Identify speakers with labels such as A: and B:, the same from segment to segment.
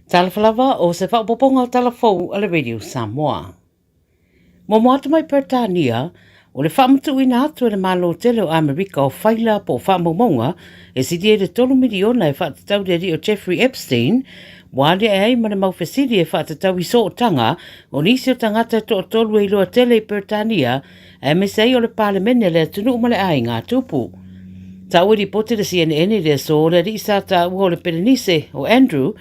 A: Talofa lava o se faaopoopoga o tala fou a le Radio Samoa. Muamua atu mai Peretania, o le faamatuuina atu e le Malo tele o Amerika o faila po o faamaumauga e silia i le 3 miliona e faatatau i le alii o Jeffrey Epstein, ua aliae ai ma le mau fesili e faatatau i sootaga o nisi o tagata e toatolu e iloa tele i Peretania aemaise ai o le Palemene a le atunuu ma le aiga tupu. Taua i lipoti le CNN i le aso le alii sa taua o le Pelenise o Andrew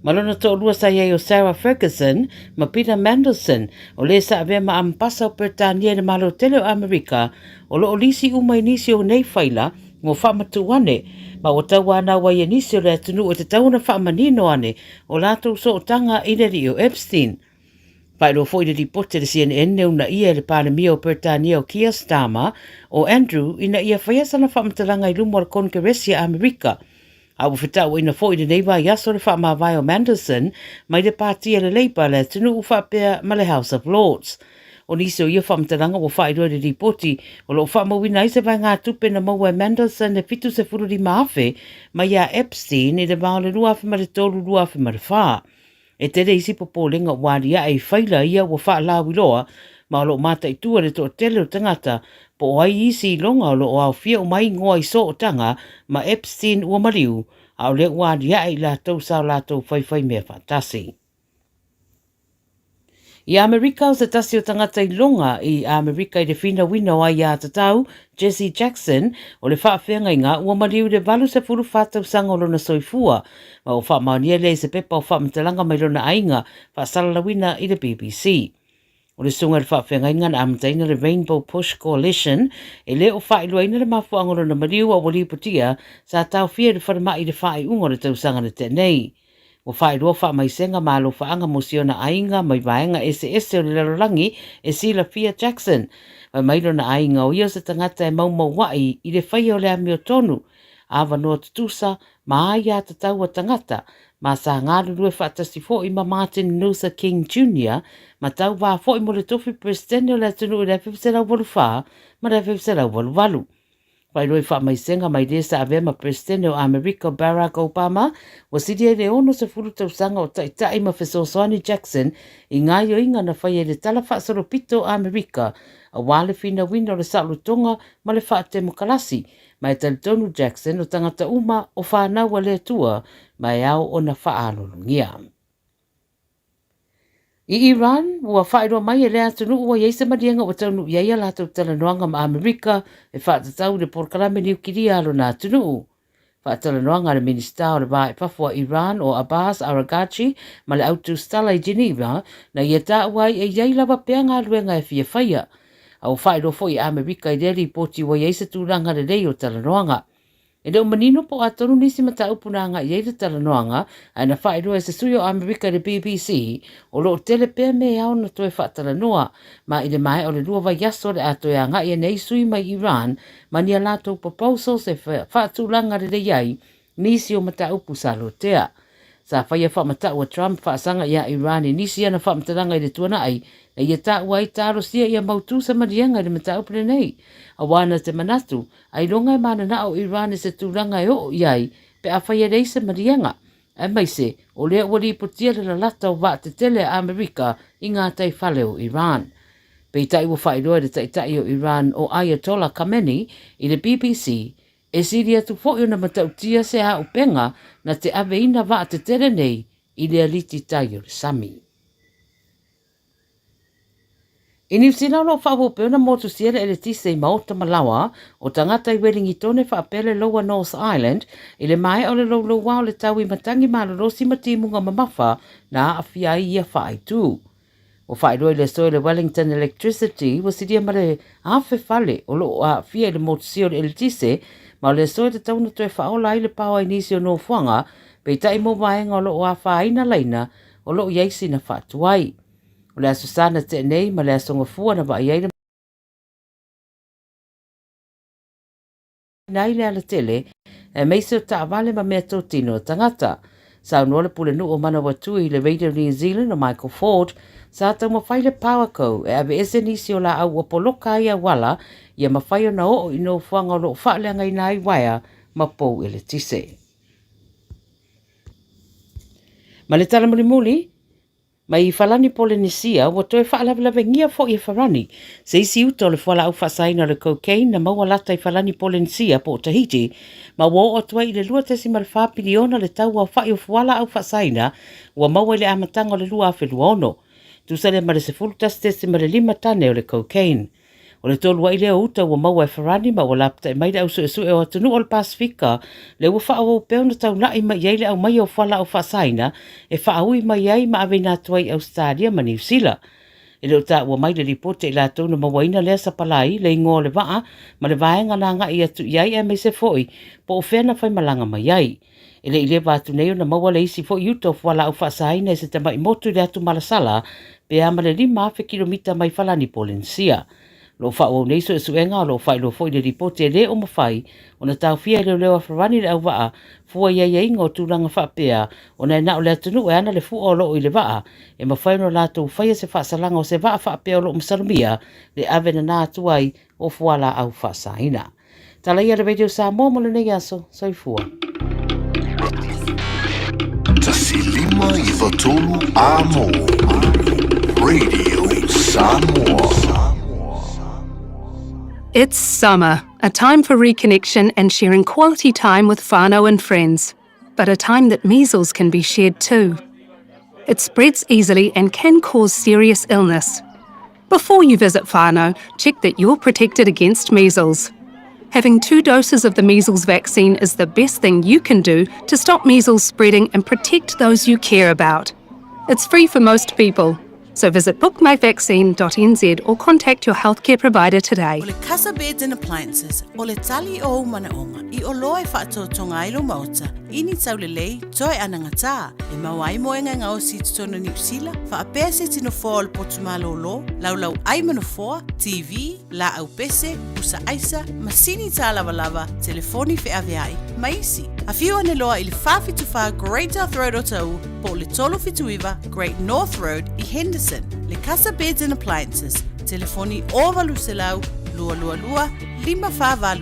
A: ma lona toalua sa i ai o Sarah Ferguson ma Peter Mandelson o le sa avea ma ambasa o Peretania i le Malo tele o Amerika o lo o lisi uma i nisi o nei faila mo faamatuu ane ma ua tauanau ai e nisi o le atunuu e tatau ona faamanino ane o latou sootaga i le alii o Epstein. Faailoa foi le lipoti a le CNN e uunaia e le Palemia o Peretania o Keir Starmer o Andrew ina ia faia sana faamatalaga i luma o le Konekeresi a Amerika. A ua fetauaiina foi i lenei vaiaso le faamavae o Mandelson mai le Pati a le Labour a le atunuu faapea ma le House of Lords. O nisi o ia faamatalaga ua faailoa i le lipoti o lo o faamauina ai se vaegatupe na maua e Mandelson e $75,000 mai iā Epstein i le va o le 2003-2004. E tele isi popolega ua aliae i faila ia ua faalauiloa ma o lo o mataitu e le toatele o tagata po o ai isi iloga o lo o aofia uma ai igoa i sootaga ma Epstein ua maliu, a o lea ua aliae i latou sa o latou faifaimea faatasi. I Amerika, o se tasi o tagata iloga i Amerika i le finauina o aiatatau, Jesse Jackson, o le faafeagaiga ua maliu i le 84 tausaga o lona soifua, ma ua faamaonia lea i se pepa o faamatalaga mai lona aiga faasalalauina i le BBC. O le susuga i le faafeagaiga na amataina le Rainbow Push Coalition, e le o faailoaina le mafuaaga o lona maliu a ua lipotia sa taofia i le falemai i le faaiuga o le tausaga na tea nei. Ua faailoa faamaisega ma alofaaga mo si ona aiga mai vaega eseese o le lalolagi e silafia Jackson. Fai mai lona aiga o ia o se tagata e maumaua'i i le faia o le amiotonu, avanoa tutusa ma aiatatau a tagata, ma sa galulue faatasi foi ma Martin Luther King Junior ma tauvā foi mo le tofi Peresetene o le atunuu i le 1984 ma le 1988. Faailoa i faamaisega mai le sa avea ma Peresetene o Amerika o Barack Obama, ua sili ai le 60 tausaga o taitai ma fesoasoani Jackson i gaoioiga na faia i le Tala Faasolopito o Amerika aua le finauina o le saolotoga ma le faatemokalasi ma e talitonu Jackson o tagata uma o fanau a le Atua ma e ao ona faaaloalogia. I Iran, ua faailoa mai e lea atunuu ua i ai se maliega ua taunuu i ai a latou talanoaga ma Amerika e faatatau i le polokalame niukilia a lona atunuu. Faatalanoaga a le Minisita o le Va i Fafo a Iran o Abbas Araghchi ma le au tusitala i Geneva na ia taua ai e i ai lava pea galuega e fia faia. A ua faailoa foi e Amerika i lea lipoti ua i ai se tulaga lelei o talanoaga. E le o manino po o a tonu nisi mataupu na agai i ai le talanoaga, ae na faailoa e se sui o Amerika i le BBC, o lo o tele pea mea e ao ona toe faatalanoa, ma i le maea o le lua vaiaso o le a toe agai ane ai sui mai Iran ma ni a latou proposals e faatulaga lelei ai nisi o mataupu sa lotea. Sa faia faamatau a Trump faasaga iā Iran i nisi ana faamatalaga i le tuanai na ia taua ai talosia ia mautū se maliega i le mataupu lenei, auā na te manatu ailoga e mananao o Iran i se tulaga e oo i ai pe afai e leai se maliega, aemaise o lea ua lipotia le lalata o vaatetele a Amerika i ngā taifale o Iran. Peitai ua faailoa e le taitai o Iran o Ayatollah Khamenei i le BBC E sili atu foi ona matautia se auupega na te aveina vaatetele nei i le aliti tai o le sami. I Niu Sila o lo o faaauau pea ona motusia le eletise i maota ma laoa o tagata i Welingitone faapea le Lower North Island i le maea o le loulouā o le tau i matangi malolosi ma timuga mamafa na aafia ai ia faaitū. Ua faailoa i le aso e le Wellington Electricity ua silia ma le 1,000 fale o lo o aafia i le motusia o le eletise, ma o le aso e tatau ona toe faaola ai le paoa i nisi o nofoaga, peitai mo vaega o lo o afaina laina o lo o i ai sina faatuai. O le Aso Sa na tea nei ma le Aso Gafua na vaai ai le ai le alatele, aemaise o taavale ma meatotino a tagata. Saunoa le Pulenuu o Manawatui i le Radio New Zealand o Michael Ford, sa taumafai le Powerco e aveese nisi o laau ua poloka ai auala ia mafai ona oo i nofoaga o lo o faaleagaina ai uaea ma pou eletise. Ma le tala mulimuli, mai Falani Polenisia, ua toe faalavelavegia foi e Farani se isi uta o le fualaau faasaina o le cocaine na maua lata i Falani Polenisia po o Tahiti, ma ua oo atu ai i le 2.4 piliona le tau aofai o fualaau faasaina ua maua i le amataga o le 2026, tusa lea ma le 11.5 tane o le cocaine. O le tolu ai lea o uta ua maua e Farani ma ua lapatai mai le au suesue o atunuu o le Pasifika le ua faaauau pea ona taulai mai i ai le aumaia o fualaau faasaina e faaui mai ai ma aveina atu ai i Ausetalia ma Niu Sila. E le o taua mai le lipoti i latou na mauaina lea sapalai, le igoa o le vaa ma le vaega na agai atu i ai aemaise foi po o fea na faimalaga mai ai. E le i leva atu nei ona maua le isi foi uta o fualaau faasaina e se tamai motu i le atu malasala pe a ma le 5,000 kilomita mai Falani Polenisia. Lo o faaauau nei suesuega o lo o faailoa foi le lipoti e le o mafai ona taofia e leoleo a Farani le auvaa fua i aiaiga o tulaga faapea ona e na o le atunuu e ana le fua o loo i le vaa e mafai ona latou faia se faasalaga o se vaa faapea o loo masalomia le ave nana atu ai o fualaau faasaina. Tala ia le Radio Samoa mo lenei aso. Soifua.
B: 1 5 9 3 Amo Radio Samoa.
C: It's summer, a time for reconnection and sharing quality time with whānau and friends, but a time that measles can be shared too. It spreads easily and can cause serious illness. Before you visit whānau, check that you're protected against measles. Having two doses of the measles vaccine is the best thing you can do to stop measles spreading and protect those you care about. It's free for most people. So visit bookmyvaccine.nz or contact your healthcare provider today.
D: O le Casa Beds and Appliances, o le tali o ou manaoga, i oloa e faatotoga ai lou maota, i ni taulelei, toe anagatā, e maua ai moega e gaosi i totonu o Niu Sila, faapea se tino foa o le potu malōlō, laulau ai ma nofoa, TV, laau pese, pusa aisa, masini tālavalava, telefoni feaveai, ma isi. Afio ane loa i le 474 Great South Road o Ta'u, po o le 379 Great North Road i Henderson. Le Casa Beds and Appliances, telefoni 0800 222 548,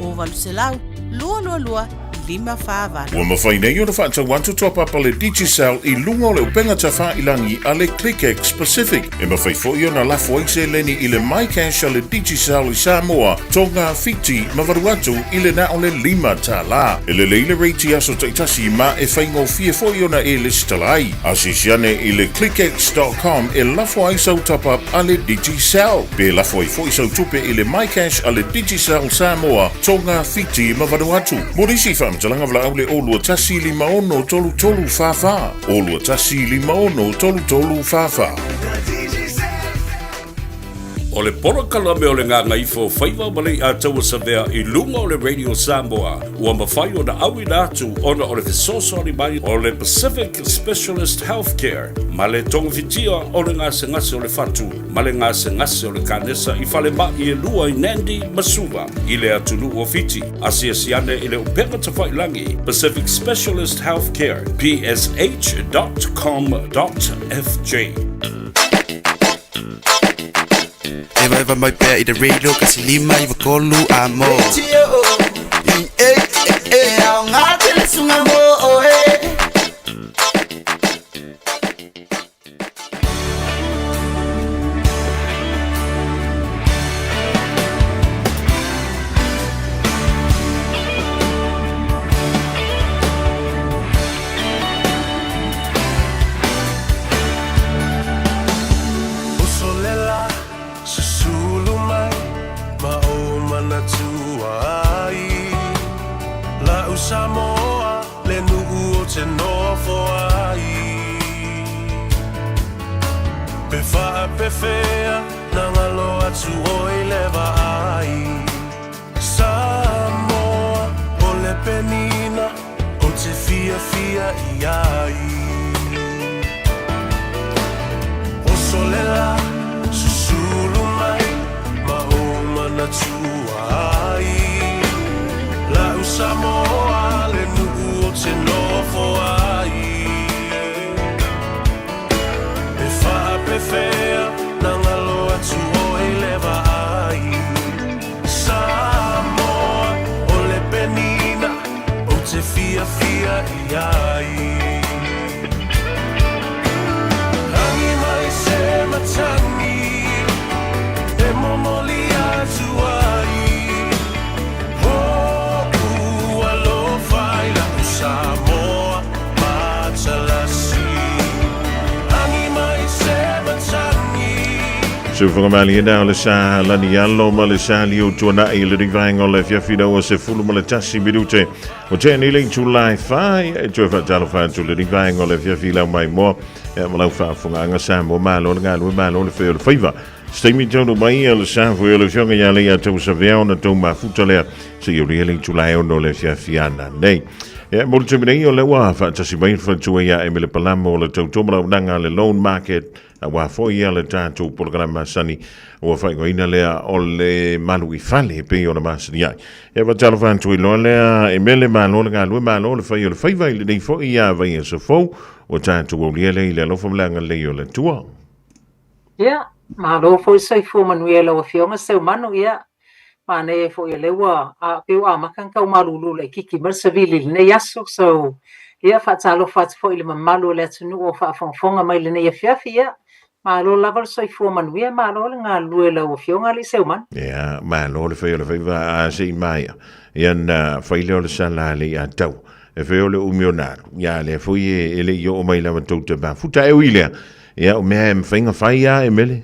D: 0800 222 548.
E: Ua mafai nei ona faatau atu toapapa le Digicel i luga o le upega tafailangi a le ClickX Pacific. E mafai foi ona lafo ai seleni i le MyCash a le Digicel i Samoa, Tonga, Fiti ma Vanuatu i le na o le $5. E lelei le rate i aso taitasi ma e faigofie foi ona e lesitala ai. Asiasi ane i le clickx.com e lafo ai sau top-up a le Digicel. Pe lafo ai foi sau tupe i le MyCash a le Digicel Samoa, Tonga, Fiti ma Vanuatu. Mo nisi faamatalaga valaau le 021 56 33 44. 021 56 33 44.
F: O le polokalame o le Gagaifo Faiva ma Leiataua Savea i luga o le Radio Samoa ua mafai ona auina atu ona o le fesoasoani mai o le Pacific Specialist Healthcare ma le togafitia o le gasegase o le fatu ma le gasegase o le kanesa i falemai e lua i Nandi ma Suva i le atunuu o Fiti. Asiasi ane i le upega tafailangi Pacific Specialist Healthcare psh.com.fj.
G: Eva eva mai pea i le radio 1 5 9 3 amo.
H: I e e e aoga tele sunga mo oe.
I: Usolela susulu mai ma o manatua ai. La'u Samoa le nuu o te nofo ai. Pe faapefea na galo atu oi le vaai. Samoa o le penina o te fiafia i ai. Usolela susulu mai ma o manatua ai. La'u Samoa le nuu o te nofo ai. Pe faapefea na galo atu oi le vaai. Samoa o le penina o te fiafia i ai.
E: Sufagamalie o le sa lani alo ma le sa liu tuanai i le rivaenga o le afiafi ina ua 11 minute o tea nei le itula e fa e toe faatalofa atu le rivaenga o le afiafi i lau maimoa e ma lau faafofogaaga Samoa malo le galue malo le fai o le faiva. Se taimi taunuu mai le sa foi o le afioga ia Leiataua Savea ona tou mafuta lea seia aulia le itula e 6 o le afiafi ana nei. Ia, mo le taimi nei o lea ua faatasi mai le faletua ia Emile Palamo o le tautua ma launaga a le Loan Market aua foi ia le tatou polokalame masani ua faaigoaina lea o le malu i fale e pei ona masani ai. Ia faatalofa atu i loa lea Emele, malo le galue, malo le fai o le faiva i lenei foi ia vaiaso fou ua tatou aulia lea i le alofa ma le agalelei o le Atua.
J: Ia, malo foi soifua manuia i lau Afioga Seumanu, ia, manaia foi o lea ua, a, pei ua amata ona tau malulu laitiiti mai le savili i lenei aso. So, ia, faatalofa atu foi i le mamalu o le atunuu o faafogafoga mai i lenei afiafi, ia, malo lava le soifua manuia, malo le galulue i lau Afioga alii Seumanu.
E: Ia, malo le fai o le faiva, a se i maea, ia ona fai lea o le sala a le i atau. E fai o le umi o na alu, ia a lea foi e le i oo mai lava tou te mafuta. E ui lea, ia o mea e mafai ona fai lava e mele.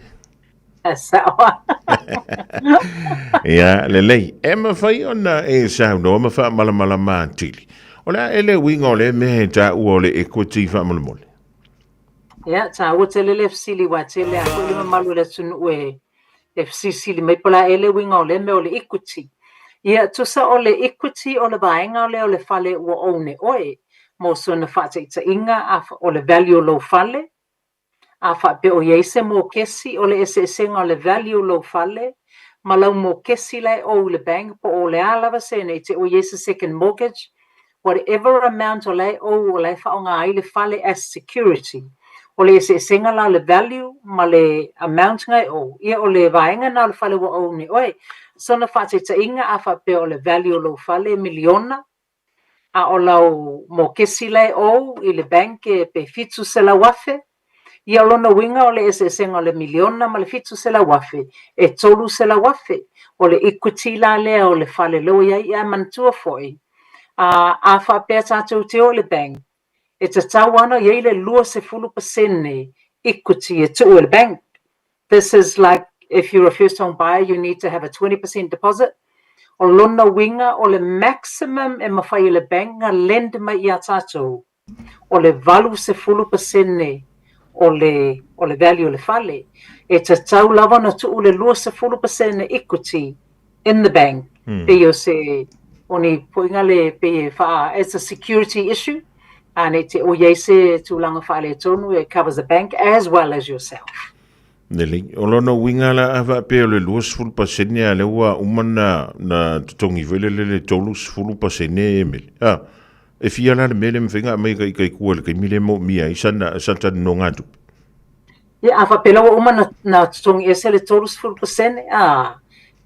J: E sao lava.
E: Ia, lelei. E mafai ona e saunoa ma faamalamalama atili. O le a ea le uiga o lea mea e taua o le equity faamolemole?
J: Ia, taua tele le fesili aua e tele lava foi le mamalu o le atunuu e e fesilisili mai po o le a ea le uiga o lea mea o le equity. Ia, tusa o le equity o le vaega lea o le fale ua own e oe mo sona faataitaiga a o le value o lou fale, a faapea o i ai se mokesi, o le eseesega o le value o lou fale ma lau mokesi la e owe i le bank po o le a lava se ne i te i ua i ai se second mortgage, whatever amount o la e owe o la e faaaoga ai le fale as security. O le eseesega la o le value ma le amount na e owe, ia o le vaega na o le fale ua own e oe. Sona faataitaiga a faapea o le value o lou fale e miliona, a o lau mokesi la e owe i le bank e pe 700,000, Ia o lona uiga o le eseesega o le miliona ma le 700,000, e 300,000. O le equity la lea o le fale lea ua i ai. Ae manatua foi, a, a faapea tatou te o i le bank, e tatau lava ona i ai le 20% equity e tuu e le bank. This is like if you're a first home buyer you need to have a 20% deposit. O lona uiga o le maximum e mafai e le bank na lend mai ia tatou, o le 80% o le o le value o le fale. E tatau lava ona tuu le 20% equity in the bank. Pei o se o ni poiga le pei e faa it's a security issue a nei te o i ai se tulaga faaletonu it covers the bank as well as yourself.
E: Lelei. O lona uiga la a faapea o le 20% a lea ua uma na, na totogi foi lele le 30% e mele. A, e fia la le mea lea mafai ona aumai e kai kua i le taimi lea e moomia ai sana, sana nonogatupe?
J: Ia, a faapea la ua uma na, na totogi ese le 30%, a,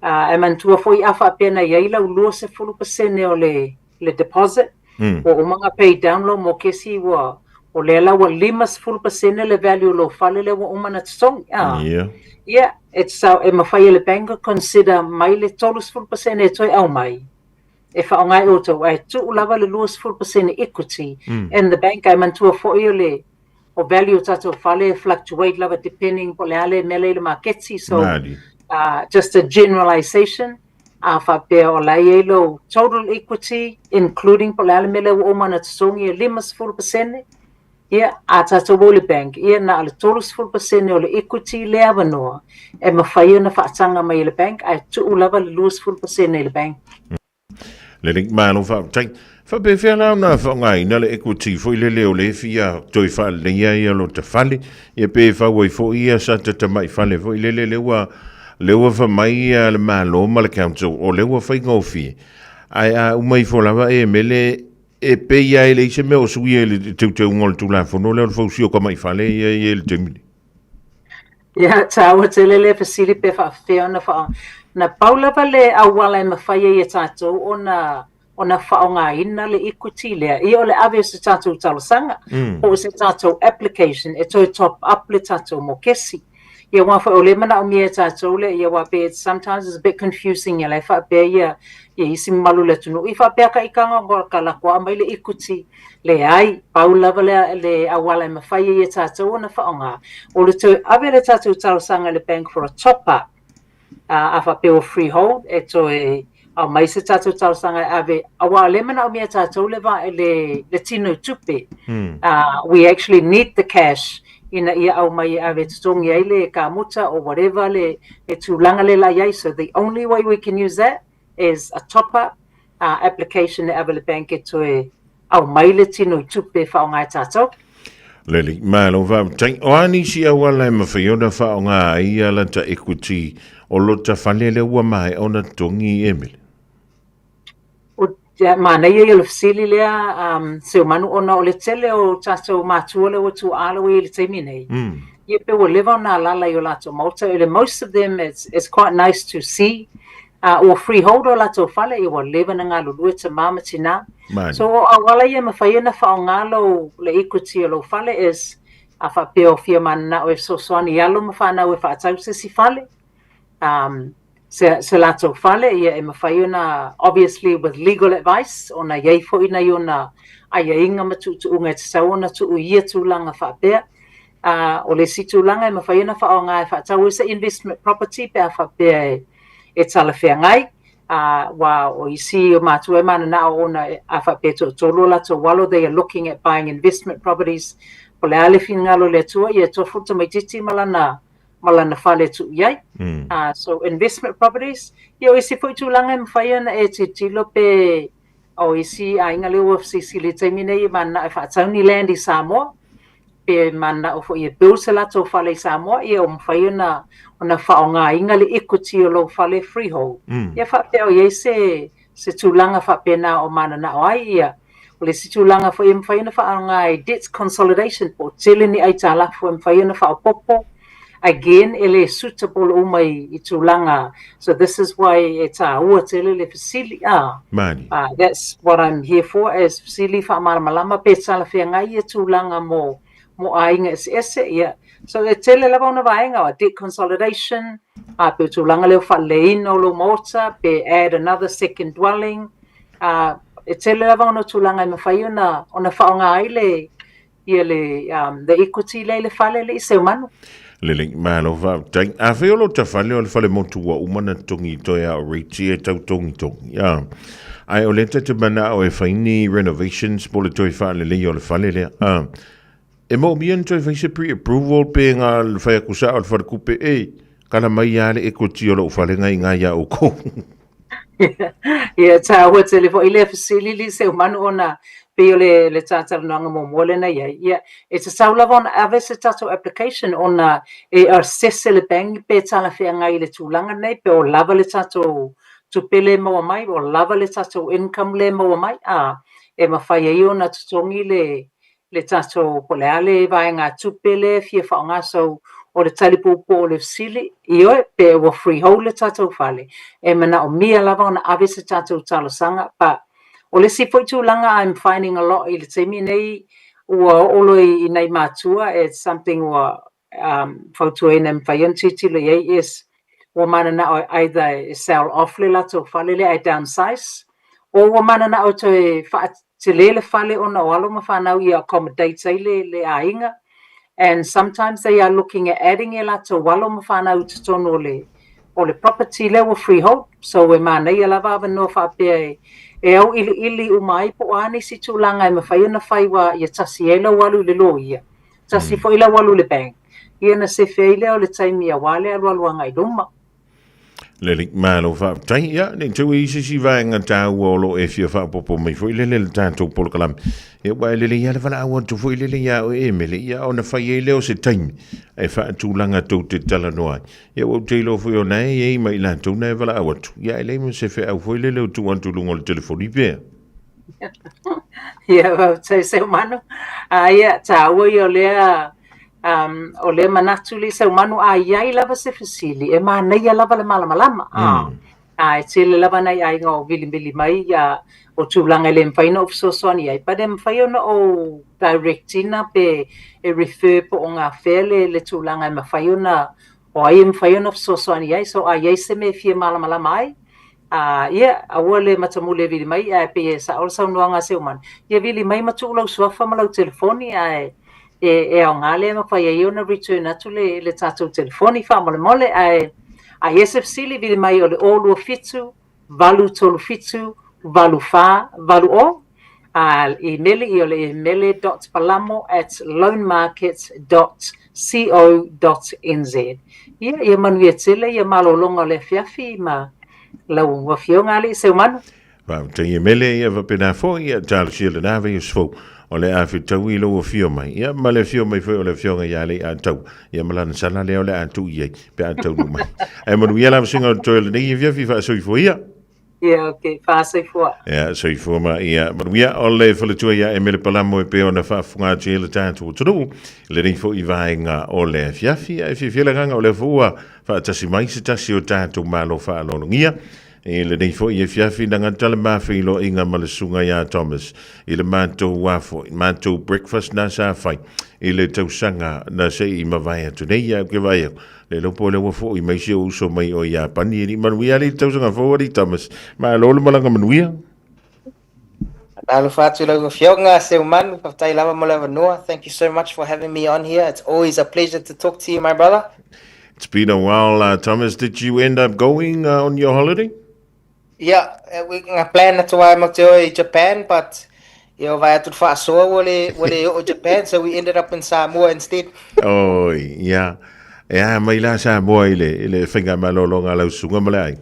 J: a, e manatua foi a faapea na i ai lau 20% o le, le deposit, ua uma ona pay down lou mokesi ua, o lea la ua 50% le value o lou fale lea ua uma ona totogi, a.
E: Ia.
J: Ia, it's, e mafai e le bank ona consider mai le 30% e toe aumai e faaaoga e outou, ae tuu lava le 20% equity in the bank. Ae manatua foi o le o value o tatou fale e fluctuate lava depending po o le a le mea lea i le maketi. So, just a generalization, a faapea o la e i ai lou total equity including po o le a le mea lea ua uma ona totogi e 50%, ia, a tatou o i le bank, ia na o le 30% o le equity le avanoa e mafai ona faataga mai e le bank ae tuu lava le 20% i le bank.
E: Lelei, malo faafetai. Faapefea la ona faaaogaina le equity foi lele o le fia toe faaleleia ia lota fale, ia pe fau ai foi ia sa tamai fale foi lele lea ua lea ua fai mai ia le Malo ma le council o lea ua faigofie. Ae a uma ifo lava e mele e pei lava e leai se mea o suia i le teuteuga o le Tulafono lea o le fausia o tamai fale ia e i ai i le taimi nei.
J: Ia, taua tele le fesili pe faapefea ona faa... Na pau lava le auala e mafai ai e tatou ona ona faaaogaina le equity lea, ia o le ave o se tatou talosaga po o se tatou application e toe top up le tatou mokesi. Ia aua foi o lea e manaomia e tatou le, ia aua pei it's sometimes it's a bit confusing ia la e faapea ia ia isi mamalu o le atunuu i faapea ka ikaga o ka lakoa aumai le equity. Leai, pau lava le le auala e mafai ai e tatou ona faaaoga o le toe ave le tatou talosaga i le bank for a top up. A faapea ua freehold e toe aumai se tatou talosaga e ave, aua o lea e manaomia e tatou le le, le tino tupe. We actually need the cash ina ia aumai e ave e totogi ai le kamuta or whatever le, le tulaga le la i ai. So the only way we can use that is a top up application e ave i le bank e toe aumai le tino tupe e faaaoga e tatou.
E: Lelei, malo faafetai. O a nisi auala e mafai ona faaaoga ai ia lata equity o lota fale lea ua maea ona totogi, Emily?
J: O, ia, manaia ia o le fesili lea, um, Seumanu, ona o le tele o tatou matua lea ua tuuaa lea ua i ai i le taimi nei. Ia pe ua leva ona alala i o latou maota, i le most of them it's, it's quite nice to see uh, ua freehold o latou fale, ia ua leva ona galulue tamā ma tinā.
E: Mani.
J: So o auala ia e mafai ona faaaoga lou le equity o lou fale is a faapea o fia mananao e fesoasoani i alo ma fanau e faatau se isi fale, um, se, se latou fale, ia e mafai ona, obviously with legal advice, ona i ai foi nai ona aiaiga ma tuutuuga e tatau ona tuu i ia tulaga faapea. Uh, o le isi tulaga e mafai ona faaaoga e faatau ai se investment property pe a faapea e, e talafeagai, uh, aua o isi o matua e mananao ona a faapea e toatolu o latou alo, they are looking at buying investment properties. Po o le a le finagalo o le Atua, ia e tofu le tamaitiiti ma lana ma lana fale e tuu i ai. So investment properties, ia o isi foi tulaga e mafai ona e tilotilo pe o isi aiga lea ua fesilisili i le taimi nei e mananao e faatau ni land i Samoa, pe mananao foi e build se latou fale i Samoa, ia ua mafai ona ona faaaogaina le equity o lou fale freehold. Ia faapea o i ai se se tulaga faapena o mananao ai ia. O le isi tulaga foi e mafai ona faaaoga e debt consolidation po o tele ni aitalafu e mafai ona faaopoopo. Again, e le suitable uma i, i tulaga. So this is why e tāua tele le fesili. Ah,
E: Mani.
J: That's what I'm here for, as fesili faamalamalama pe talafeagai ia tulaga mo, mo aiga eseese. Ia. So e tele lava ona vaega o debt consolidation, a pe o tulaga lea o faaleleiina o lou maota, pe add another second dwelling, a e tele lava ona tulaga e mafai ona, ona faaaoga ai le, ia le, um, the equity lea i le fale le i Seumanu.
E: Lelei, malo faafetai. Afai o lota fale o le fale motu ua uma ona totogi toe a o rates ia e tau togitogi. Ah. Ae o lea ta te manao e fai ni renovations po o le toe faaleleia o le fale lea. Ah. E moomia ona toe fai se pre-approval pe ga fai atu sao le falekupe, e, kala mai lava le equity o lou fale ngai iga ia oukou.
J: Ia, taua tele foi lea fesili li Seumanu ona pei o le, le talatalanoaga muamua lea na i ai. Ia, e tatau lava ona ave se tatou application ona e assess e le bank pe talafeagai i le tulaga lenei, pe o lava le tatou tupe lea e maua mai, o lava le tatou income lea e maua mai, a, e mafai ai ona totogi le, le tatou po o le a le vaegatupe lea e fia faaaoga so o le tali puupuu o le fesili, ioe, pe ua freehold le tatou fale, e manaomia lava ona ave se tatou talosaga but o le isi foi tulaga I'm finding a lot i le taimi nei ua oo loa i nai matua it's something ua um, fautuaina e mafai ona tilotilo i ai is ua mananao either e sell off le latou fale lea ae downsize or ua mananao e toe faatele le fale ona o alo ma fanau ia accommodate ai le, le aiga and sometimes they are looking at adding e latou alo ma fanau i totonu o le o le property lea ua freehold so e manaia lava avanoa faapea e e auiliili uma ai po o a nisi tulaga e mafai ona fai ua ia tasi ai lau alu i le loia tasi foi lau alu i le bank ia ona sefe ai lea o le taimi aua le alualu agai i luma.
E: Lelei, malo faafetai. Ia, ne i te i ai se isi vaega taua o lo o e fia faaopoopo mai foi lele i le tatou polokalame. Ia, aua e lelei lava le valaau atu foi lele ia oe e Mele, ia ona fai ai lea o se taimi e faatulaga tou te talanoa ai. Ia, ua ou te iloa foi o na e i ai ma i latou na e valaau atu. Ia, e leai ma se feau foi lele o tuu atu i luga o le telefoni pea.
J: Ia, faafetai Seumanu. A ia, taua ia o lea, um, o lea manatu le Seumanu, a i ai lava se fesili, e manaia lava le malamalama. A, e tele lava nai aiga o vilivili mai, ia, o tulaga e le mafai ona ou fesoasoani ai, but e mafai ona ou direct ina pe e refer po o gafea le, le tulaga e mafai ona O ai e mafai ona fesoasoani i ai. So a i ai se mea e fia malamalama ai, a ia, aua le matamuli e vili mai, ae pei e sao le saunoaga a Seumanu, ia vili mai ma tuu lau suafa ma lau telefoni, ae e, e aoga lea e mafai ai ona return atu le, le tatou telefoni faamolemole, ae a i ai se fesili, vili mai o le 027 837 8480, a imeli i o le emele.palamo at loanmarket.co.nz. Ia, ia manuia tele ia malologa o le afiafi ma lau afioga alii Seumanu.
E: Faafetai e Mele, ia faapena foi, ia talosia lena vaiaso fou o le a fetaui i lou afio mai, ia ma le afio mai foi o le afioga ia Leiataua, ia ma lana sala lea o le a tuu i ai pe a taunuu mai. Ae manuia la vasega o totoe o lenei afiafi faasoifua ia.
J: Ia, ok, faasoifua.
E: Ia, soifua ma ia manuia. O le faletua ia Emele Palamo e pei ona faafofoga atu ai le tatou atunuu i lenei foi vaega o le afiafi. Ae fiafia le agaga o lea foi ua faatasi mai se tasi o tatou malo faaaloalogia i lenei foi afiafi na gata le ma feiloaiga ma le susuga ia Thomas i le matou a foi, matou breakfast na sa fai i le tausaga na se i mavae atu nei. Ae ou te vaai atu, le iloa po o lea ua foi mai si ou uso mai o Iapani. E le i manuia alii le tausaga fou alii Thomas. Malo le malaga manuia.
K: Talofa atu lau afioga Seumanu, faafetai lava mo le avanoa. Thank you so much for having me on here. It's always a pleasure to talk to you, my brother.
E: It's been a while, Thomas. Did you end up going on your holiday?
K: Yeah, we nga plan atu ai mo te oi Japan, but ia vai atu whaasoa ua le, ua le o Japan, so we ended up in Samoa instead.
E: Oi, yeah. E a mai la Samoa i le, i le whainga malolo ngā lau sunga ma le ai.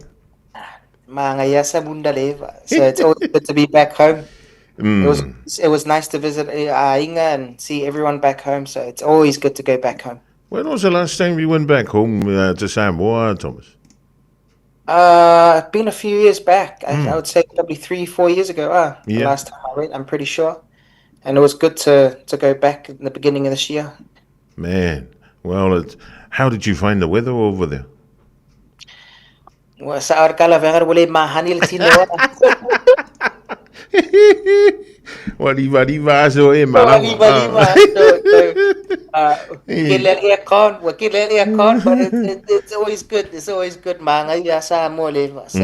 K: Maangaia sa munda leva. So it's always good to be back home. It was nice to visit Ainga and see everyone back home. So it's always good to go back home.
E: When was the last time you went back home to Samoa, Thomas?
K: It's been a few years back. I would say probably 3-4 years ago. The last time I went, I'm pretty sure. And it was good to go back in the beginning of this year.
E: Man, well, how did you find the weather over there?
K: Ua sa ar kala vengar wale mahani le tino wa.
E: Ua riva riva aso e malama.
K: Ua riva riva aso. Ke le aircon, ua ke le aircon, but it's always good. It's always good manga ia Samoa le. So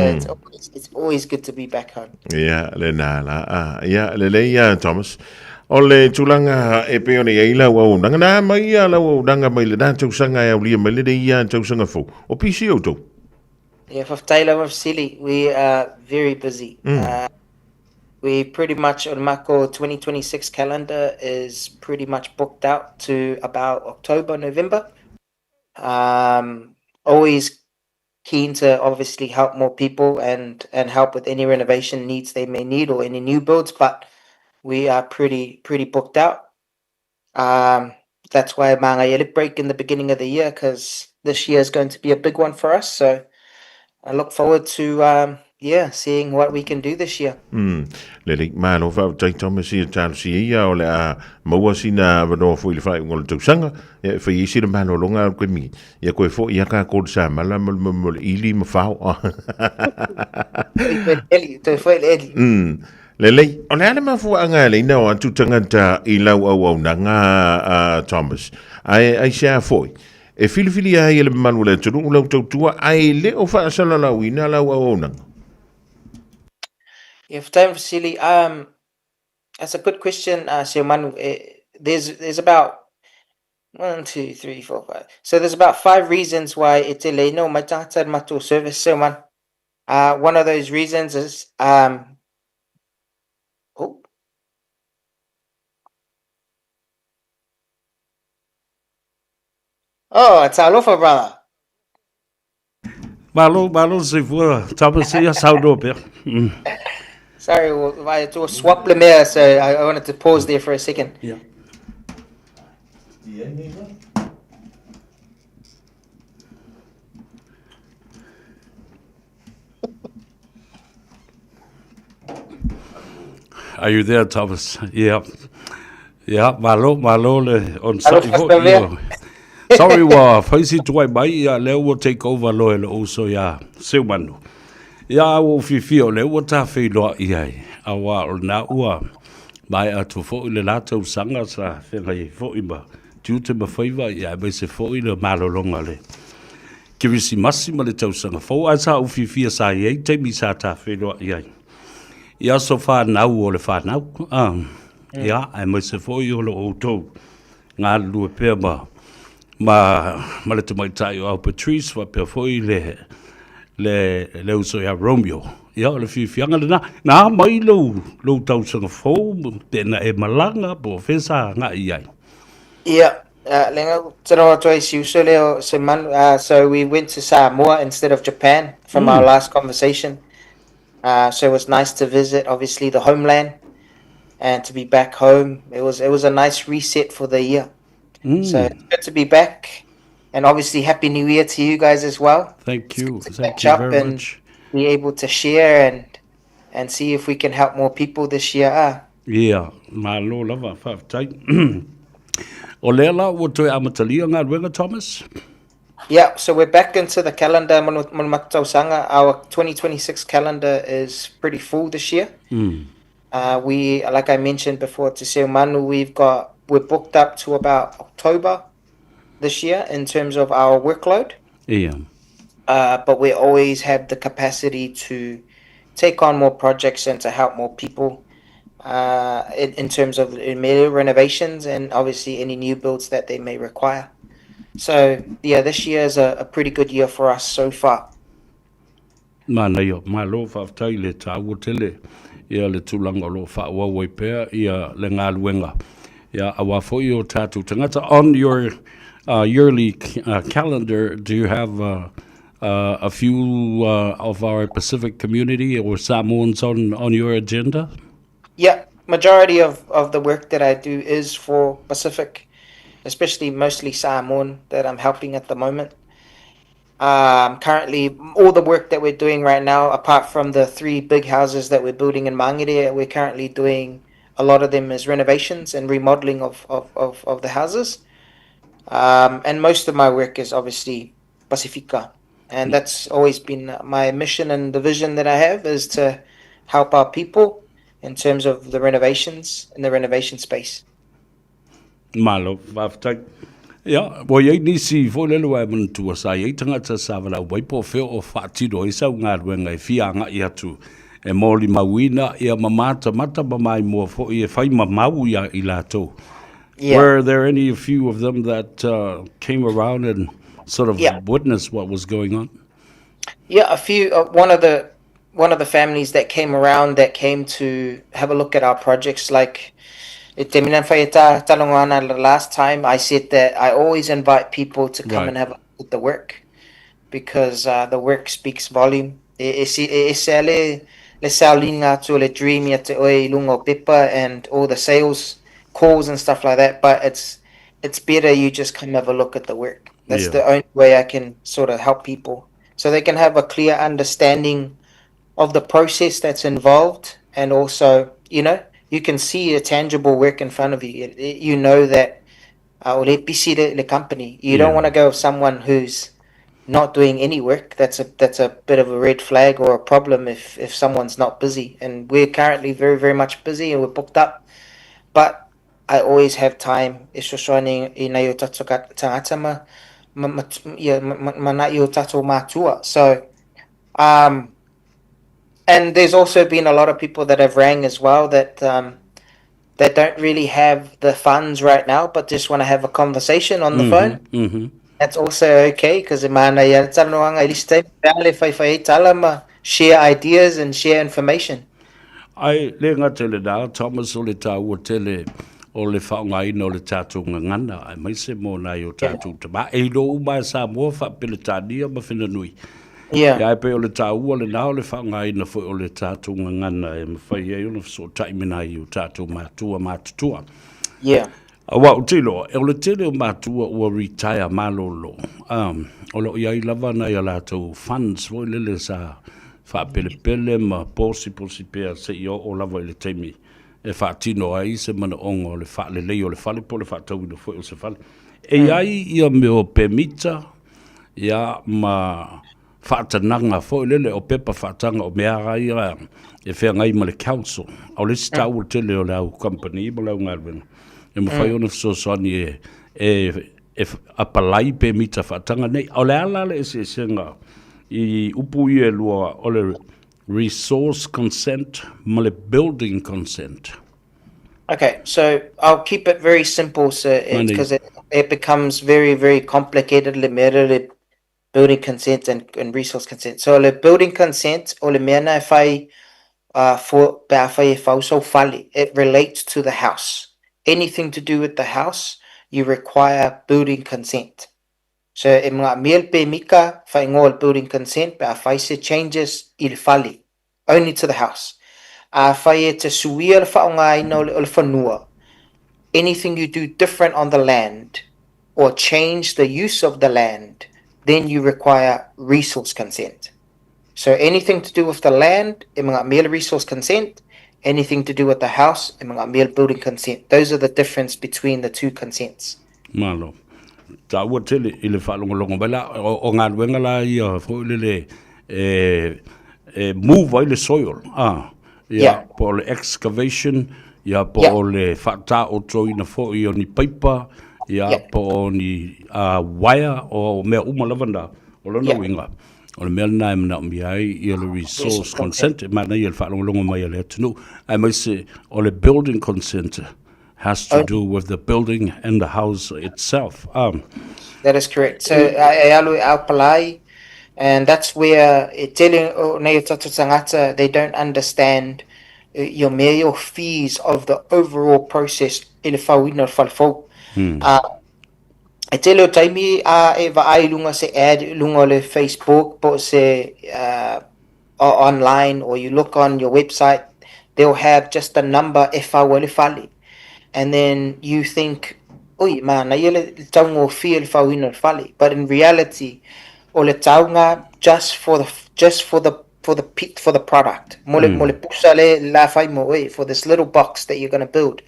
K: it's always good to be back home.
E: Ia, le nā la. Ah, ia, le lei ia, Thomas. O le tulaga e pei ona i ai lau auaunaga, nā mai ia lau auaunaga mai lenā tausaga e aulia mai lenei ia tausaga fou. O pisi outou?
K: Yeah, faafetai lava fesili. We are very busy. We pretty much, o le mako 2026 calendar is pretty much booked out to about October, November. Always keen to obviously help more people and help with any renovation needs they may need or any new builds, but we are pretty booked out. That's why maangaia le break in the beginning of the year, because this year is going to be a big one for us. So I look forward to yeah, seeing what we can do this year.
E: Lelei, malo faafetai Thomas ia talosia ia o le a maua sina avanoa foi i le faaiuga o le tausaga, ia e fai ai sina malologa a le koe mi, ia koe foi ia ka ko le samala ma le ma le ili ma fao.
K: Toi foi le eli, toi foi le eli.
E: Lelei, o le a le mafuaaga e leina o atu tagata i lau auaunaga a Thomas, ae aisea foi, e filifilia ai e le mamalu o le atunuu lau tautua ae le o faasalalauina lau auaunaga?
K: Yeah, faafetai fesili. That's a good question, Seumanu. There's about 1, 2, 3, 4, 5. So there's about 5 reasons why e tele ina o mai tagata i le matou service, Seumanu. One of those reasons is oh. Oh, talofa, brother.
F: Malo, malo soifua, Thomas, ia saunoa pea.
K: Sorry, well, I had to swap le mea, so I wanted to pause there for a second.
F: Yeah. Are you there, Thomas? Yeah. Yeah, malo, malo le on sa i Sorry, ua fai si tuai mai, ia lea ua take over loe le uso ia Seumanu. Ia ua ou fiafia o lea ua ta feiloai ai, auā o lena ua maea atu foi le la tausaga sa feagai ai foi ma tiute ma faiva, ia aemaise foi le malologa le Kerisimasi ma le tausaga fou, ae sa ou fiafia sa i ai taimi sa ta feiloai ai i aso fanau o le fanau. Ah, ia, aemaise foi o lo outou galulue pea ma ma ma le tamaitai o au Patrice faapea foi le le le uso ia Romeo. Ia, o le fiafiaga lena. Na a mai lou lou tausaga fou pe na e malaga po o fea sa agai i ai?
K: Ia, le tino atu ai si uso lea o se manu. So we went to Samoa instead of Japan from our last conversation. So it was nice to visit, obviously, the homeland and to be back home. It was it was a nice reset for the year. So it's good to be back. And obviously, Happy New Year to you guys as well.
F: Thank you.
K: To
F: Thank
K: catch
F: you
K: up
F: very
K: and
F: much.
K: be able to share and and see if we can help more people this year. Ah.
F: Ia, malo lava, faafetai. O lea la ua toe amatalia galuega, Thomas?
K: Yeah, so we're back into the calendar, mo le matou tausaga. Our 2026 calendar is pretty full this year. We, like I mentioned before to Seumanu, we're booked up to about October this year in terms of our workload.
F: Ia.
K: But we always have the capacity to take on more projects and to help more people in terms of renovations and obviously any new builds that they may require. So yeah, this year is a pretty good year for us so far.
F: Manaia, malo faafetai le taua tele ia le tulaga o lo o faaauau ai pea ia le galuega. Ia, aua foi o tatou tagata. On your yearly calendar, do you have a few of our Pacific community or Samoans on your agenda?
K: Yeah, majority of the work that I do is for Pacific, especially mostly Samoan that I'm helping at the moment. Currently, all the work that we're doing right now, apart from the three big houses that we're building in Mangere, we're currently doing a lot of them as renovations and remodeling of the houses. And most of my work is obviously Pasifika. And that's always been my mission and the vision that I have is to help our people in terms of the renovations in the renovation space.
F: Malo, faafetai. Ia, ua i ai nisi foi lele ua e manatua sa i ai tagata sa valaau mai po o fea o faatino ai sau galuega e fia agai atu e molimauina ia ma matamata ma maimoa foi e fai ma mau ia i latou.
K: Yeah.
F: Were there any few of them that came around and sort of witnessed what was going on?
K: Yeah, a few. One of the families that came around that came to have a look at our projects, like the last time I said that I always invite people to come and have a look at the work because the work speaks volume. E ese le sauliga atu o le dream ia te oe i luga o pepa and all the sales calls and stuff like that, but it's better you just come have a look at the work. That's the only way I can sort of help people so they can have a clear understanding of the process that's involved, and also you can see a tangible work in front of you. You know that o le pisi le company. You don't want to go with someone who's not doing any work. That's a bit of a red flag or a problem if someone's not busy. And we're currently very, very much busy and we're booked up. But I always have time e fesoasoani i nai o tatou tagata ma, ia, ma nai o tatou matua. So and there's also been a lot of people that have rang as well that don't really have the funds right now, but just want to have a conversation on the phone. That's also okay because mana ia talanoaga i le isi taimi pe a le faifai ai tala ma share ideas and share information.
F: Ae le gata i lena, Thomas, o le taua tele o le faaaogaina o le tatou gagana, aemaise mo nai o tatou tamā. E iloa uma e Samoa faa-Peretania ma Fenanui. Ia ae pei o le taua lena o le faaaogaina foi o le tatou gagana e mafai ai ona fesootai me nai o tatou matua matutua. Aua ou te iloa, o le tele o matua ua retire malolo, o lo o i ai lava nai a latou funds foi lele sa faapelepele ma posiposi pea seia oo lava i le taimi e faatino ai se manaoga o le faalelei o le fale po o le faatauina foi o se fale. E i ai ia mea o pemita, ia ma faatanaga foi lele o pepa faataga o mea a ia e feagai ma le council. O le isi taua tele o le au company ma le au galuega e mafai ona fesoasoani e e apalai pemita faataga nei. O le a la le eseesega i upu ia e lua o le resource consent ma le building consent?
K: Okay, so I'll keep it very simple so because it, it becomes very, very complicated le mea le building consent and, and resource consent. So le building consent o le mea na e whai for pe a whai e whauso fale, it relates to the house. Anything to do with the house, you require building consent. So e mga miel pe mika whaingoa building consent pe a whai se changes i le fale, only to the house. A whai e te suia le whaongaina o le, o le whanua, anything you do different on the land or change the use of the land, then you require resource consent. So anything to do with the land, e mga mele resource consent, anything to do with the house, e mga mele building consent. Those are the difference between the two consents.
F: Malo. Taua tele i le faalogologo mai la o, o galuega la ia foi lele e e move ai le soil ah ia yeah. po o le excavation ia po yeah. o le faataotoina foi o ni paipa ia yeah. po o ni uh, wire o mea uma lava na o lona yeah. uiga o le mea lena e manaomia ai ia le resource consent e manaia le faalogologo mai a le atunuu aemaise o le building consent has to do with the building and the house itself.
K: That is correct. So e alu e aupalai, and that's where e tele o nei o tātou tangata, they don't understand your mea your fees of the overall process i le whauina o le whale fou. E tele o taimi a e vaai i lunga se ad i lunga o le Facebook po o se online or you look on your website, they'll have just a number e whau ai le fale. And then you think, ui, mānaia le taugofie le whauina o le fale. But in reality, o le taunga just for the, just for the, for the, for the product. Mo le, mo le pusa le la whai mo oe, for this little box that you're going to build.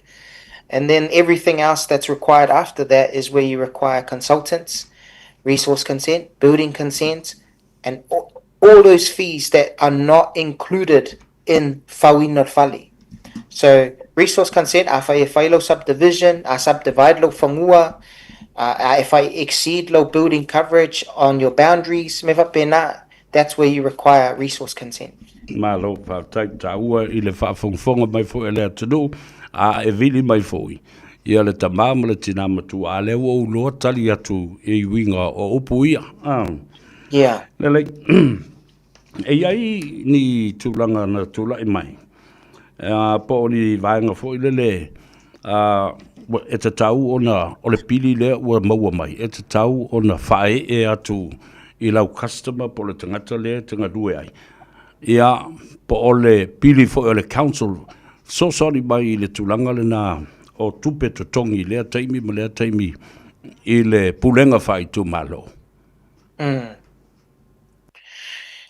K: And then everything else that's required after that is where you require consultants, resource consent, building consent, and all, all those fees that are not included in whauina fale. So resource consent, a whai e whai lo subdivision, a subdivide lo whangua, if I exceed low building coverage on your boundaries, me whapena, that's where you require resource consent.
F: Malo, faafetai taua i le faafogafoga mai foi a le atunuu, a e vili mai foi ia le tamā ma le tinā matua, a lea ua ou iloa tali atu i uiga o upu ia. Ah.
K: Yeah.
F: Lelei, e i ai ni tulaga na tulai mai, po o ni vaega foi lele, e tatau ona, o le pili lea ua maua mai, e tatau ona faaee atu i lau customer po o le tagata lea e te galue ai. Ia, po o le pili foi o le council, fesoasoani mai i le tulaga lena o tupe totogi i lea taimi ma lea taimi i le pulega faaitumalo.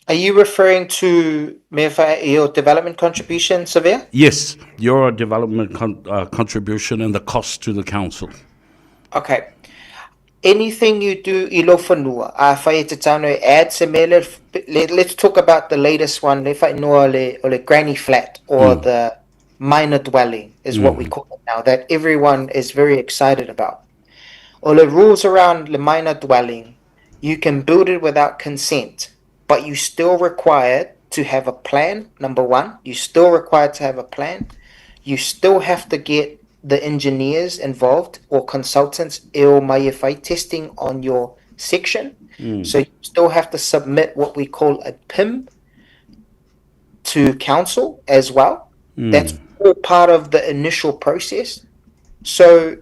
K: Are you referring to mea wha, your development contribution, Savea?
F: Yes, your development contribution and the cost to the council.
K: Okay. Anything you do i lo whanua, a whai e te tāno e add se mea, let, let's talk about the latest one, le whai noa le, o le granny flat or the minor dwelling is what we call it now, that everyone is very excited about. O le rules around le minor dwelling, you can build it without consent, but you still required to have a plan, number one. You still required to have a plan. You still have to get the engineers involved or consultants e o mai e whai testing on your section. So you still have to submit what we call a PIM to council as well. That's all part of the initial process. So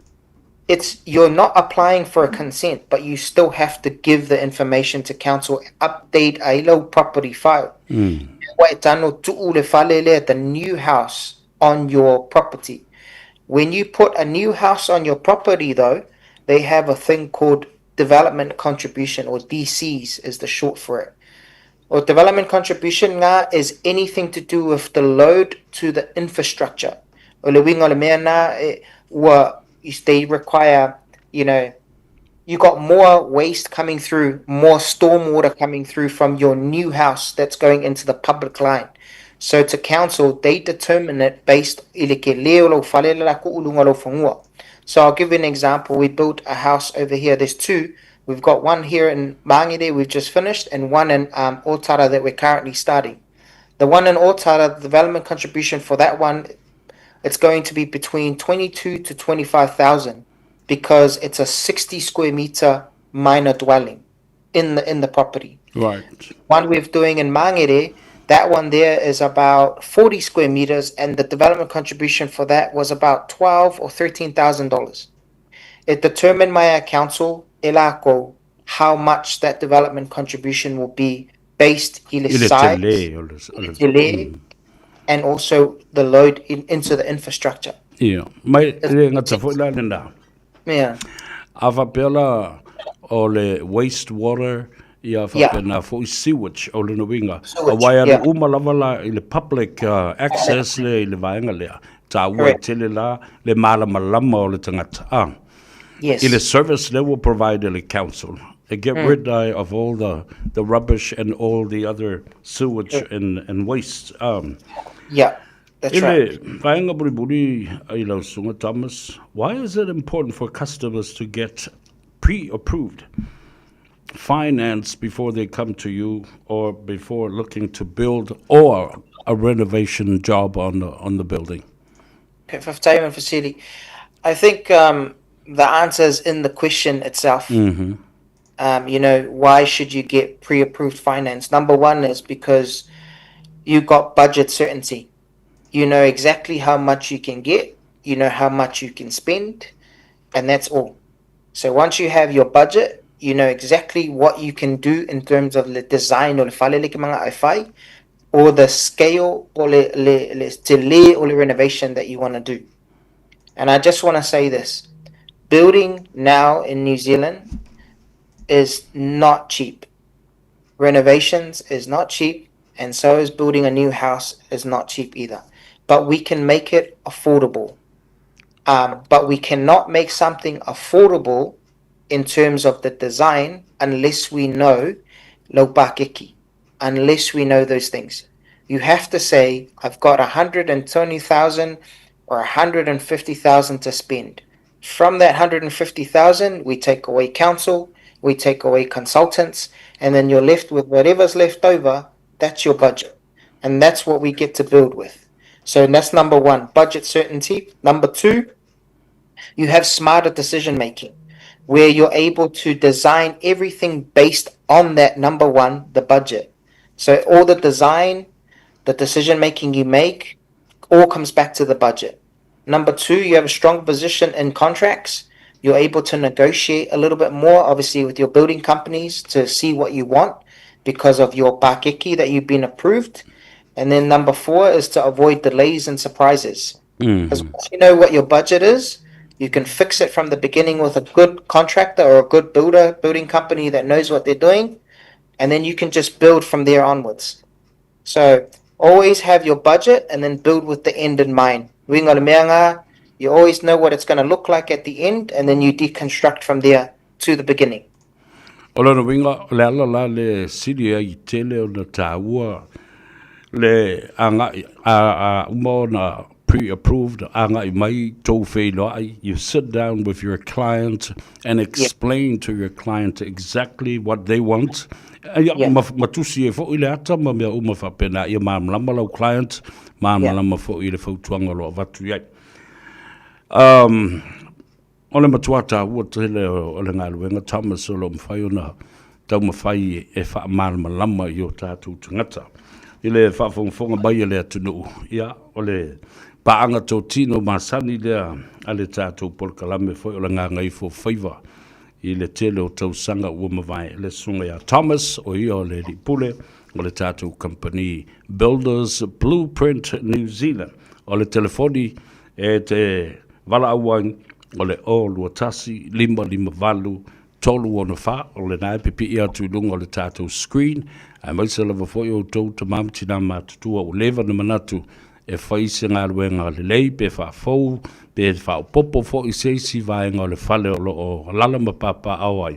K: it's you're not applying for a consent, but you still have to give the information to council, update a low property file. Wa e tano tu'u le fale lea, the new house on your property. When you put a new house on your property, though, they have a thing called development contribution, or DCs is the short for it. Or development contribution ngā is anything to do with the load to the infrastructure. O le uiga o le mea nā, e, ua, they require, you know, you got more waste coming through, more stormwater coming through from your new house that's going into the public line. So to council, they determine it based i le ke le o lau fale le la ku ulunga lau whangua. So I'll give you an example. We built a house over here. There's two. We've got one here in Mangere we've just finished and one in um, Otara that we're currently starting. The one in Otara, the development contribution for that one, it's going to be between 22 to 25,000 because it's a 60 square meter minor dwelling in the in the property.
F: Right.
K: One we're doing in Mangere, that one there is about 40 square meters, and the development contribution for that was about 12 or $13,000. It determined my council, elako, how much that development contribution will be based i le size, tele, and also the load in, into the infrastructure.
F: Ia, mai le ngata foi la lena.
K: Yeah.
F: A faapea la o le waste water ia faapena foi sewage o lona uiga aua e alu uma lava la i le public access lea i le vaega lea taua e tele la le malamalama o le tagata a
K: Yes.
F: I le service lea ua provide e le council e get rid ai of all the the rubbish and all the other sewage and and waste um
K: Yeah. That's
F: I le
K: right.
F: vaega mulimuli i lau susuga Thomas, why is it important for customers to get pre-approved finance before they come to you or before looking to build or a renovation job on the, on the building?
K: Faafetai ma fesili. I think um, the answer is in the question itself.
F: Mm-hmm.
K: Um, you know, why should you get pre-approved finance? Number one is because you got budget certainty. You know exactly how much you can get, you know how much you can spend, and that's all. So once you have your budget, you know exactly what you can do in terms of the design o le fale le ke mga ai or the scale or le, le, le tele or le renovation that you want to do. And I just want to say this. Building now in New Zealand is not cheap. Renovations is not cheap, and so is building a new house is not cheap either. But we can make it affordable. Um, but we cannot make something affordable in terms of the design unless we know lopakeki, unless we know those things. You have to say, I've got 120,000 or 150,000 to spend. From that 150,000, we take away council, we take away consultants, and then you're left with whatever's left over, that's your budget. And that's what we get to build with. So that's number one, budget certainty. Number two, you have smarter decision making where you're able to design everything based on that number one, the budget. So all the design, the decision making you make, all comes back to the budget. Number two, you have a strong position in contracts. You're able to negotiate a little bit more, obviously, with your building companies to see what you want because of your pakeki that you've been approved. And then number four is to avoid delays and surprises. Because once you know what your budget is, you can fix it from the beginning with a good contractor or a good builder, building company that knows what they're doing. And then you can just build from there onwards. So always have your budget and then build with the end in mind. Uiga o le mea ngā, you always know what it's going to look like at the end and then you deconstruct from there to the beginning.
F: O lona uiga, o le ala la le sili ai i tele ona tāua le agai, a, a uma ona pre-approved, agai mai tou feiloai, you sit down with your client and explain yeah. to your client exactly what they want. Ia, yeah. ma, ma tusi e fo'i le ata ma mea uma faapena, ia malamalama lau client, malamalama yeah. fo'i le fautuaga o lo o avatu i ai. Um, O le matua tāua tele o le galuega Thomas o lo o mafai ona taumafai e faamalamalama i o tātou tagata. I le faafogafoga mai a le atunuu, ia, o le paaga totino masani lea a le tātou polokalame foi o le Gagaifo Faiva i le tele o tausaga ua mavae. Le susuga ia Thomas, o ia o le alii pule o le tātou kamupani Builders Blueprint New Zealand. O le telefoni e te valaau ai o le 0 2 1 5 5 8 3 6 4, o lena e pipii atu i luga o le tātou screen, aemaise lava foi outou tama ma tinā matutua ua leva ona manatu e fai se galuega lelei pe faafou pe faaopoopo foi se isi vaega o le fale o lo o alaala ma papaaao ai.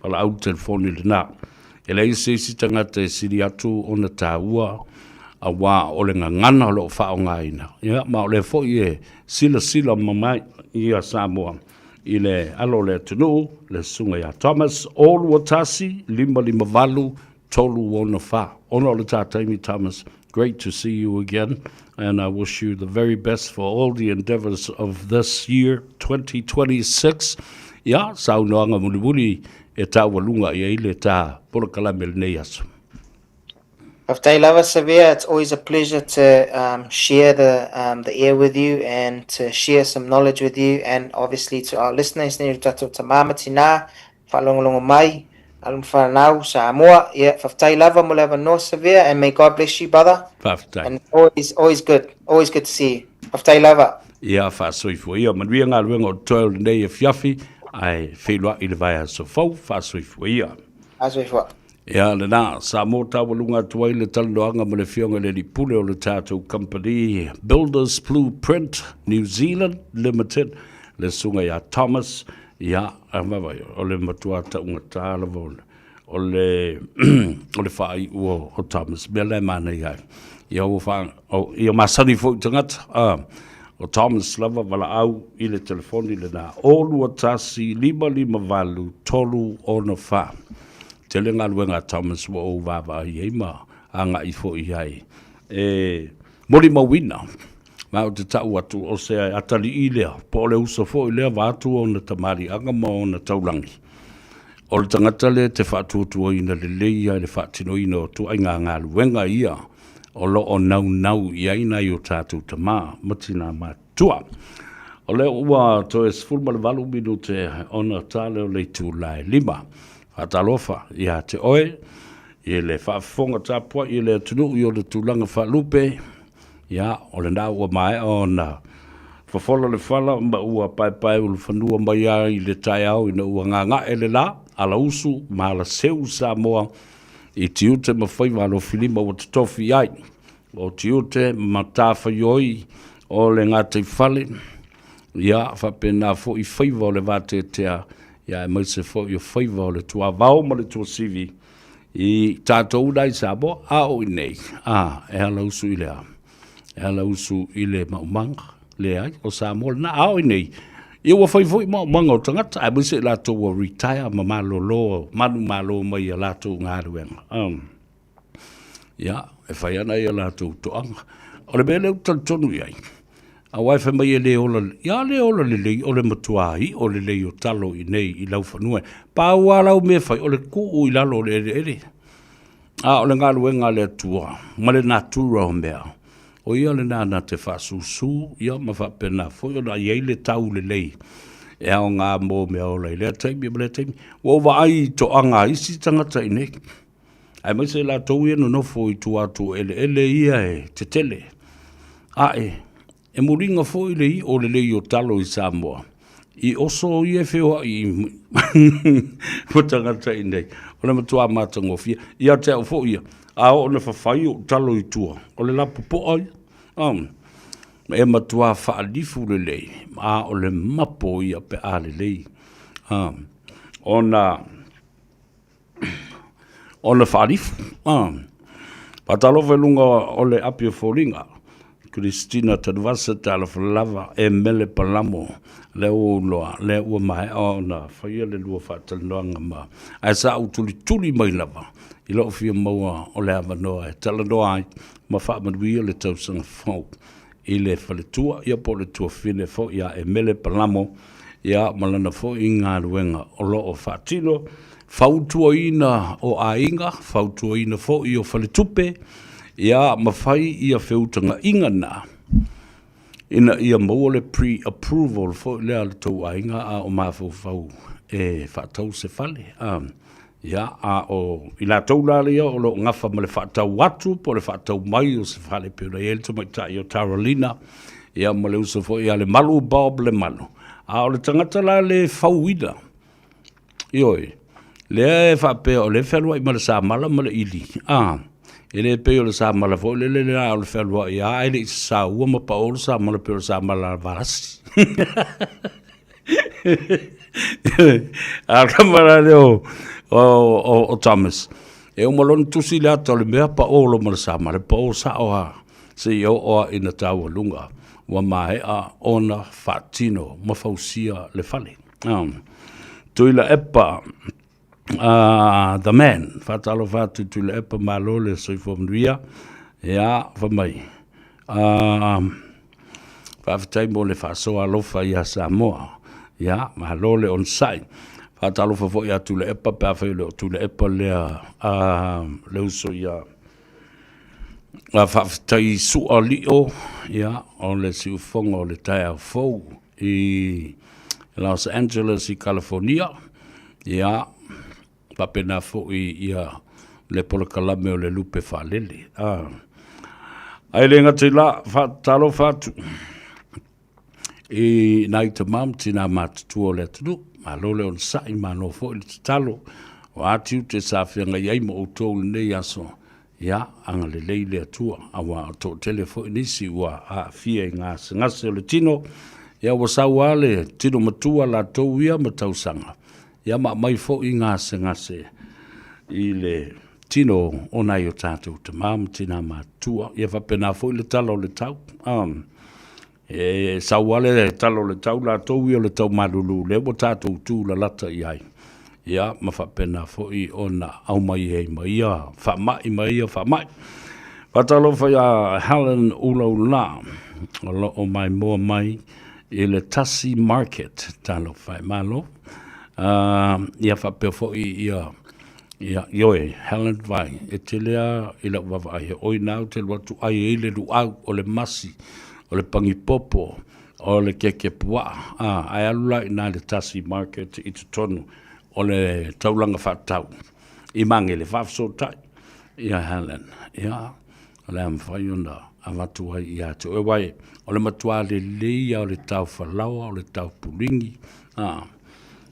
F: Valaau le telefoni lena. E leai se isi tagata e sili atu ona taua auā o le gagana o lo o faaaogaina. Ia, ma o lea foi e silasila ia Samoa i le alo o le atunuu, le susuga ia Thomas, 0 2 1 5 5 8 3 6 4. Ona o le tā taimi, Thomas, great to see you again, and I wish you the very best for all the endeavors of this year, 2026. Ia, saunoaga mulimuli e taualuga i ai le tā polokalame lenei aso.
K: Faafetai lava, Savea. It's always a pleasure to share the air with you and to share some knowledge with you and obviously to our listeners nei tatou tamā ma tinā faalogologo mai alo ma fanau Samoa. Yeah, faafetai lava mo le avanoa, Savea, and may God bless you, brother.
F: Faafetai.
K: And always good. Always good to see you. Faafetai lava.
F: Ia, faasoifua ia. Manuia galuega o totoe o lenei afiafi, ae feiloai i le vaiaso fou. Faasoifua ia.
K: Faasoifua.
F: Ia lena, sa mo taualuga atu ai le talanoaga ma le Afioga i le Alii Pule o le tatou kamupani Builders Blueprint New Zealand Limited, le Susuga ia Thomas, ia, vaai, o le matua taugata lava o le o le faaiu o Thomas, mea la e manaia ai. Ia ua faa, ia masani foi i tagata, o Thomas lava valaau i le telefoni lena, 0 2 1 5 5 8 3 6 4. Tele galuega a Thomas ua ou vaavaai ai ma agai foi i ai e molimauina. Ma ou te tau atu o se atalii lea, po o le uso foi lea vaeatu ona tamaliiaga ma ona taulagi. O le tagata lea e te faatuatuaina lelei ia i le faatinoina o ituaiga galuega ia o lo o naunau i ai nai o tatou tama ma tina matutua. O lea ua toe 18 minute ona ta lea o le itula e 5. Faatalofa ia te oe i le faafofoga tapuai i le atunuu i ona tulaga faalupe. Ia, o lena ua maea ona fofola le fala ma ua paepaeulufanua mai lava i le taeao ina ua gaga'e le la, alausu ma alaseu Samoa i tiute ma faiva alofilima ua totofi ai. O tiute ma matafaioi o le gataifale, ia faapena foi faiva o le vateatea, ia aemaise foi o faiva o le tuavao ma le tuasivi i tatou la i Samoa, a o i inei, a, e alausu i le a? E alausu i le maumaga, leai, o Samoa lena, a o i inei, ia ua fai foi maumaga o tagata, aemaise i latou ua retire ma malolo, manumalo mai i a latou galuega. Ia, e fai ana ia latou toaga. O le mea lea ou te talitonu i ai, aua e fai mai e le ola, ia le ola lelei, o le matua iʻo lelei o talo i inei i laufanua. Pau lava lau mea e fai, o le tuu i lalo o le eleele. A o le galuega a le Atua ma le natura o mea, o ia lena na te faasusu, ia ma faapena foi ona i ai le tau lelei e aoga mo mea ola i lea taimi ma lea taimi. Ua ou vaai i toaga a isi tagata i inei, aemaise i latou ia e nonofo i tua atu o eleele ia e tetele ae e muliga foi le iʻo lelei o talo i Samoa i oso ia e feoai ma tagata i inei. O le matua matagofie. Ia te au foi ia, a oo ina fafai ou talo i tua, o le lapopoa ia. E matua faalifu lelei, a o le mapo ia pe a lelei ona ona faalifu. Faatalofa i luga o le api o foliga, Christina Tanuvasa, talofa lava, e Mele Palamo, lea ua ou iloa, lea ua maea ona faia le lua faatalanoaga ma, ae sa ou tulituli mai lava i lou fia maua o le avanoa e talanoa ai ma faamanuia le tausaga fou i le faletua, ia po o le tuafine foi ia Emele Palamo, ia ma lana foi galuega o lo o faatino, fautuaina o aiga, fautuaina foi o faletupe, ia ma fai ia feutagaiga na, ina ia maua le pre-approval foi lea a le tou aiga a o mafaufau e faatau se fale. Ia, a o i latou la ia o lo o gafa ma le faatau atu po o le faatau mai o se fale pei ona i ai le tamaitai o Taralina, ia ma le uso foi ia Lemalu, Bob Lemalu. A o le tagata la le fauina, ioe, lea e faapea o lea e fealuai ma le samala ma le ili, a, e le pei o le samala foi lele lea o le fealuai lava ae le i sasaua ma pao le samala pei o le samala a le Valasi. A le tama la lea o Thomas, e uma loa ona tusi le ata o le mea, pao loa ma le samala, pao sao lava seia oo lava ina taualuga. Ua maea ona faatino ma fausia le fale. Tuilaepa the man, faatalofa atu Tuilaepa, malo le soifua manuia. Ia, fai mai, faafetai mo le faasoa alofa ia Samoa. Ia, malo le onosai. Faatalofa foi ia Tuilaepa pe afai o le o Tuilaepa lea le uso ia Faafetai Sua Lio, ia, o le siufofoga o le taeao fou i Los Angeles i Kalifonia, ia, faapena foi ia le polokalame o le lupe faalele. Ae le gata i la, faatalofa atu i nai tama ma tina matutua o le atunuu, malo le onosai, malo foi le tatalo, o a tiute sa feagai ai ma outou i lenei aso, ia agalelei le Atua, aua o toatele foi nisi ua aafia i gasegase o le tino, ia ua sau lava le tino matua latou ia ma tausaga, ia ma aumai foi gasegase i le tino o nai o tatou tama ma tina matutua. Ia faapena foi le tala o le tau. E sau lava le tala o le tau latou ia o le tau malulu lea ua tatou tulalata i ai, ia ma faapena foi ona aumai ai ma ia faamai ma ia faamai. Faatalofa ia Helen Ulaula o lo o maimoa mai i le Tasi Market, talofa e malo. Ia faapea foi ia Ia, ioe, Helen Vai, e tele lava i lau vaavaai, he oi nā ou te alu atu ai ai le luau, o le masi, o le pagipopo, o le keke puaa, a, ae alu la i ina i le Tasi Market i totonu o le taulaga faatau i Magele, faafesootai ia Helen, ia, o le a mafai ona avatu ai ia te oe, aua o le matua lelei lava o le tao falaoa, o le tao puligi, a.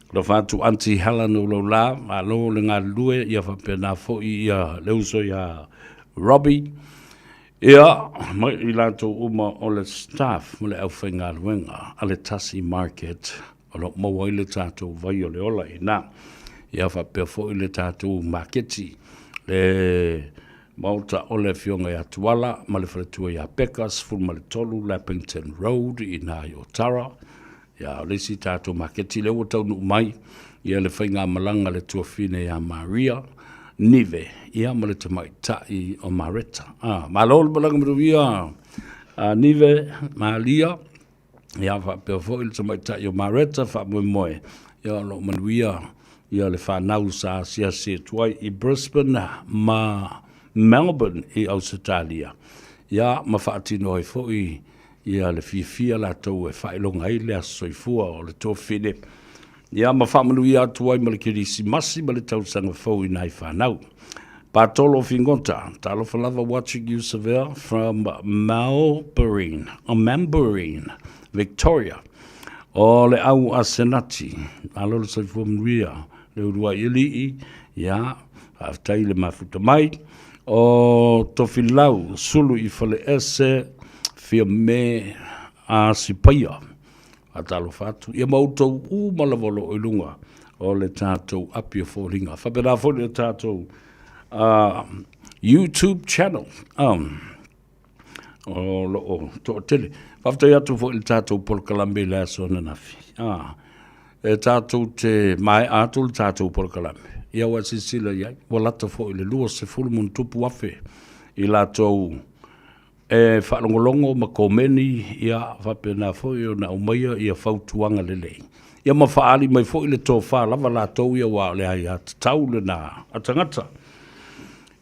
F: Alofa atu Aunty Helen Ulaula, malo le galulue, ia faapena foi ia le uso ia Robbie, ia ma i latou uma o le staff ma le aufaigaluega a le Tasi Market o lo o maua ai le tatou vai o le ola i ina. Ia faapea foi le tatou maketi, le Maota o le Afioga ia Tuala ma le faletua ia Peka, 13 Lappington Road i ina i Otara. Ia, o le isi tatou maketi lea ua taunuu mai, ia le faigamalaga a le tuafine ia Maria Nive, ia ma le tamaitai o Mareta. Ah, malo le malaga manuia a Nive, Maria, ia faapea foi le tamaitai o Mareta faamoemoe, ia o lo o manuia ia le fanau sa asiasi atu ai i Brisbane ma Melbourne i Ausetalia, ia ma faatino ai foi Ia le fiafia latou e faailoga ai le aso soifua o le tuafafine, ia ma faamanuia atu ai ma le Kerisimasi ma le tausaga fou i nai fanau. Patolo Figota, talofa lava watching you Savea from Melbourne, or Mambourin, Victoria. O le au a Senati, malo le soifua manuia, le uluai alii, ia, faafetai le mafuta mai. O Tofilau, Sulu i Faleese, Fiame a Sipaia. Faatalofa atu. Ia ma outou uma lava o lo o i luga o le tatou api o foliga. Faapena foi le tatou YouTube channel. O lo o toatele. Faafetai atu foi i le tatou polokalame i le aso ananafi. E tatou te maea atu le tatou polokalame. Ia ua silasila i ai, ua lata foi i le 20,000+ i latou e faalogologo ma komeni, ia faapena foi ona aumaia ia fautuaga lelei. Ia ma faaali mai foi le tofa lava latou ia aua o le aiatatau lena a tagata.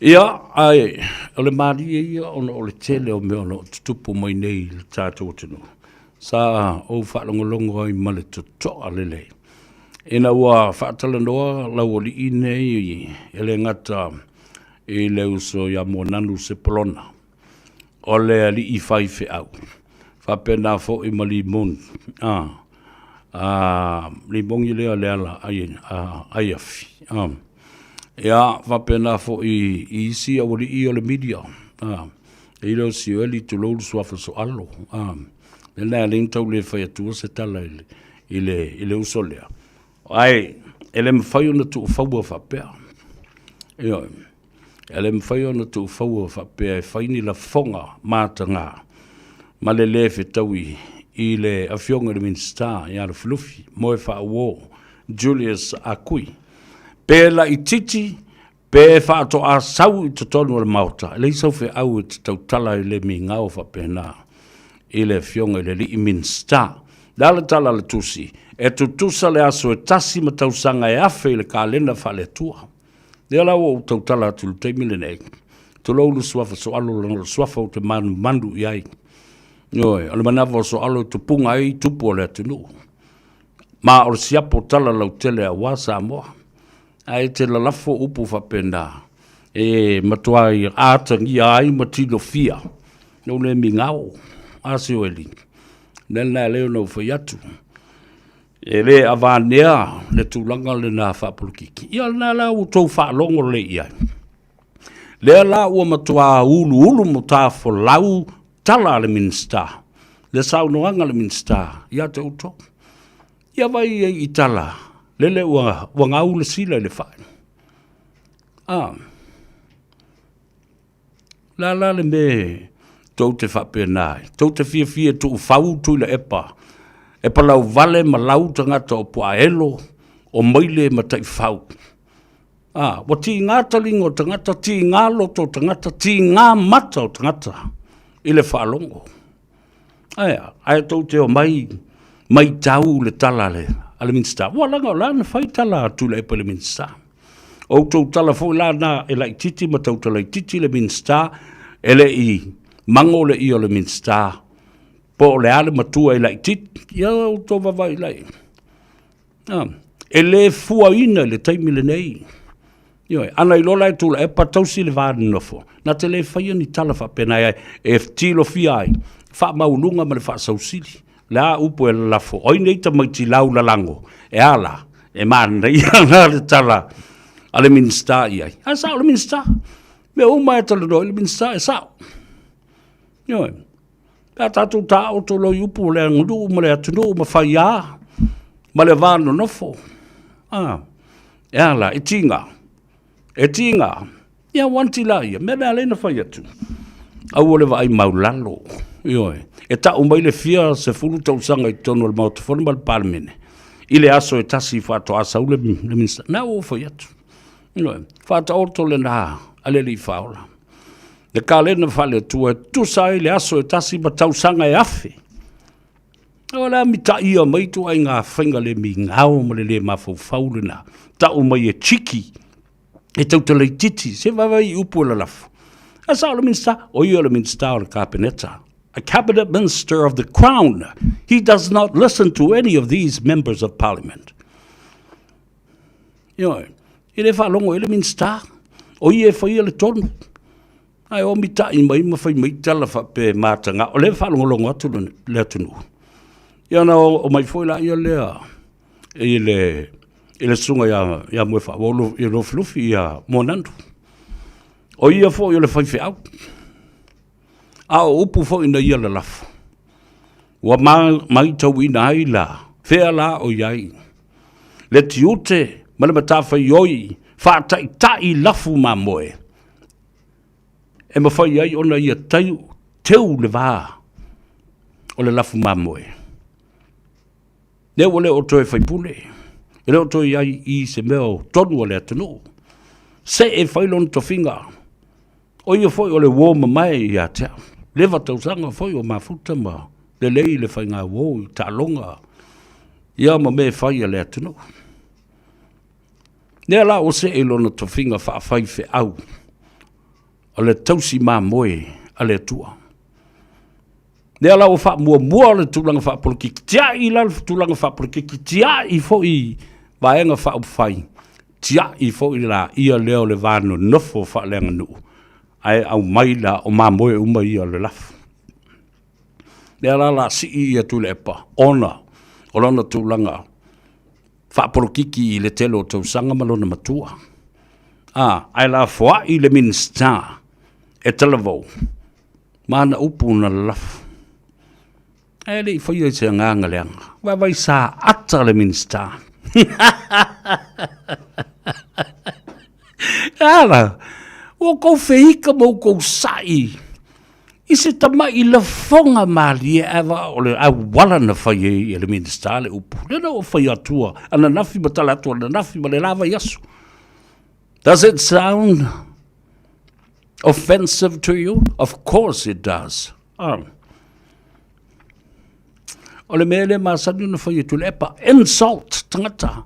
F: Ia, ae o le malie ia ona o le tele o mea o lo o tutupu mai nei i le tatou atunuu. Sa ou faalogologo ai ma le totoa lelei ina ua faatalanoa laualii nei e le gata i le uso ia Moananu Sepolona, o le alii faifeau, faapena foi ma Limoni, Limoni lea Leala Aiafi, ia faapena foi i isi aualii o le media, e i ai le Sioeli, tulou le suafa Soalo, le mea lena e ala ai ona tau le fai atua se tala i le uso lea. Ae e le mafai ona tuufaua faapea. Ioe. E le mafai ona tuufaua faapea e fai ni lafoga mataga. ma le lē fetaui i le Afioga i le Minisita ia Lufilufi Moefaauo Julius Akui. Pe laitiiti, pe faatoa sau i totonu o le Maota, e leai sau feau e te tautala i le migao faapena i le Afioga i le alii Minisita. O le a le tala a le Tusi? E tutusa le aso e tasi ma tausaga e afe i le kalena faale-Atua. Lea la ua ou tautala atu i le taimi lenei, tulou le suafa Soalo leaga o le suafa ou te manumanu i ai. Ioe, o le manava o Soalo e tupuga ai tupu o le atunuu. Ma o le siapo tala lautele aua Samoa. Ae te lalafo upu faapena e matua atagia ai ma tilofia lou le migao. A Sioeli, le mea lena e ala ai ona ou fai atu. E le avanea le tulaga lena faapolokiki. Ia lena la ua outou faalogo lelei i ai. Lea la ua matua uluulu matafolau tala a le Minisita, le saunoaga a le Minisita ia te outou. Ia vaai ai i tala, lele ua, ua gau le sila i le fai. Ah. Le a la le mea tou te faapena ai? Tou te fiafia e tuufau Tuilaepa e palauvale ma lau tagata o Puaelo, o Maile ma Taifau. A, ua tiga taliga o tagata, tiga loto o tagata, tiga mata o tagata i le faalogo. Ae a? Ae tou te omai maitau le tala a le Minisita. Ua leaga o la na fai tala a Tuilaepa i le Minisita. O outou tala foi la na e laitiiti ma tautala itiiti le Minisita, e le i mago le ie o le Minisita po o le a le matua e laitiiti. Ia outou vaavaai la i ai. E le fuaina i le taimi lenei. Ioe, ana iloa la e Tuilaepa tausi le va nonofo, na te le faia ni tala faapena e, e tilofia ai faamaualuga ma le faasausili. Le a upu e lalafo, o ai nei tamaiti lau lalago, e a la, e manaia la le tala a le Minisita i ai. Ae sao le Minisita. Mea uma e talanoa ai le Minisita e sao. Ioe. Pe a tatou taoto loa i upu o le aganuu ma le atunuu ma faiā ma le va nonofo. Ah, e a la, e tiga. E tiga. Ia wanti la ia, mea lea lea na fai atu. Aua le vaai maulalo. Ioe. E tau mai le fia 10 tausaga i totonu o le Maota Fono ma le Palemene. I le aso e tasi faatoa sau le, le Minista. Na ua fai atu. Ioe. Faataoto lena a le Alii Faaola. Le kalena faale-Atua e tusa ai le aso e tasi ma tausaga e afe. O le a mitaia mai ituaiga faiga le migao ma le le mafaufau lena. Tau mai e chiki, e tautala itiiti, se vaavaai i upu e lalafo. A sao le Minista, o ia o le Minista o le Kapeneta. A cabinet minister of the crown. He does not listen to any of these members of parliament. Ioe, e le faalogo i ai le Minisita, o ia e faia le tonu. Ae o mitai mai ma fai mai tala faapea e mataga, o lea e faalogologo atu le atunuu. Ia ona o mai foi laia lea i le, i le susuga ia, ia Moefaauo ia Lufilufi ia Moananu. O ia foi o le faifeau. A o upu foi na ia lalafo, ua matauina ai la, fea la o i ai le tiute ma le matafaioi faataitai lafu mamoe e mafai ai ona ia tau, teu le va o le lafu mamoe. Lea ua le o toe faipule, e le o toe i ai i se mea o tonu a le atunuu. Se e fai lona tofiga, o ia foi o le uo mamae ia te au. Leva tausaga foi o mafuta ma lelei le faiga uo i taaloga, ia ma mea e fai a le atunuu. Lea la ua see i lona tofiga faafaifeau o le tausi mamoe a le Atua. Lea la ua faamuamua le tulaga faapolokiki, tiai la le tulaga faapolokiki, tiai foi vaega faaupufai, tiai foi la ia lea o le va nonofo faaleaganuu, ae aumai la o mamoe uma ia o le lafo. Lea la la sii ia Tuilaepa ona o lona tulaga faapolokiki i le tele o tausaga ma lona matua. A, ae lafoai le Minisita e talavou ma ana upu na lalafo. Ae le i faia i se agaga leaga. Vaavaai sa ata le Minisita. Ala, ua kou feika ma ua kou sa'i. I se tamaʻi lafoga malie ae va o le auala na fai ai e le Minisita le upu. Lea na ua fai atua ananafi ma tala atu ananafi ma le la vaiaso. Does it sound offensive to you? Of course it does. O le mea lea masani ona fai e Tuilaepa, insult tagata.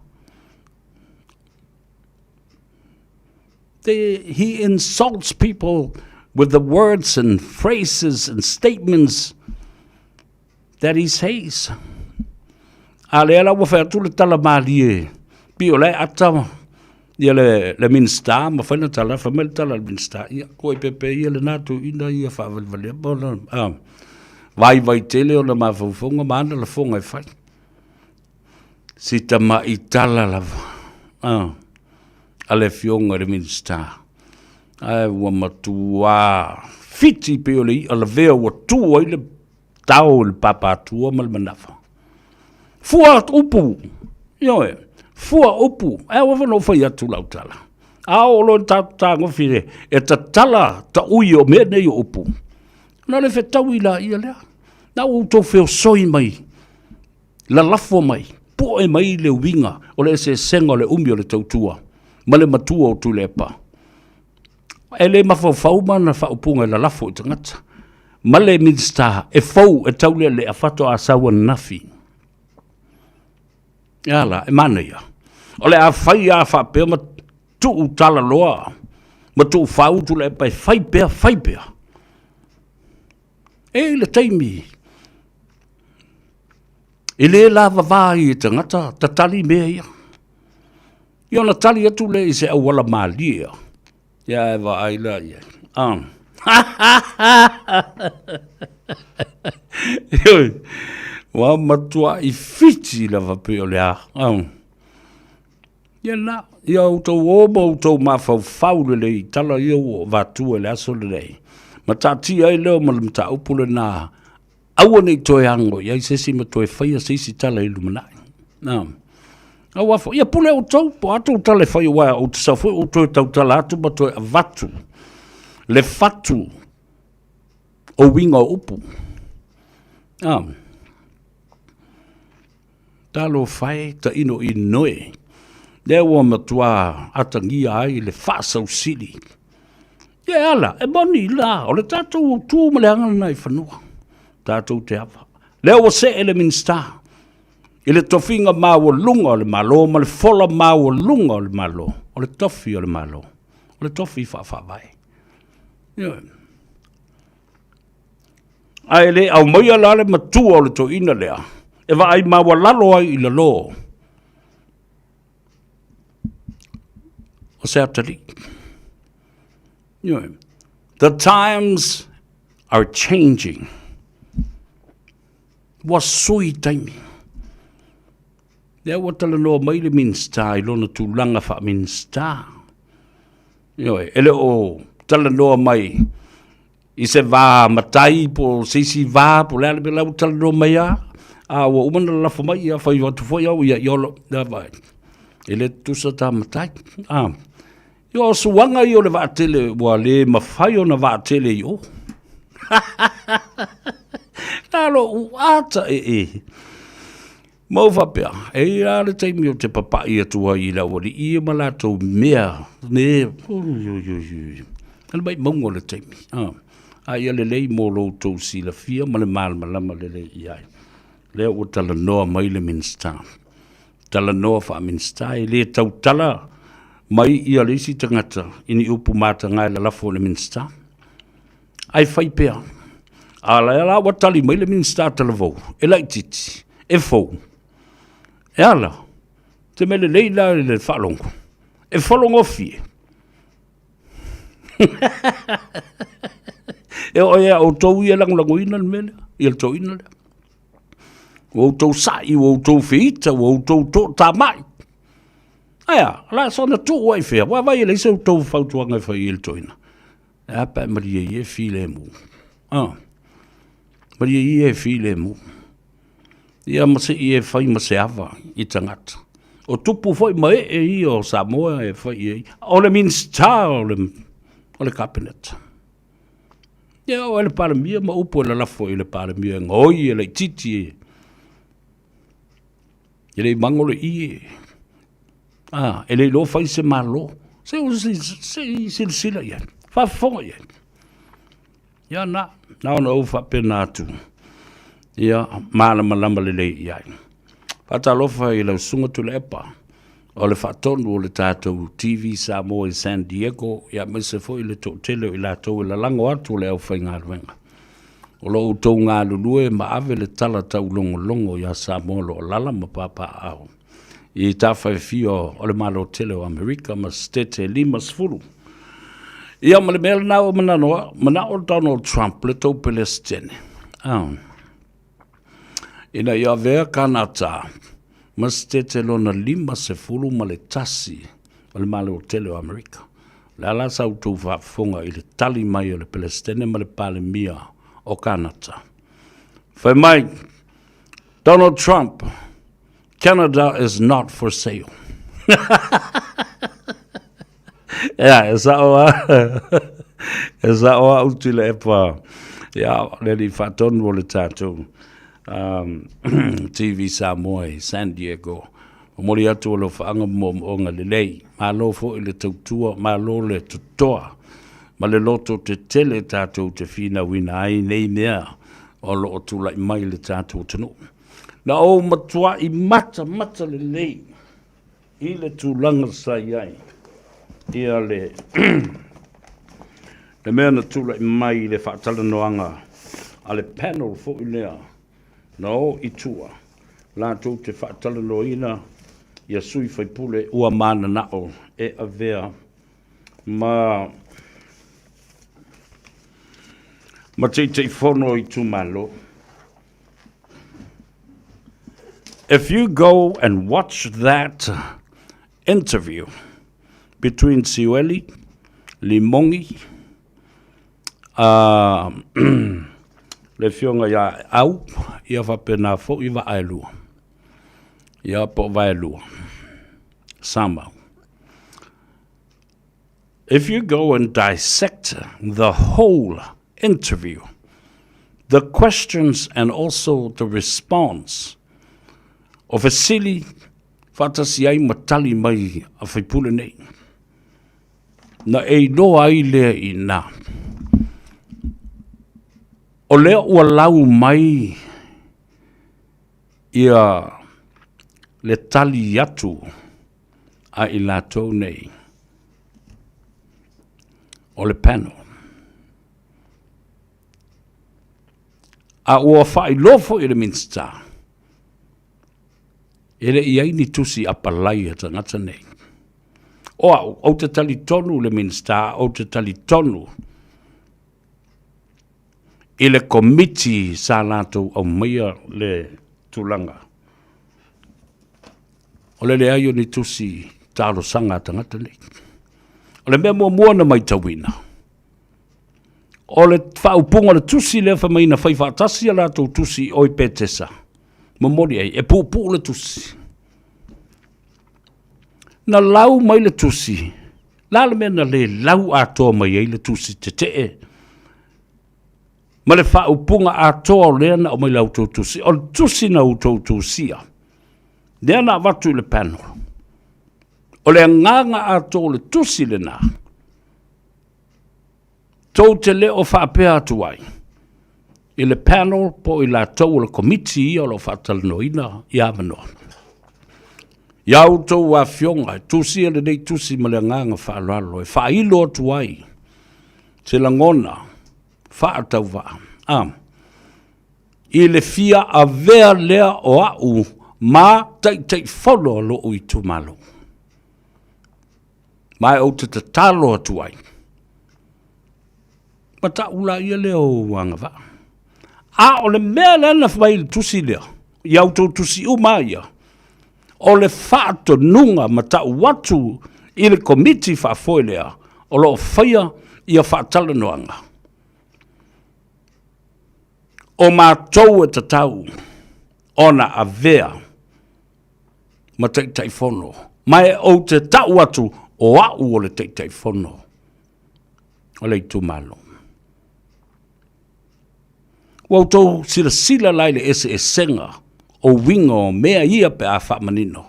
F: They, he insults people with the words and phrases and statements that he says. A lea la ua fai atu le tala malie, pi o le ata ia le, le minista, ma fai na tala, fai mai le tala le minista, ia, ko e pepe ia le nā ina ia whaawaliwali, bona, ah, vai vai tele o na mawhaufonga, ma ana lafonga e fai. Si tamaʻi tala lava a le Afioga i le Minisita, ae ua matuā fiti pei o le iʻa lavea ua tu ai le tao i le pāpātua ma le manava. Fua upu, ioe, fua upu, ae ua afa ona ou fai atu lau tala. A oo loa i le tatou tagofi e tatala taui o mea nei o upu, ona le fetaui laia lea. Na ua outou feosoi mai lalafo mai, poe mai le uiga o le eseesega o le umi o le tautua ma le matua o Tuilaepa. E le mafaufau ma ana faaupuga e lalafo i tagata. Ma le Minisita e fou e taulealea faatoa sau ananafi. E a la, e manaia. O le a fai a faapea ma tuu tala loa ma tuu fau Tuilaepa e fai pea, fai pea. E i le taimi e le lavava ai e tagata tatali mea ia. Ia ona tali atu lea i se auala malie. Ia e vaai la i ai. Ah. Ioe, ua matuai fiti lava pei o le a. Ah. Ia na, ia outou o ma outou mafaufau lelei i tala ia ua avatua i le aso lenei, ma taatia ai lea ma le mataupu lena, aua ne i toe ago i ai se isi ma toe faia se isi tala i lumanai. Na, aua foi, ia pule outou, po o a tou tala e fai, aua ou te sau foi ou toe tautala atu ma toe avatu le fatu o uiga o upu. Ah. Talofa e, tainoino e, lea ua matua atagia ai le faasausili. Ia e ala, e moni la, o le tatou autū ma le aga lena i fanua, tatou te ava. Lea ua see le Minisita i le tofiga maualuga o le Malo ma le fola maualuga o le Malo, o le tofi o le Malo, o le tofi faafaavae. Ioe. Ae le aumaia la le matua o le toeaina lea e vaai maualalo ai i lalo o se atalii. Ioe. The times are changing. Ua sui taimi. Lea ua talanoa mai le Minisita i lona tulaga faa-Minisita. Ioe, e le o talanoa mai i se va matai po o se isi va po o le a le mea la ua talanoa mai lava, a ua uma ona lalafo mai, ia fai atu foi au ia i olo, ia vaai, e le tutusa ta matai. A, ia o suaga ia o le vaatele ua le mafai ona vaatele i o. Na lou ata ee. Ma ou faapea, e i ai lava le taimi ou te papai atu ai i le aualii ia ma latou mea, me, oi, oi, oi, oi, o le maumauga o le taimi, a, a ia lelei mo lo outou silafia ma le malamalama lelei i ai. Lea ua talanoa mai le Minisita, talanoa faa-Minisita, e le tautala mai ia le isi tagata i ni upu mataga e lalafo i le Minisita. Ae fai pea. A lea la ua tali mai le Minisita talavou, e laitiiti, e fou. E ala, te mea lelei la i le faalogo, e fologofie. E oo ia outou ia e lagolagoina le mea lea, ia le toeaina lea. Ua outou sa'i, ua outou feita, ua outou toatamai. Ae a, o le a soona tuu ai i fea? Ua vaai e leai se outou fautuaga e fai i le toeaina. E a pe a malie ia e filemu. Ah, malie ia e filemu. Ia ma se i e fai ma se ava i tagata. O tupu foi ma ee ia o Samoa e fai i ai. O le Minisita o le, o le Kapeneta. Ia o le Palemia ma upu e lalafo i le Palemia e gaoi e laitiiti e. E le i mago le ie. Ah, e le iloa fai se Malo. Se o se se i silasila i ai. Faafofoga i ai. Ia na, na ona ou faapena atu. Ia, malamalama lelei i ai. Faatalofa i lau Susuga Tuilaepa, o le faatonu o le tatou TV Samoa i San Diego, ia aemaise foi le toatele o i latou e lalago atu o le aufaigaluega. O lo outou galulue ma ave le tala taulogologo ia Samoa o lo o alaala ma papaaao i tafa e fia o le Malo tele o Amerika ma Setete e 50. Ia ma le mea lena ua mananoa, manao Donald Trump le tou Pelesitene. Ah. Ina ia avea Kanata ma Setete lona 51 o le Malo tele o Amerika. O le a la sa outou faafofoga i le tali mai o le Pelesitene ma le Palemia o Kanata. Fai mai, Donald Trump, Canada is not for sale. Ia, e sao lava. E sao lava au Tuilaepa. Ia, le alii faatonu o le tatou um, TV Samoa i San Diego. Momoli atu alofaaga ma moomooga lelei. Malo foi le tautua, malo le totoa ma le loto tetele tatou te finauina ai nei mea o lo o tulai mai i le tatou atunuu. Na ou matuai matamata lelei i le tulaga sa i ai ia le le mea na tulai mai i le faatalanoaga a le panel foi lea na o i tua latou te faatalanoaina ia sui faipule ua mananao e avea ma ma Taitaifono o itumalo. If you go and watch that interview between Siueli, Limongi, uh, le afioga ia Au, ia faapena foi Vaaelua. Ia po o Vaelua. Samau. If you go and dissect the whole interview, the questions and also the response o fesili faatasi ai ma tali mai a faipule nei, na e iloa ai lea i ina. O lea ua lau mai ia le tali atu a i latou nei o le panel. A ua faailoa foi e le Minisita, e le i ai ni tusi apalai a tagata nei. O au, ou te talitonu le Minisita, ou te talitonu i le komiti sa latou aumaia le tulaga o le leai o ni tusi talosaga a tagata nei. O le mea muamua na matauina, o le faaupuga o le tusi lea fai mai na fai faatasi a latou tusi i o i Petesa, momoli ai, e puupuu le tusi. Na lau mai le tusi, la le mea na le lau atoa mai ai le tusi tetee ma le faaupuga atoa o lea na aumai la outou tusi. O le tusi na outou tusia, lea na avatu i le panel, o le agaga atoa o le tusi lena, tou te le o faapea atu ai i le panel po o i latou o le komiti ia o lo o faatalanoaina ia avanoa. Ia outou afioga, e tusia lenei tusi ma le agaga faaaloalo e faailo atu ai se lagona faatauvaa a i le fia avea lea o au ma Taitaifono a lou itumalo. Ma e ou te tatalo atu ai, ma ta'u la ia lea o agavaa. A o le mea lea na fai i le tusi lea, ia outou tusi uma ia, o le faatonuga ma ta'u atu i le komiti faafoe lea o lo o faia ia faatalanoaga. O matou e tatau ona avea ma Taitaifono, ma e ou te ta'u atu o a'u o le Taitaifono o le itumalo. Ua outou silasila la i le eseesega o uiga o mea ia pe a faamanino.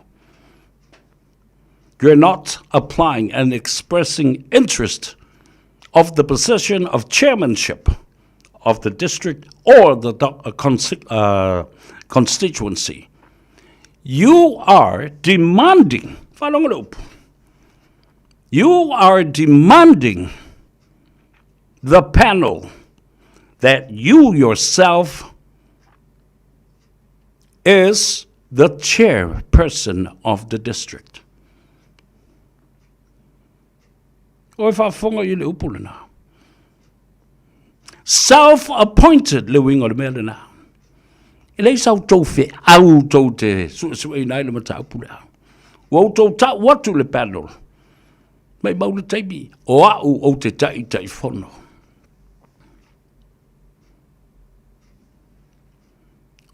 F: You're not applying and expressing interest of the position of chairmanship of the district or the uh, constituency. You are demanding, faalogo le upu, you are demanding the panel that you yourself is the chairperson of the district. O e faafofoga i le upu lena. Self-appointed le uiga o le mea lena. E leai sa outou feau tou te suesueina ai le mataupu lea. Ua outou tau atu le panel. Maimau le taimi, o au ou te taitaifono.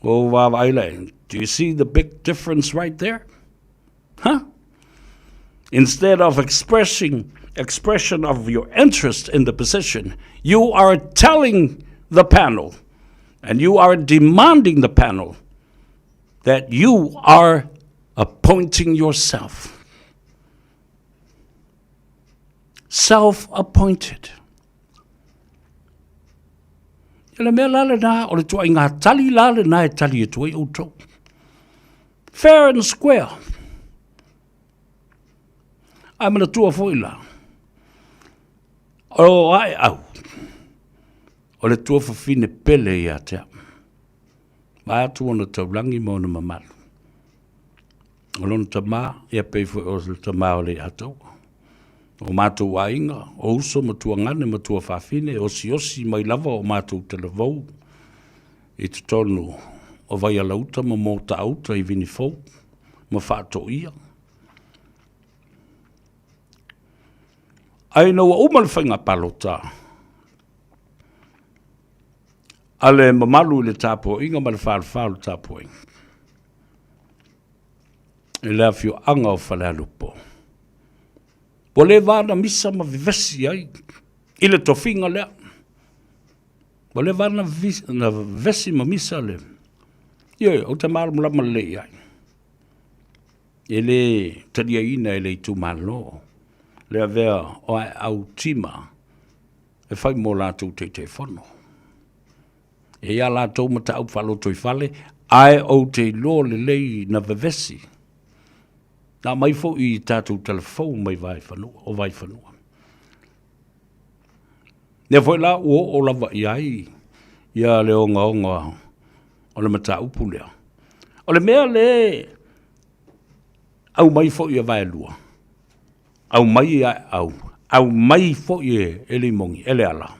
F: O vaavaai lae, do you see the big difference right there? Huh? Instead of expressing expression of your interest in the position, you are telling the panel and you are demanding the panel that you are appointing yourself. Self-appointed. E le mea la lena, o le tuaiga tali la lena e tali atu ai outou. Fair and square. Ae manatua foi la, o ae au, o le tuafafine pele ia te au. Vae atu ona taulagi ma ona mamalu. O lona tama, ia pei foi o le tama o Leiataua. O matou aiga, o uso ma tuagane ma tuafafine, e osiosi mai lava o matou talavou i totonu o Vaialauta ma Motauta i Vinifou ma Faatoia. Ae ina ua uma le faiga palota a le mamalu i le tapuaiga ma le falefa o le tapuaiga i le afioaga o Falealupo, ua leva ona misa ma vevesi ai i le tofiga lea. Ua leva ona vevesi ma misa le... Ioe, ou te malamalama lelei i ai. E le taliaina e le itumalo le avea o Aeau Tima e fai mo latou Taitaifono. E i ai a latou mataupu faalotoifale, ae ou te iloa lelei na vevesi. Na aumai foi i tatou talafou mai Vaefanua, o Vaifanua. Lea foi la ua oo lava i ai ia le ogaoga o le mataupu lea. O le mea le aumai foi e Vaelua, aumai e Aeau, aumai foi e Limogi, e Leala,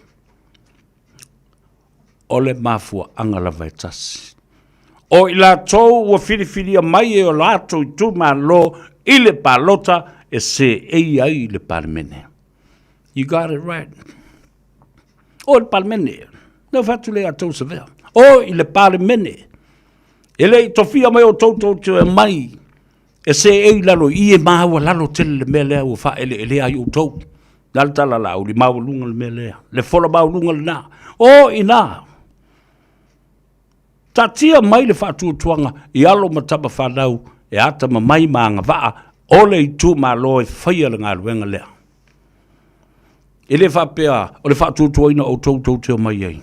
F: o le mafuaaga lava e tasi. O i latou ua filifilia mai e o latou itumalo i le palota e seei ai i le Palemene. You got it right. O i le Palemene. Lea fai atu le ia tou savea. O i le Palemene. E le i tofia mai outou tou te mai e seei i lalo i i e maualalo tele le mea lea ua faaeleelea ai outou. Le a le tala Laauli, maualuga le mea lea, le fola maualuga lena. O i ina, taatia mai le faatuatuaga i alo ma tama fanau e atamamai ma agavaa o le itumalo e faia le galuega lea. E le faapea o le faatuatuaina o outou tou te omai ai.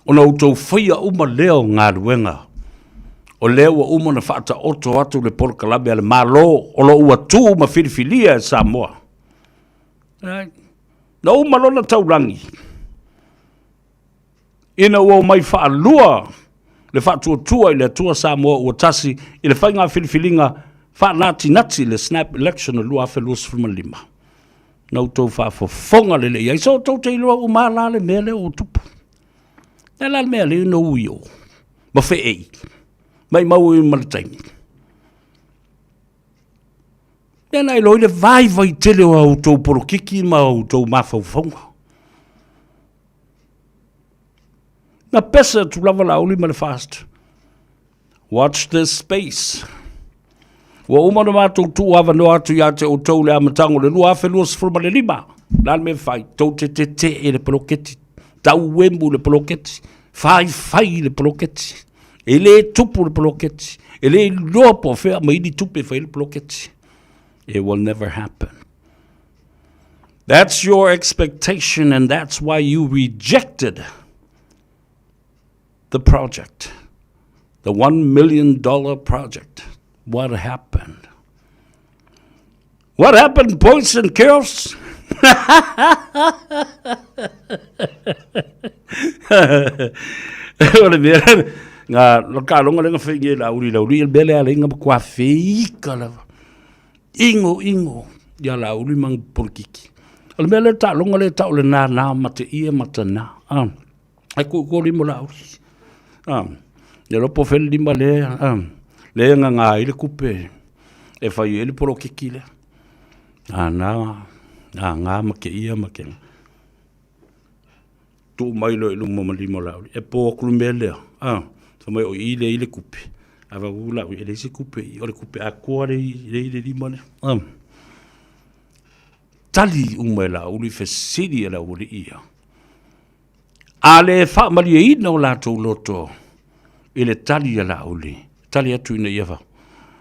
F: Ona outou faia uma lea o galuega, o lea ua uma ona faataoto atu le polokalame a le Malo o lo o ua tu ma filifilia e Samoa. Na uma lona taulagi, ina ua omai faalua le faatuatua i le Atua Samoa ua tasi i le faiga filifiliga faanatinati le snap election o 2025. Na outou faafofoga lelei ai, so tou te iloa uma la le mea lea ua tupu. Le la le mea lea na ui o, ma feei, maimau ai ma le taimi. Lea na iloa ai le vaivai tele o a outou polokiki ma outou mafaufauga. Na pese atu lava Laauli ma le FAST. Watch this space. Ua uma ona matou tuu avanoa atu ia te outou i le amataga o le 2025. O le a le mea e fai? Tou te tetee i le poloketi. Tauemu le poloketi, faifai le poloketi, e le tupu le poloketi, e le iloa po o fea mai ni tupe e fai ai le poloketi. It will never happen. That's your expectation and that's why you rejected the project. The $1 million project. What happened? What happened, boys and girls? O le mea nga ka longa lenga whainge la uri la uri, el mea lea lenga ma kua feika lava. Ingo, ingo, ia la uri mang polokiki. O le mea lea ta longa le ta o le nā nā ma te ia ma te nā. Ah. Ai ku ko lima la uri. Ah. Le lopo fele lima le, ah. Le nga ngā i le kupe e whai e le polokiki le. Ah, nā, ah, ngā ma ke ia ma ke. Tuu mai loa i luma ma lima o Laauli, e po aku le mea lea, a, fai mai o i lea i le kupe. Ae fai atu Laauli, e leai se kupe i, o le kupe atoa lea i le lima lea. A. Tali uma e Laauli, fesili e le aualii ia. A le faamalieina o latou loto i le tali a Laauli, tali atu ina ia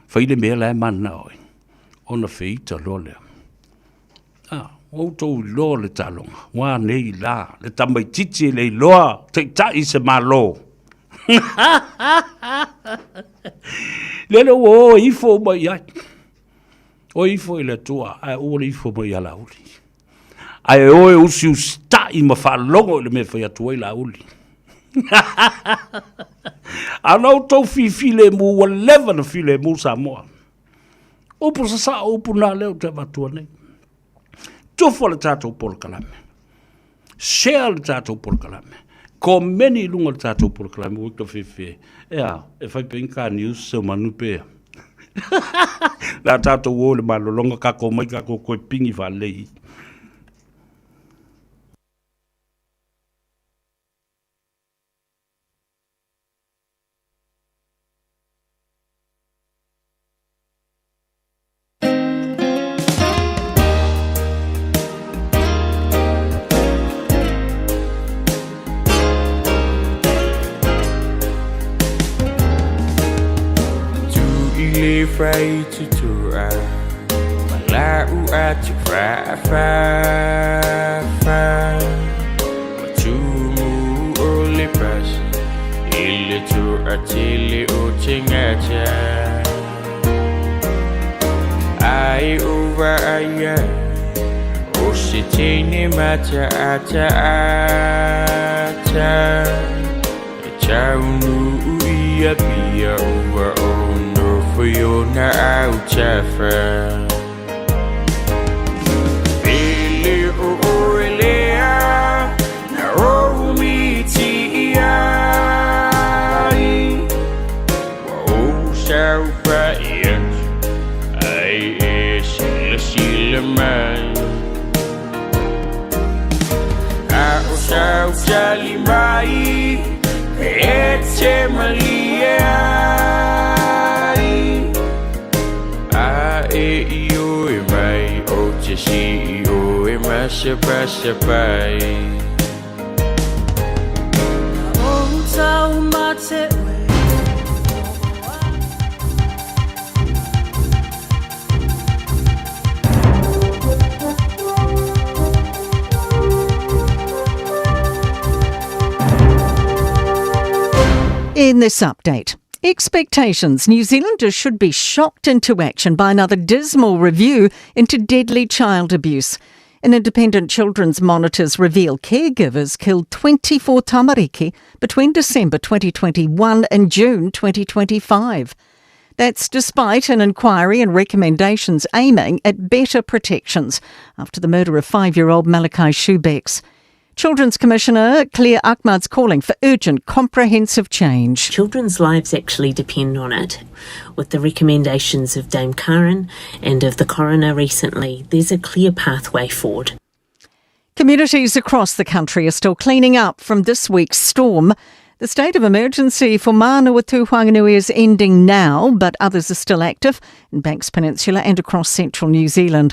F: fai le mea la e mananao ai, ona feita loa lea. A, ua outou iloa le taaloga, ua nei la, le tamaitiiti e le iloa taitai se Malo. Lele ua o e ifo uma i ai. O ifo i le Atua, ae ua le ifo mai ia Laauli. Ae o e usiusitai ma faalogo i le mea e fai atu ai Laauli. A na outou fifilemu, ua leva na filemu Samoa. Upu sasao, upu nā lea ou te avatua nei. Tufa le tātou polokalame. Share le tātou polokalame. Komeni i lunga le tātou polokalame, ua ka fefe. Ea, e whai pe ka news se manu pe. La tātou o le malolonga ka ko mai ka ko koe pingi whalei.
L: In this update, expectations New Zealanders should be shocked into action by another dismal review into deadly child abuse. An independent children's monitors reveal caregivers killed 24 tamariki between December 2021 and June 2025. That's despite an inquiry and recommendations aiming at better protections after the murder of 5-year-old Malachi Subecz. Children's Commissioner Claire Achmad's calling for urgent, comprehensive change.
M: Children's lives actually depend on it. With the recommendations of Dame Karen and of the coroner recently, there's a clear pathway forward.
L: Communities across the country are still cleaning up from this week's storm. The state of emergency for Manawatu Whanganui is ending now, but others are still active in Banks Peninsula and across central New Zealand.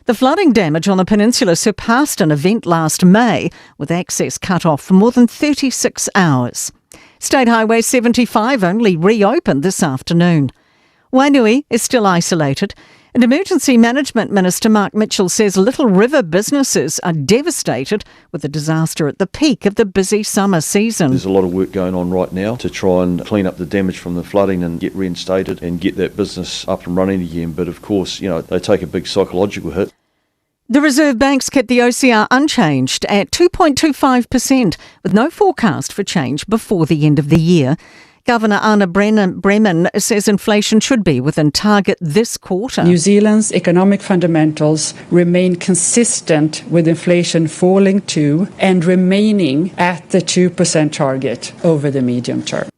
L: The flooding damage on the peninsula surpassed an event last May, with access cut off for more than 36 hours. State Highway 75 only reopened this afternoon. Wainui is still isolated. And Emergency Management Minister Mark Mitchell says Little River businesses are devastated with the disaster at the peak of the busy summer season.
N: There's a lot of work going on right now to try and clean up the damage from the flooding and get reinstated and get that business up and running again. But of course, you know, they take a big psychological hit.
L: The Reserve Bank's kept the OCR unchanged at 2.25%, with no forecast for change before the end of the year. Governor Anna Breman says inflation should be within target this quarter.
O: New Zealand's economic fundamentals remain consistent with inflation falling to and remaining at the 2% target over the medium term.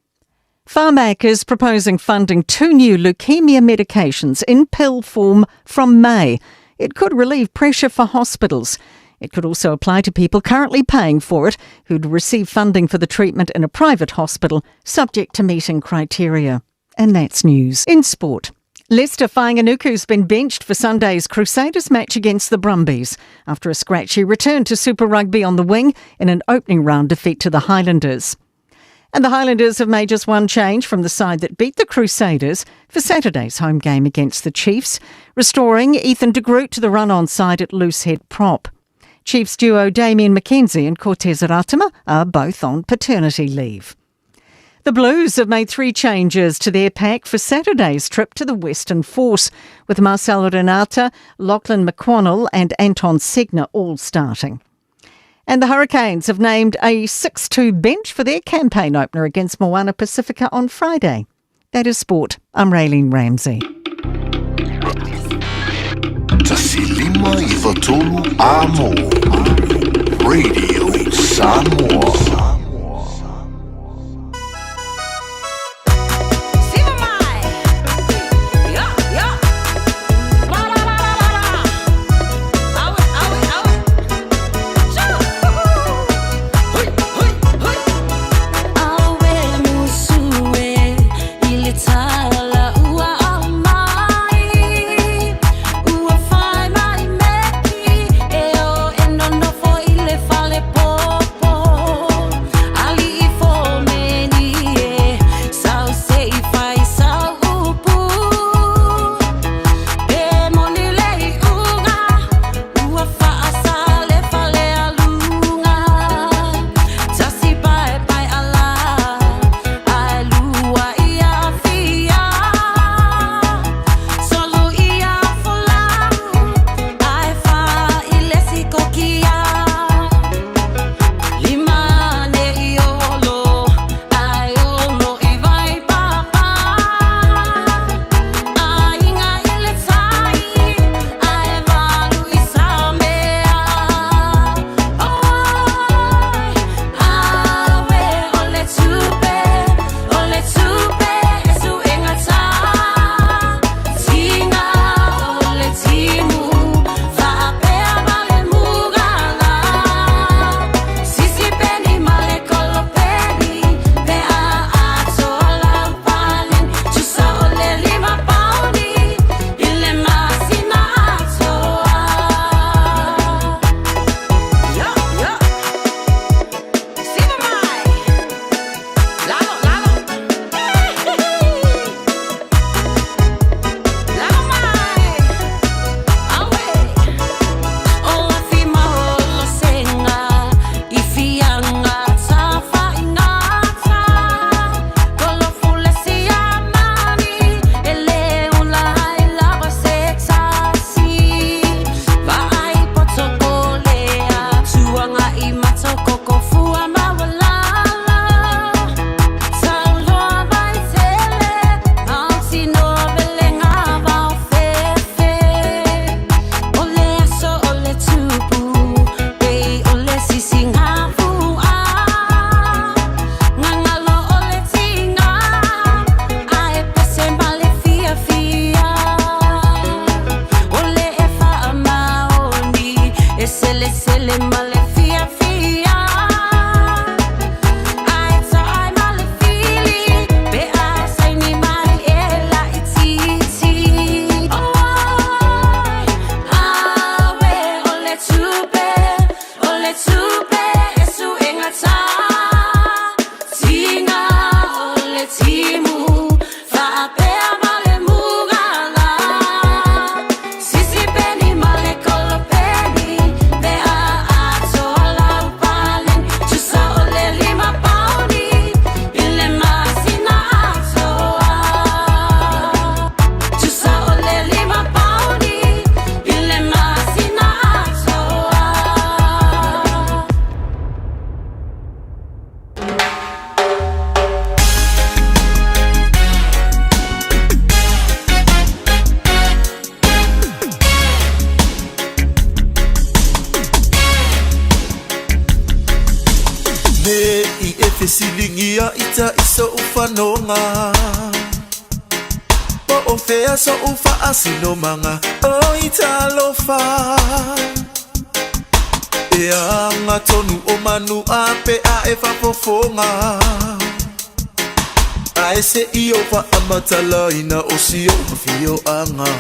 L: Pharmac is proposing funding two new leukemia medications in pill form from May. It could relieve pressure for hospitals. It could also apply to people currently paying for it who'd receive funding for the treatment in a private hospital, subject to meeting criteria. And that's news. In sport, Leicester Fainga'anuku's been benched for Sunday's Crusaders match against the Brumbies after a scratchy return to Super Rugby on the wing in an opening round defeat to the Highlanders. And the Highlanders have made just one change from the side that beat the Crusaders for Saturday's home game against the Chiefs, restoring Ethan de Groot to the run-on side at loosehead prop. Chiefs duo Damian McKenzie and Cortez Ratima are both on paternity leave. The Blues have made three changes to their pack for Saturday's trip to the Western Force, with Marcel Renata, Lachlan McQuannell and Anton Segner all starting. And the Hurricanes have named a 6-2 bench for their campaign opener against Moana Pacifica on Friday. That is sport. I'm Raylene Ramsey.
B: 15 3 Amo. Radio Samoa.
I: Ia ita i soʻu fanoga Po o fea soʻu faasinomaga Oi talofa E aga tonu o manu a pe a e faafofoga Ae seʻi o faamatalaina o si oʻu afioaga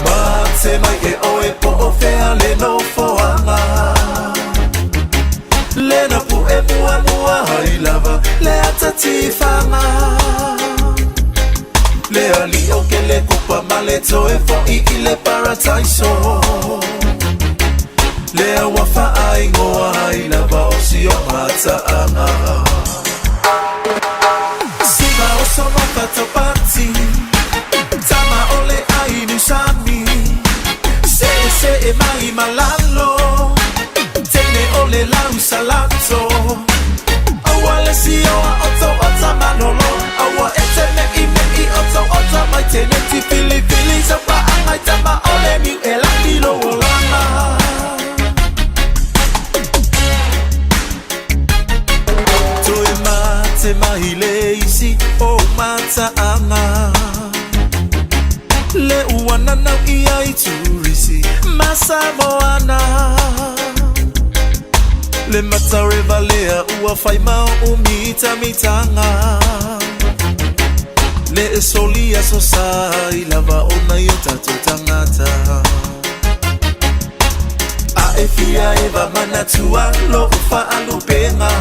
I: Mate mai e oe po o fea le nofoaga Lena puʻe muamua ai lava le ata tifaga Le aliʻi o ke le kupa ma le toe foʻi i le parataiso Lea ua faaigoa ai lava o si o mataaga Siva oso mafatopati Tama o le ai niusami Seʻeseʻe mai ma lalo Teine o le lau salato Aua le sioa o tou ota malolo Aua e te meʻimeʻi o tou ota mai teneti Filifili sau paaga i tama o le niu e laki lou olaga. Toe mate mai le isi o mataaga Le ua nanau ia i Turisi ma Samoana Le matareva lea ua fai ma o mitamitaga Le e soli aso sa i lava o nai o tatou tagata A e fia eva manatua loʻu faalupega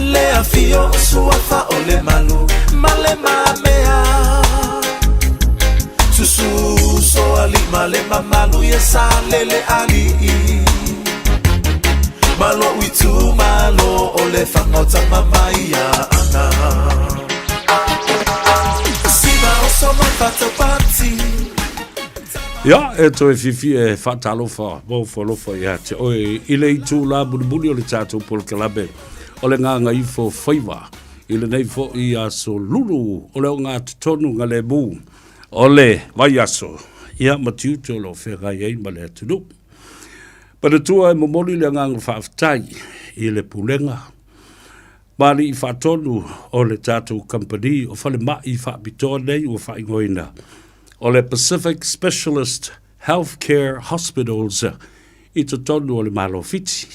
I: Le afio o suafa o le malu ma le mamea Susu soalii ma le mamalu ia sa lele alii Ma loʻu itumalo o le faga o tama mai ia ana Siva oso ma fatopati.
F: Ia, e toe fiafia e faatalofa ma ofo alofa ia te oe i le itulā mulimuli o le tatou polokalame o le Gagaifo Faiva i lenei foʻi aso lulu o le ogatotonu galemu o le vaiaso ia ma tiute o lo o feagai ai ma le atunuu. Manatua e momoli le agaga faafetai i le Pulega ma Alii Faatonu o le tatou kamupani o falemai faapitoa nei ua faaigoaina o le Pacific Specialist Healthcare Hospitals i totonu o le Malo Fiti.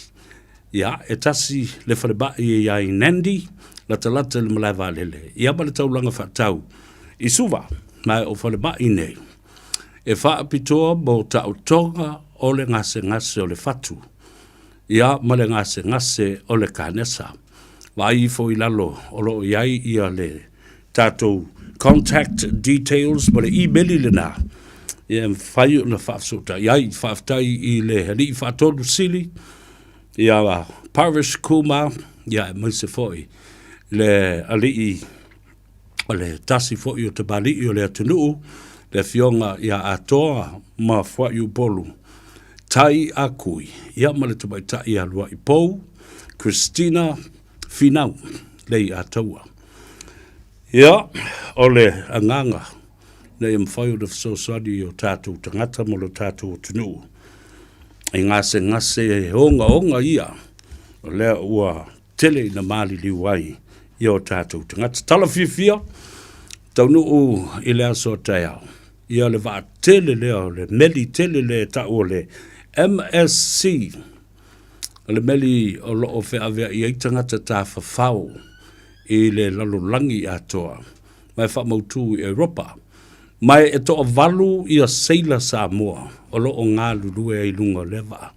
F: Ia, e tasi le falemai e i ai i Nandi, latalata i le malae vaalele, ia ma le taulaga faatau i Suva, ma o falemai nei e faapitoa mo taotoga o le gasegase o le fatu, ia ma le gasegase o le kanesa. Vaai ifo i lalo o lo o i ai ia le tatou contact details ma le imeli lena ia e mafai ona faafesootai ai. Faafetai i le Alii Faatonu Sili, ia Parish Kumar, ia aemaise foi le Alii o le tasi foi o tamalii o le atunuu, le Afioga ia Atoa ma Fuaiupolu Tai Akui, ia ma le tamaitai ia Luaipou Christina Finau Leiataua. Ia, o le agaga ina ia mafai ona fesoasoani i o tatou tagata ma lo tatou atunuu i gasegase ogaoga ia, o lea ua tele ina maliliu ai i o tatou tagata. Tala fiafia, taunuu i le aso a taeao, ia le vaa tele lea, o le meli tele lea e tau o le MSC, o le meli o lo o feaveai ai tagata tafafao i le lalolagi atoa, ma e faamautu i Europa. Ma e toavalu ia seila Samoa o lo o galulue ai i luga o lea vaa.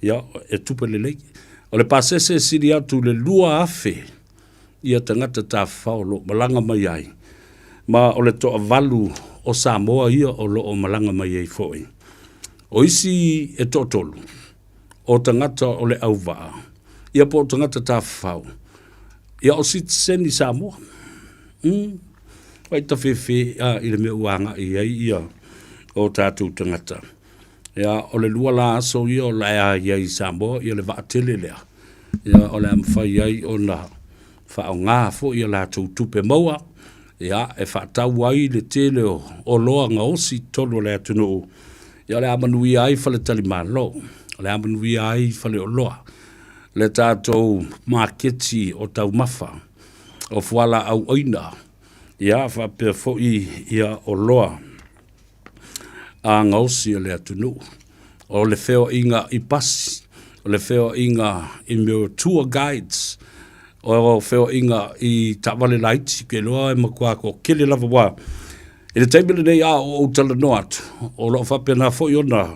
F: Ia, e tupe lelei. O le pasese e sili atu i le 2,000 ia tagata tafafao o lo o malaga mai ai, ma o le toavalu o Samoa ia o lo o malaga mai ai foi. O isi e toatolu, o tagata o le auvaa, ia po o tagata tafafao, ia o sitiseni Samoa. Vai tafefe a i le mea ua agai i ai ia o tatou tagata. Ia, o le lua la aso ia o le a i ai i Samoa, ia le vaa tele lea. Ia, o le a mafai ai ona faaaoga foi a latou tupe maua, ia, e faatau ai le tele o oloa gaosi i totonu o le atunuu. Ia, o le a manuia ai faletalimalo, o le a manuia ai faleoloa. Le tatou maketi o taumafa, o fualaau aina, ia faapea foi ia oloa a gaosi a le atunuu. O le feoaiga i pasi, o le feoaiga i mea o tour guides, o feoaiga i taavale laiti, ou te iloa e matua toatele lava aua i le taimi lenei a o ou talanoa atu, o lo o faapena foi ona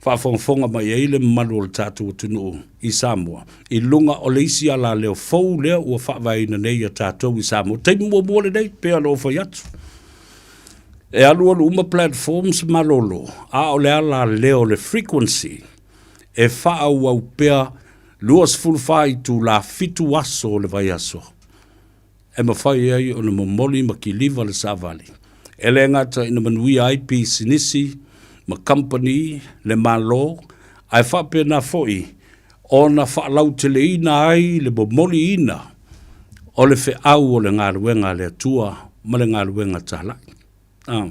F: faafogafoga mai ai le mamalu o le tatou atunuu i Samoa i luga o le isi alaleo fou lea ua faavaeina nei ia tatou i Samoa. Taimi muamua lenei, pei ona ou fai atu, e alualu uma platforms malolo, a o le alaleo o le frequency e faaauau pea 24 itula, 7 aso o le vaiaso e mafai ai ona momoli ma kiliva le savali. E le gata ina manuia ai pisinisi ma kamupani, le Malo, ae faapena foi ona faalauteleina ai le momoliina o le feau o le galuega a le Atua ma le galuega talai. A,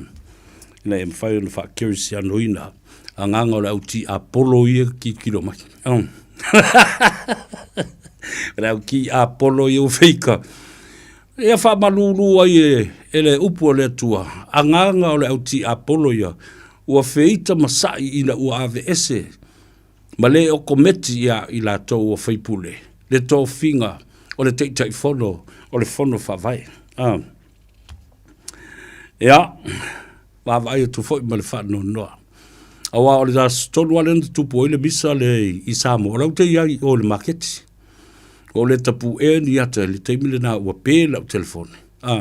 F: ina ia mafai ona faakerisianoina agaga o le au tiapolo ia tilotilo mai. O le au tiapolo ia ua feika. Ia faamalulu ai e, e le upu a le Atua, agaga o le au tiapolo ia ua feita ma sa'i ina ua aveese ma le okometi iā i latou ua faipule le tofiga o le Taitaifono o le Fono Faavae. A. Ia, vaavaai atu foi ma le faanoanoa. Aua o le aso tonu lava lea na tupu ai le misa lea i Samoa, o la ou te i ai i o i le maketi. Ua ou le tapu'e ni ata i le taimi lena ua pe lau telefoni. A,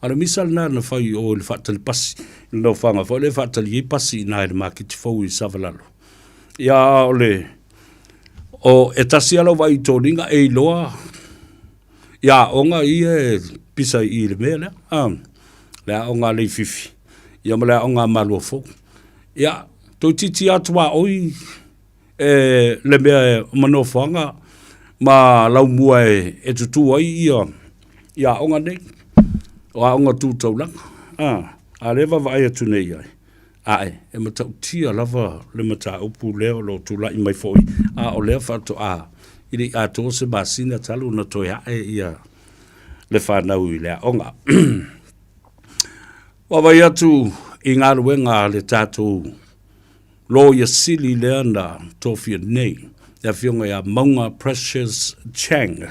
F: a o le misa lena na fai i o i le faatali pasi, i le nofoaga foi lea e faatali ai pasi i ina i le maketi fou i Savalalo. Ia, a o le, o, e tasi lava lau vaai i toniga e iloa i aoga ia e pisa i i le mea lea, a, le aoga a Leififi, ia ma le aoga a Maluafou. Ia, toeitiiti lava tuaoi e le mea ma nofoaga ma laumua e, e tutū ai ia, ia aoga nei, o aoga tu taulaga. A, a lea e vaavaai atu nei i ai, ae e matautia lava le mataupu lea o lo o tulai mai foi, a o lea faatoa e le i atoa se masina talu ona toe ae ia le fanau i le aoga. Vaavaai atu i galuega a le tatou Loia Sili lea na tofia nei, le Afioga ia Mauga Precious Chang.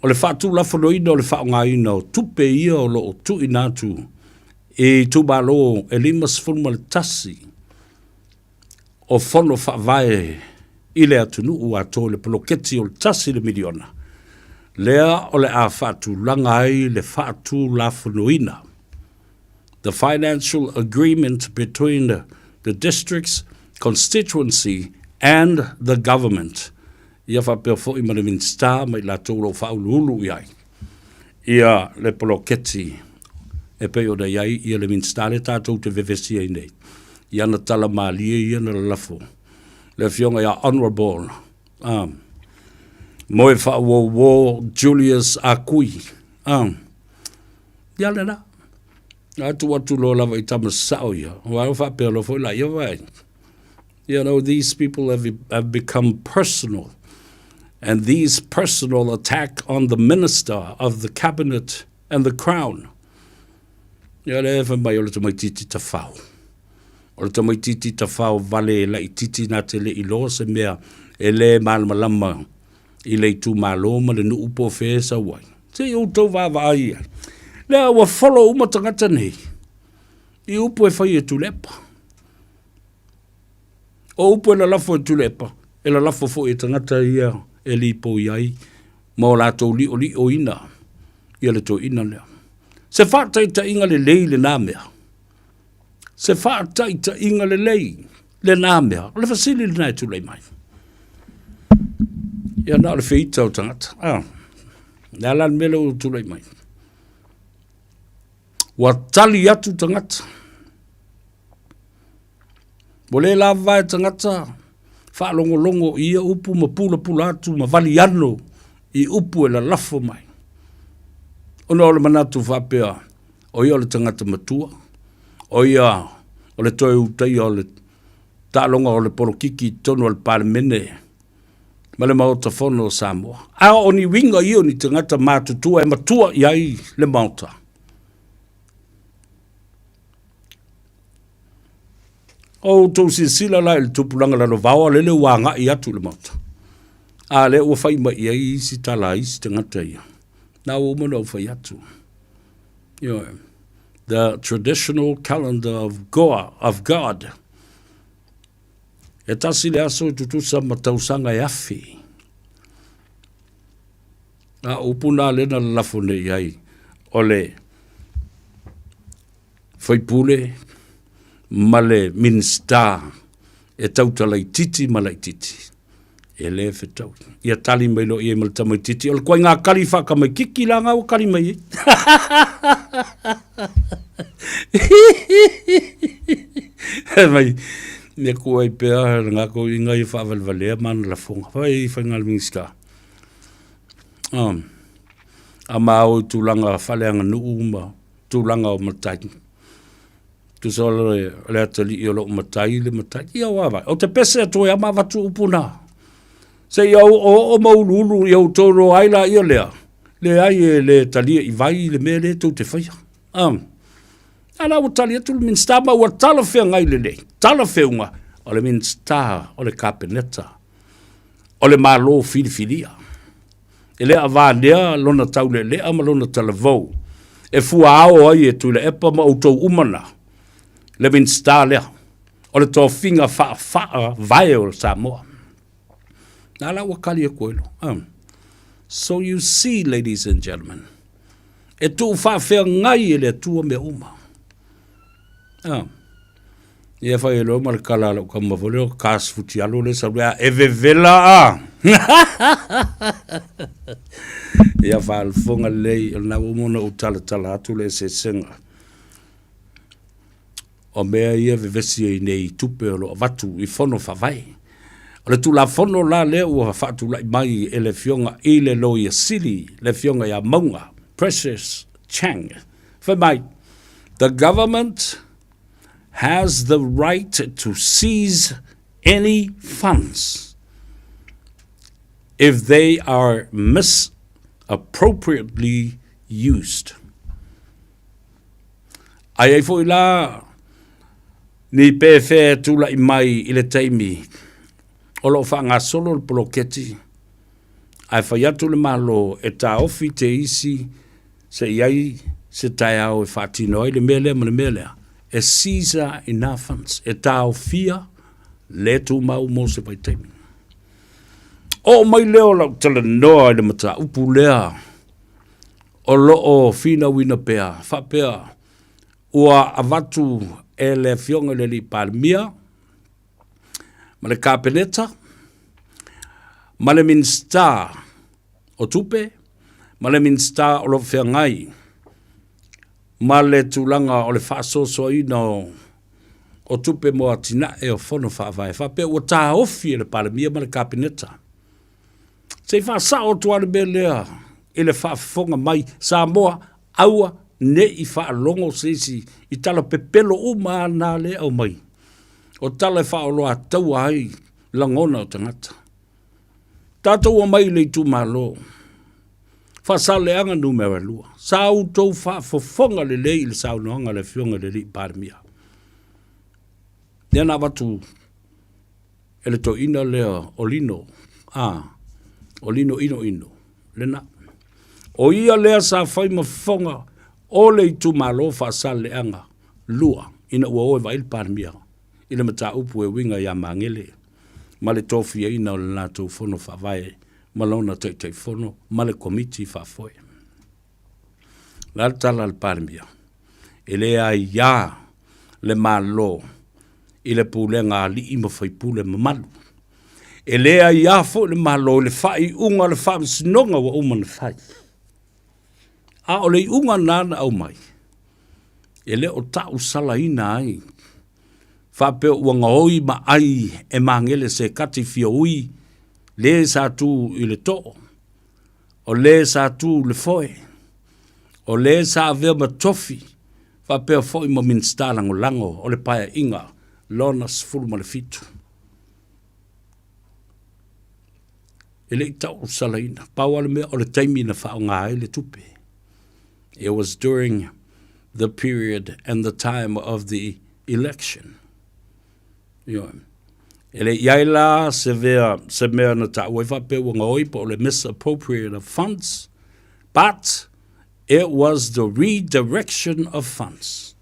F: O le faatulafonoina o le faaaogaina o tupe ia o lo o tuuina atu i itumalo e 51 o fono faavae i le atunuu atoa i le poloketi o le $1 miliona, lea o le a faatulaga ai le faatulafonoina the financial agreement between the district's constituency and the government. Ia faapea foi ma le Minisita ma i latou o lo o faauluulu i ai ia le poloketi e pei ona i ai ia le Minisita lea tatou te vevesi ai nei i ana tala malie ia na lalafo le Afioga ia Honourable Moefaauouo Julius Akui. Ia lena. A tuu atu loa lava i tama sao ia, aua ua faapea loa foi laia vaai. You know, these people have, have become personal. And these personal attack on the minister of the cabinet and the crown. Ia le fai mai o le tamaititi tawhao. O le tamaititi tawhao vale e laititi nā te le iloa se mea e le malamalama i le itumalo ma le nuu po o fea e sau ai. Se i outou vaavaai i ai. Lea ua follow uma tagata nei i upu e fai e Tuilaepa. O upu e lalafo e Tuilaepa, e lalafo foi e tagata ia e lipoi ai ma o latou liolioina ia le toeaina lea. Se faataitaiga lelei lena mea. Se faataitaiga lelei lena mea. O le fesili lena e tulai mai. Ia na o le feita o tagata. Ah, le a la le mea lea ua tulai mai. Ua tali atu tagata. Ua le lava e tagata faalogologo i ia upu ma pulapula atu ma valiano i upu e lalafo mai. Ona o le manatu faapea, o ia o le tagata matua, o ia o le toe utaia o le taaloga o le polokiki i totonu o le Palemene. Ma le Maota Fono o Samoa. A o ni uiga ia o ni tagata matutua e matua i ai le Maota. O outou silasila la i le tupulaga lalovaoa lele ua agai atu i le Maota. A lea ua fai mai i ai isi tala a isi tagata ia. Na ua uma ona ou fai atu. Ioe. The traditional calendar of Goa, of God. E tasi le aso e tutusa ma tausaga e afi. A o upu na lea na lalafo nei ai, o le faipule ma le Minisita e tautala itiiti ma laitiiti. E le fetaui. Ia tali mai loa i ai ma le tamaitiiti. O le koaiga kali faatamaitiiti la nga ua kali mai ai. Mai, mea ku ai pea nga ko inga i whaawalevalea mana lafonga. Whai whainga le Minisita. A mao i tulaga faaleaganuu ma tulaga o matai. Tusa o le, le atalii o lou matai le matai. Ia ua vai. O te pese atu ai ama avatu upu na. Se ia o o ma uluulu ia outou loa ai la ia lea. Leai e le talia i vai le mea lea tou te faia. A la ua tali atu le Minisita ma ua talafeagai lelei. Talafeuga o le Minisita o le Kapeneta o le Malo filifilia. E le avanea lona taulealea ma lona talavou e fuaao ai e Tuilaepa ma outou uma na le Minisita lea o le tofiga faafaavae o Samoa. Na la ua kali atu ai loa. So you see, ladies and gentlemen, e tuu faafeagai e le Atua mea uma. Ia fai e loa ma le kala a lau tama foi lea o Kas Futialo lea sau lea e vevela a. Ia faalafoga lelei o lena ua uma ona ou talatala atu le eseesega o mea ia vevesi ai nei i tupe o lo o avatu i fono faavae. O le Tulafono la lea ua faatulai mai e le Afioga i le Loia Sili, le Afioga ia Mauga Precious Chang, fai mai, The government has the right to seize any funds if they are misappropriately used. Ai ai foi la ni pēwhea e tula'i mai i le taimi o lo o faagasolo le poloketi ae fai atu le Malo e taofi te isi se i ai se taeao e faatino ai le mea lea ma le mea lea, e seize i nā funds, e taofia le tumau mo se vaitaimi. Oo mai lea o lau talanoa i le mataupu lea o lo o finauina pea, faapea ua avatu e le Afioga i le Alii Palemia ma le Kapeneta ma le Minisita o Tupe ma le Minisita o lo o feagai ma le tulaga o le faasoasoaina o tupe mo atinae o Fono Faavae, faapea ua taofi e le Palemia ma le Kapeneta. Se i faasao atu lava le mea lea i le faafofoga mai Samoa, aua ne i faalogo se isi i tala pepelo uma lava na lea e aumai, o tala e faaoloataua ai lagona o tagata. Tatou omai i le itumalo Faasaleleaga numera 2. Sa outou faafofoga lelei i le saunoaga a le Afioga i le Alii Palemia, lea na avatu e le toeaina lea o Lino, a, o Lino Inoino, lena. O ia lea sa fai ma fofoga o le itumalo Faasaleleaga 2 ina ua o e vaai le Palemia i le mataupu e uiga ia Magele ma le tofiaina o le latou fono faavae ma lona Taitaifono ma le Komiti Faafoe. O le a le tala a le Palemia? E le aiā le Malo i le pulega a alii ma faipule mamalu. E le aiā foi le Malo i le faaiuga o le Faamasinoga ua uma ona fai. A o le iuga lena na aumai, e le o tausalaina ai faapea ua gaoi ma ai e Magele se kati fia ui le sa tu i le too, o le sa tu i le foe, o le sa avea ma tofi faapea foi ma Minisita Lagolago o le Paeaiga Lona 17. E le i tausalaina. Pau lava le mea o le taimi na faaaoga ai le tupe. It was during the period and the time of the election. Ioe. E le i ai la se, vea, se mea na taua ai faapea ua gaoi po o le misappropriate of funds, but it was the redirection of funds.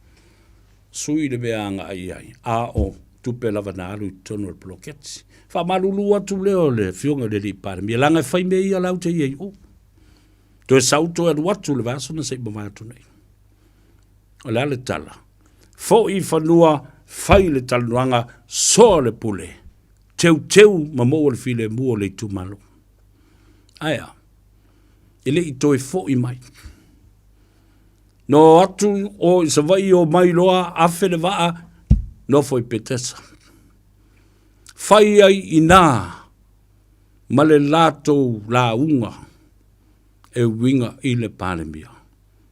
F: Sui le mea agai ai, a o tupe lava na alu i totonu o le poloketi. Faamalulu atu lea o le Afioga i le Alii Palemia, leaga e fai mea ia lau te i ai o. Toe sau toe alu atu le vaiaso na se i mavae atu nei. O le a le tala? Foi i fanua, fai le talanoaga, soa le pule, teuteu ma maua le filemu o le itumalo. Ae a? E le i toe foi mai. No atu o i Savaii o mai loa, afe le vaa, nofo i Petesa. Fai ai inā ma le latou lauga e uiga i le Palemia.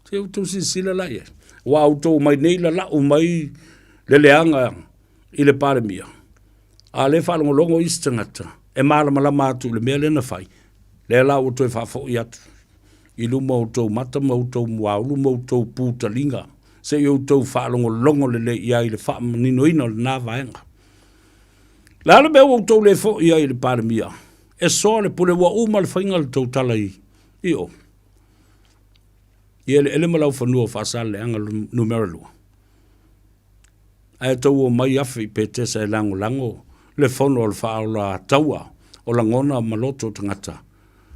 F: Se i outou silasila la i ai. Ua outou mai nei lalau mai le leaga i le Palemia, a o lea e faalogologo isi tagata e malamalama atu i le mea lea na fai, lea la ua toe faafoi atu i luma o outou mata ma outou muaulu ma outou putaliga, se i outou faalogologo lelei i ai i le faamaninoina o lena vaega. O le a le mea ua outou le foi ai i le Palemia? E soa le pule ua uma le faiga o le tou tala i o. I eleele ma laufanua o Faasaleleaga numera 2. Ae tou omai afe i Petesa e lagolago le fono a le faaola taua o lagona ma loto o tagata.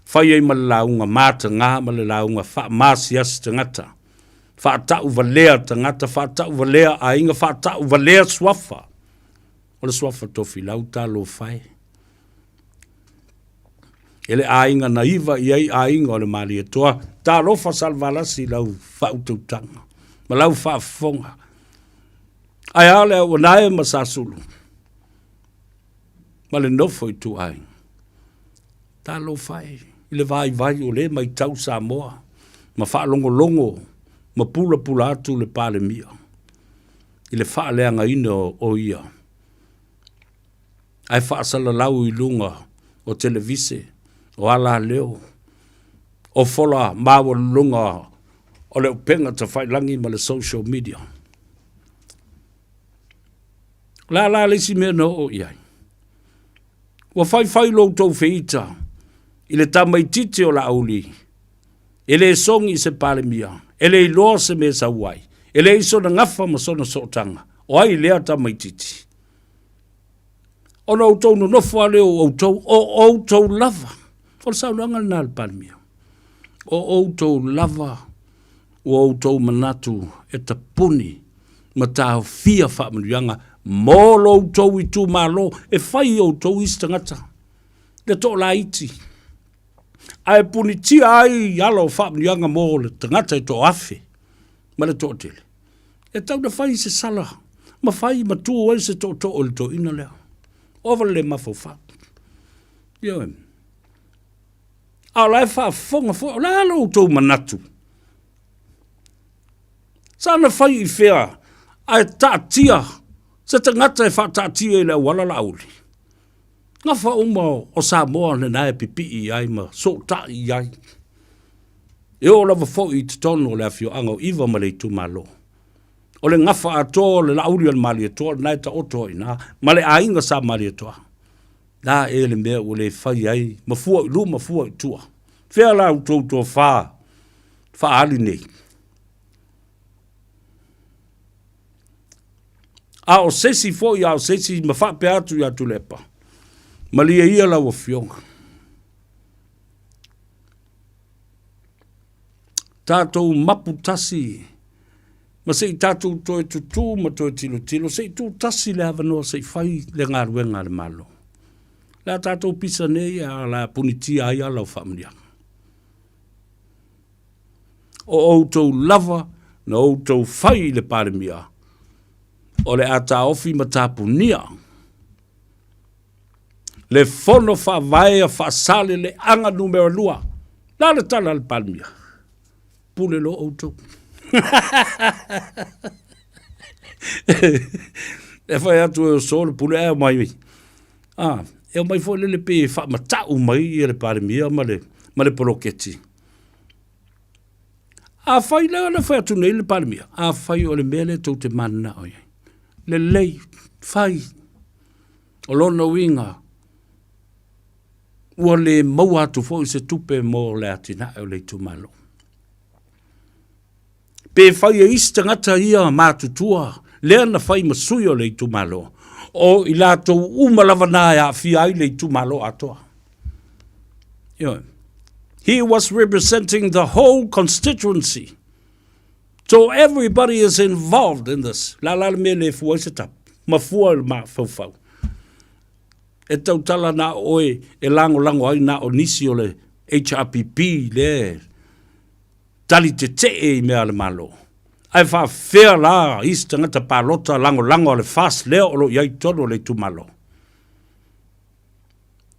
F: Fai ai ma le lauga matagā ma le lauga faamaasiasi tagata. Faatauvalea tagata, faatauvalea aiga, faatauvalea suafa. O le suafa Tofilau talofa e. E le aiga na iva i ai aiga o le Malietoa. Talofa Salevalasi i lau faautautaga ma lau faafofoga. Ae a le auanae ma Sasulu ma le nofo ituaiga. Talofa e i le vaivai o lea matau Samoa ma faalogologo ma pulapula atu le Palemia i le faaleagaina o ia. Ae faasalalau i luga o televise, o alaleo, o fola maualuluga o le upega tafailagi ma le social media. O le a la le isi mea na oo i ai? Ua faifai lo outou feita i le tamaitiiti o Laauli, e le sogi i se Palemia, e le iloa se mea e sau ai, e leai sona gafa ma sona sootaga. O ai lea tamaitiiti? Ona outou nonofo lava lea o outou, o outou lava. O le saunoaga lena a le Palemia. O outou lava ua outou manatu e tapuni ma taofia faamanuiaga mo lo outou itumalo e fai i outou isi tagata, le toalaiti, ae punitia ai ala o faamanuiaga mo le tagata e toafe ma le toatele. E tau na fai se sala ma fai ma tu ai se tootoo i le toeaina lea. Ova le le mafaufau. Ioe. A o la e faafofoga foi, o le a lo outou manatu? Sa na fai i fea ae taatia se tagata e faataatia i le auala Laauli? Gafa uma o Samoa lena e pipii i ai ma sootai i ai. E oo lava foi i totonu o le afioaga o Iva ma le itumalo. O le gafa atoa o le Laauli o le Malietoa lena e taoto ai i ina ma le aiga Sa Malietoa. La ea le mea ua le fai ai ma fua i luma fua i tua. Fea la outou tofa faaali nei? A o se isi foi, a o se isi ma faapea atu ia Tuilaepa, malie ia lau Afioga. Tatou mapu tasi ma se i tatou toe tutū ma toe tilotilo, se i tuu tasi le avanoa se i fai le galuega a le Malo. O le a tatou pisa nei a o le a punitia ai ala o faamanuiaga. O outou lava na outou fai i le Palemia, o le a taofi ma tapunia le fono faavae a Faasaleleaga numera 2. Le a le tala a le Palemia? Pule loa outou. E fai atu e oso le pule ae omai. Ah, E omai foi lele pei e faamata'u mai ia le Palemia ma le, ma le poloketi. Afai lea na fai atu nei le Palemia, afai o le mea lea tou te mananao i ai, lelei, fai. O lona uiga, ua le maua atu foi se tupe mo le atinae o le itumalo. Pe fai e isi tagata ia matutua lea na fai ma sui o le itumalo, o i latou uma lava na e aafia ai le itumalo atoa. Ioe. He was representing the whole constituency. So everybody is involved in this. La la le mea le fua ai se tapu. Ma fua le mafaufau. E tautala na oe e lagolago ai na o nisi o le HRPP le tali tetee i mea a le Malo. Ae faafefea la isi tagata palota lagolago a le FAST lea o lo o i ai i totonu o le itumalo?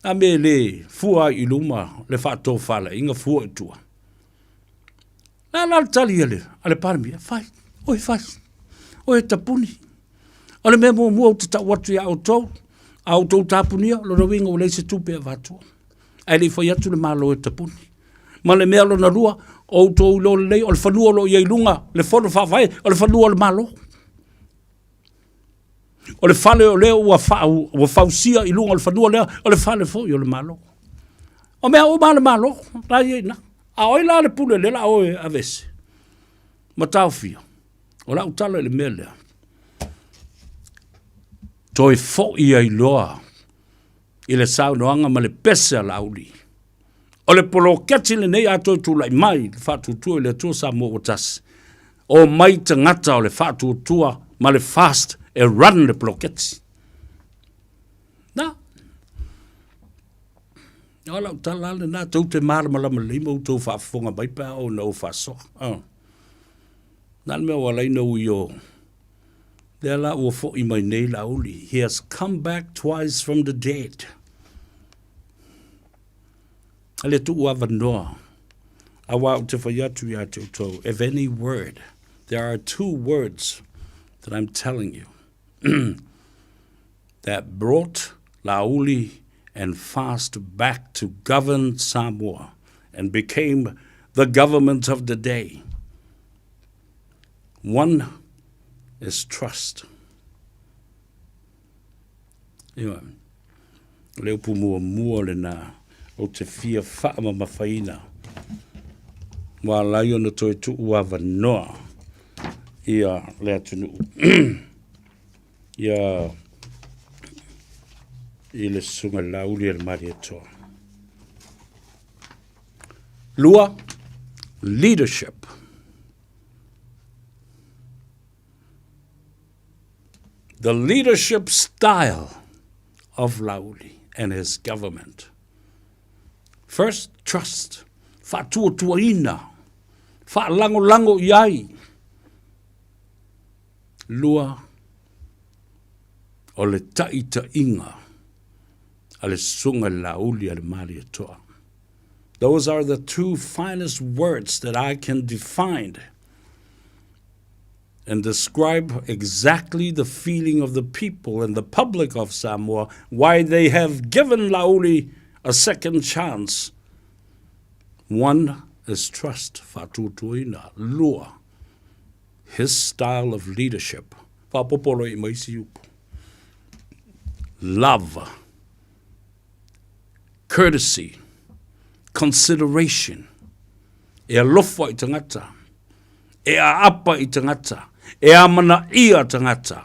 F: A mea e le fua ai i luma le faatofalaiga fua i tua. La la le tali a le, a le Palemia, fai, oe fai, oe tapuni. O le mea muamua ou te tau atu iā outou, a outou tapunia, lona uiga ua leai se tupe e avatua. Ae le i fai atu le Malo e tapuni. Ma le mea lona lua, o outou iloa lelei, o le fanua o lo o i ai i luga, le fono faavae, o le fanua o le Malo. O le fale o lea ua, fa, ua fausia i luga o le fanua lea, o le fale foi o le Malo. O mea uma a le Malo, la i ai i ina. A o ai la le pule lea la o e aveese? Ma taofia. O lau tala i le mea lea, toe foi ai loa i le saunoaga ma le pese a Laauli. O le poloketi lenei a toe tulai mai le faatuatua i le Atua Samoa ua tasi, o mai tagata o le faatuatua ma le fast e run le poloketi. Na. O lau tala lena, tou te malamalama lelei ma outou faafofoga mai pe a oo ina ou faasoa. Oh. Na le mea ua ala ai ona ui o lea la ua foi mai nei Laauli. He has come back twice from the dead. A le tuu avanoa. Aua ou te fai atu iā te outou, if any word, there are two words that I'm telling you that brought Laauli and fast back to govern Samoa and became the government of the day. One is trust. Ioe. O le upu muamua lena ou te fia faamamafaina ua ala ai ona toe tuu avanoa ia le atunuu ia i le Susuga i le Laauli a le Malietoa. Lua, leadership. The leadership style of Laauli and his government. First, trust. Faatuatuaina. Faalagolago i ai. Lua, o le taitaiga a le Susuga i le Laauli a le Malietoa. Those are the two finest words that I can define and describe exactly the feeling of the people and the public of Samoa why they have given Laauli a second chance. One is trust, faatuatuaina. Lua, his style of leadership. Faaopoopo loa i ma isi upu. Love, courtesy, consideration. E alofa i tagata, e aapa i tagata, e amanaia tagata,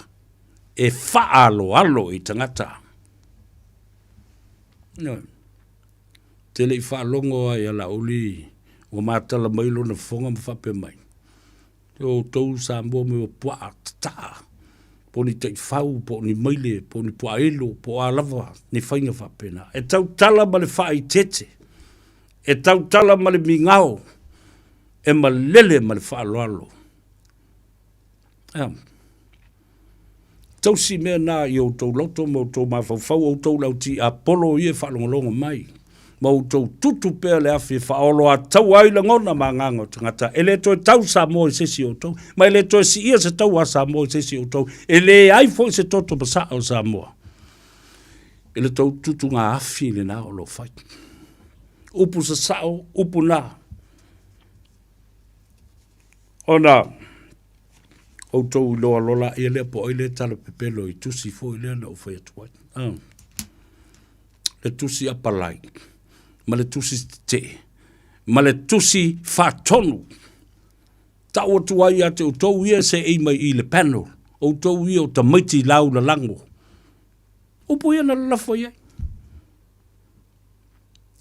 F: e faaaloalo i tagata. No. Te le i faalogo ai a Laauli ua matala mai lona fofoga ma faapea mai, E outou Samoa me ua puaa tataa, po o ni taifau, po o ni maile, po o ni puaa elo, po o a lava ni faiga faapena. E tautala ma le faaeteete, e tautala ma le migao, e malele ma le faaaloalo. Ea. Tausi mea na i outou loto ma outou mafaufau, outou le au tiapolo ia e faalogologo mai, ma outou tutu pea le afi e faaoloataua ai lagona ma agaga o tagata. E le toe tau Samoa i se isi o outou, ma e le toe siia se taua a Samoa i se isi o outou. E leai foi se toto masaa o Samoa. I le tou tutugaafi lena o lo o fai. Upu sasao, upu na. Ona outou iloa loa laia lea po o ai lea tala pepelo i tusi foi lea na ou fai atu ai. Ah. Le tusi apalai, ma le tusi tetee, ma le tusi faatonu. Tau atu ai ia te outou ia e seei mai i le panel, outou ia o tamaiti lau lalago. Upu ia na lalafo i ai.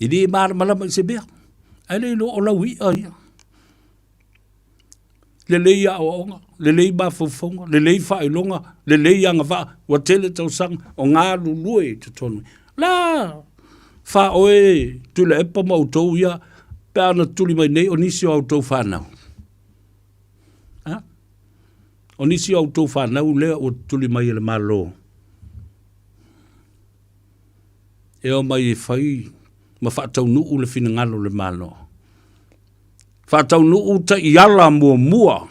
F: E le malamalama i se mea, ae le iloa o lau i'a ia. Lelei aoaoga, lelei mafaufauga, lelei faailoga, lelei agavaa, ua tele tausaga o galulue i totonu. La, faaoe Tuilaepa ma outou ia pe a na tuli mai nei o nisi o a outou fanau. Ha? O nisi o a outou fanau lea ua tuli mai e le Malo e omai e fai ma faataunuu le finagalo o le Malo. Faataunuu taiala muamua,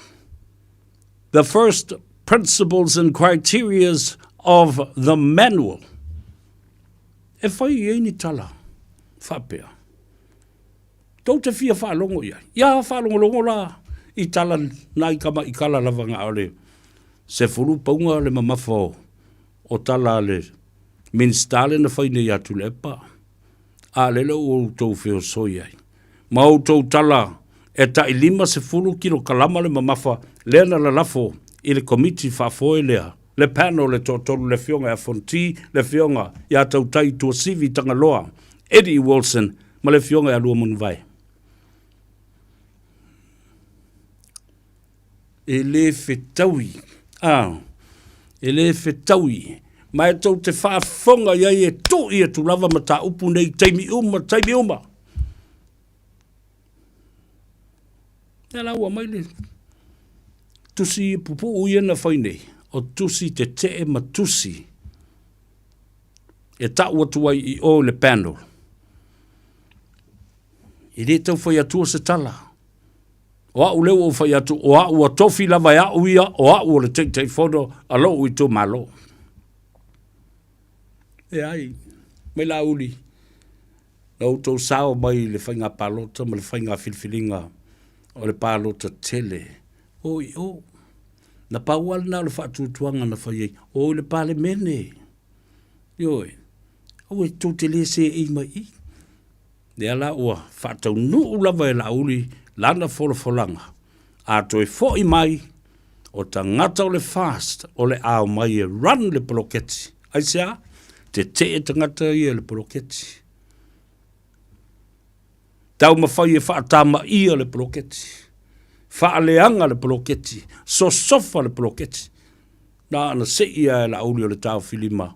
F: the first principles and criterias of the manual. E fai i ai ni tala faapea. Tou te fia faalogo i ai. Ia faalogologo la i tala nai tamaikala lava na o le 10 pauga le mamafa o, o tala a le Minisita lea na fai nei ia Tuilaepa. A lele ua outou feosoi ai. Ma outou tala e tai 50 kilokalama le mamafa lea na lalafo i le Komiti Faafoe lea, le panel e toatolu le Afioga ia Fonoti, le Afioga ia Tautai Tuasivi Tagaloa, Eddie Wilson ma le Afioga ia Luamanuvae. E le fetaui, a, e le fetaui, ma e tou te faafofoga i ai e tui atu lava mataupu nei i taimi uma, taimi uma. Lea la ua aumai le tusi pupuu ia na fai nei, o tusi tetee ma tusi e tau atu ai i o i le panel. E le tau fai atua se tala. O au lea ua ou fai atu, o au ua tofi lava e au ia, o au o le Taitaifono a lou itumalo. Leai, mai Laauli, na outou sao mai i le faiga palota ma le faiga filifiliga o le palota tele. O i o, na pau lava lena o le faatuatuaga na fai ai, o i le Palemene. Ioe, aua tou te le seei mai i i. Lea la ua faataunuu lava e Laauli lana folafolaga, a toe foi mai, o tagata o le FAST o le a omai e run le poloketi. Aisea? Tetee tagata ia i le poloketi. Taumafai e faatamaia le poloketi. Faaleaga le poloketi. Sosofa le poloketi. Na ona sei lava e Laauli o le taofilima,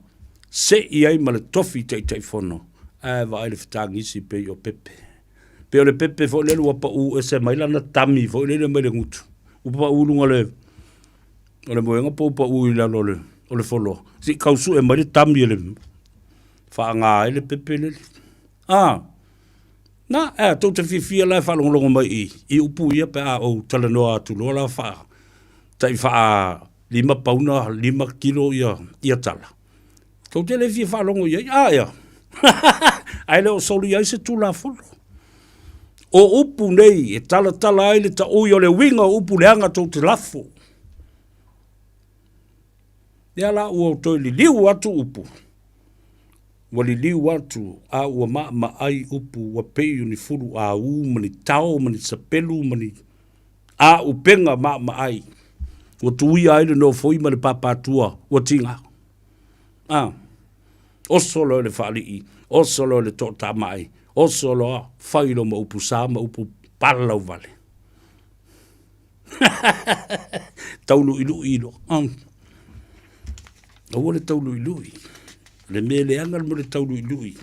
F: sei ai ma le tofi Taitaifono, ae vaai le fetagisi pei o pepe. Pei o le pepe foi lele ua pau ese mai lana tami foi lele mai le gutu. Ua pau i luga o le, o le moega po ua pau i lalo o le, o le foloa. Se i kau sue mai le tami e le faaaga ai le pepe lele. Ah, na, e tou te fiafia la e faalogologo mai i, i upu ia pe a ou talanoa atu loa la faa, tai faa 5 pauna, 5 kilo ia, ia tala. Tou te le fia faalogo i ai, a ea. Ae le o soli ai se Tulafono. O upu nei e talatala ai le taui o le uiga o upu leaga tou te lafo. Lea la ua toe liliu atu upu. Ua liliu atu a ua maamaai upu ua pei o ni fulu āū ma ni tao ma ni sapelu ma ni āupega maamaai. Ua tuia ai le nofoi ma le pāpātua ua tiga. A, oso loa i le faalii, oso loa i le toatamai, oso loa, fai loa ma upu sa ma upu palalauvale. Tauluiului loa. Aua le tauluiului. O le mea leaga le mea o le tauluiului.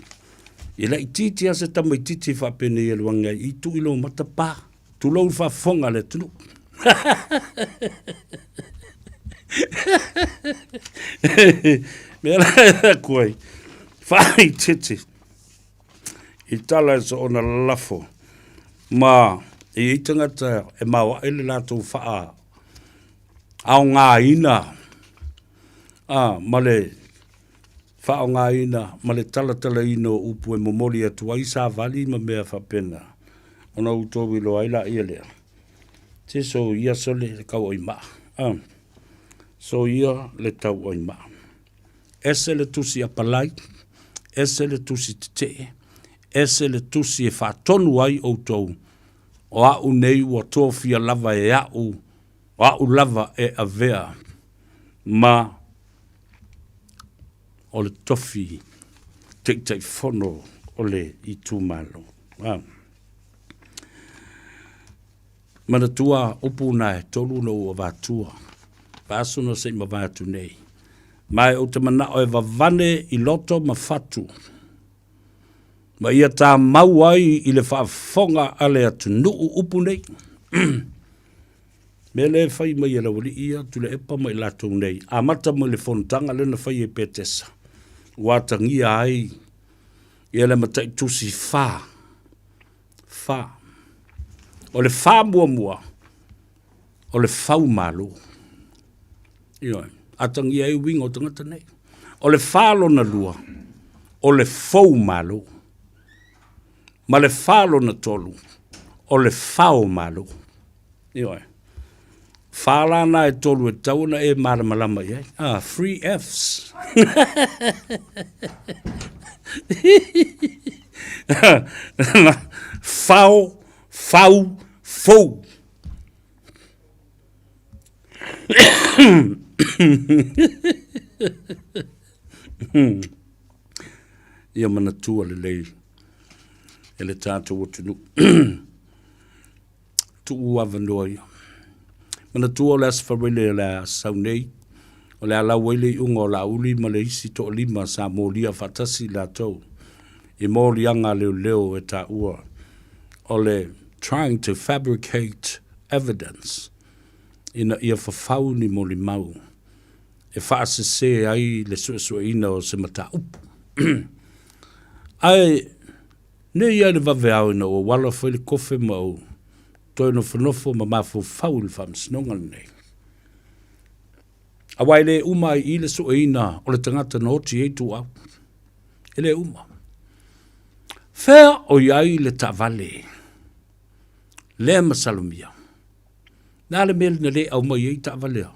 F: E laitiiti lava se tamaitiiti e faapenei e alu ane ai i tuu i lou mata pa. Tulou le faafofoga a le atunuu. Mea la e aku ai, faaitete i tala e soona lalafo ma e i ai tagata e maoae le latou faa aogaina a, ma le. Faaaogaina ma le talatalaina o upu e momoli atu ai savali ma mea faapena, ona outou iloa ai laia lea, se soia sole le tauaimaa, a, soia le tauaimaa. Ese le tusi apalai, ese le tusi tetee, ese le tusi e faatonu ai outou, o au nei ua tofia lava e au, o au lava e avea ma o le tofi Taitaifono o le itumalo. Ah. Manatua upu na e tolu na ua avatua, vaaso na se i mavae atu nei. Ma e ou te manao e vavane i loto ma fatu, ma ia tamau ai i le faafofoga a le atunuu upu nei. Mea lea e fai mai e le aualii ia, Tuilaepa ma i latou nei, amata mai le fonotaga lea na fai e Petesa, ua atagia ai ia le mataitusi fa, fa. O le fa muamua, o le fau malo. Ioe, atagia ai uiga o tagata nei. O le fa lona lua, o le fou malo. Ma le fa lona tolu, o le fao malo. Ioe. Fa la na e tolu e tatau ona e malamalama i ai. Ah, three Fs. Fao, fau, fou. Ia manatua lelei e le tatou atunuu. Tuu avanoa ia. Manatua o le Aso Faraile o le a sau nei, o le a lau ai le iuga o Laauli ma le isi toalima sa molia faatasi i latou i moliaga a leoleo e taua o le trying to fabricate evidence ina ia fafau ni molimau e faasese ai le suesueina o se mataupu. Ae Nei ia i le vaveao ina ua ou alo foi le kofe ma ou toe nofonofo ma mafaufau i le faamasinoga lenei. Aua e le uma ai i le sueina o le tagata na oti ai ituau. E le uma. Fea o i ai le taavale lea masalomia? Le a le mea na le aumai ai taavale a?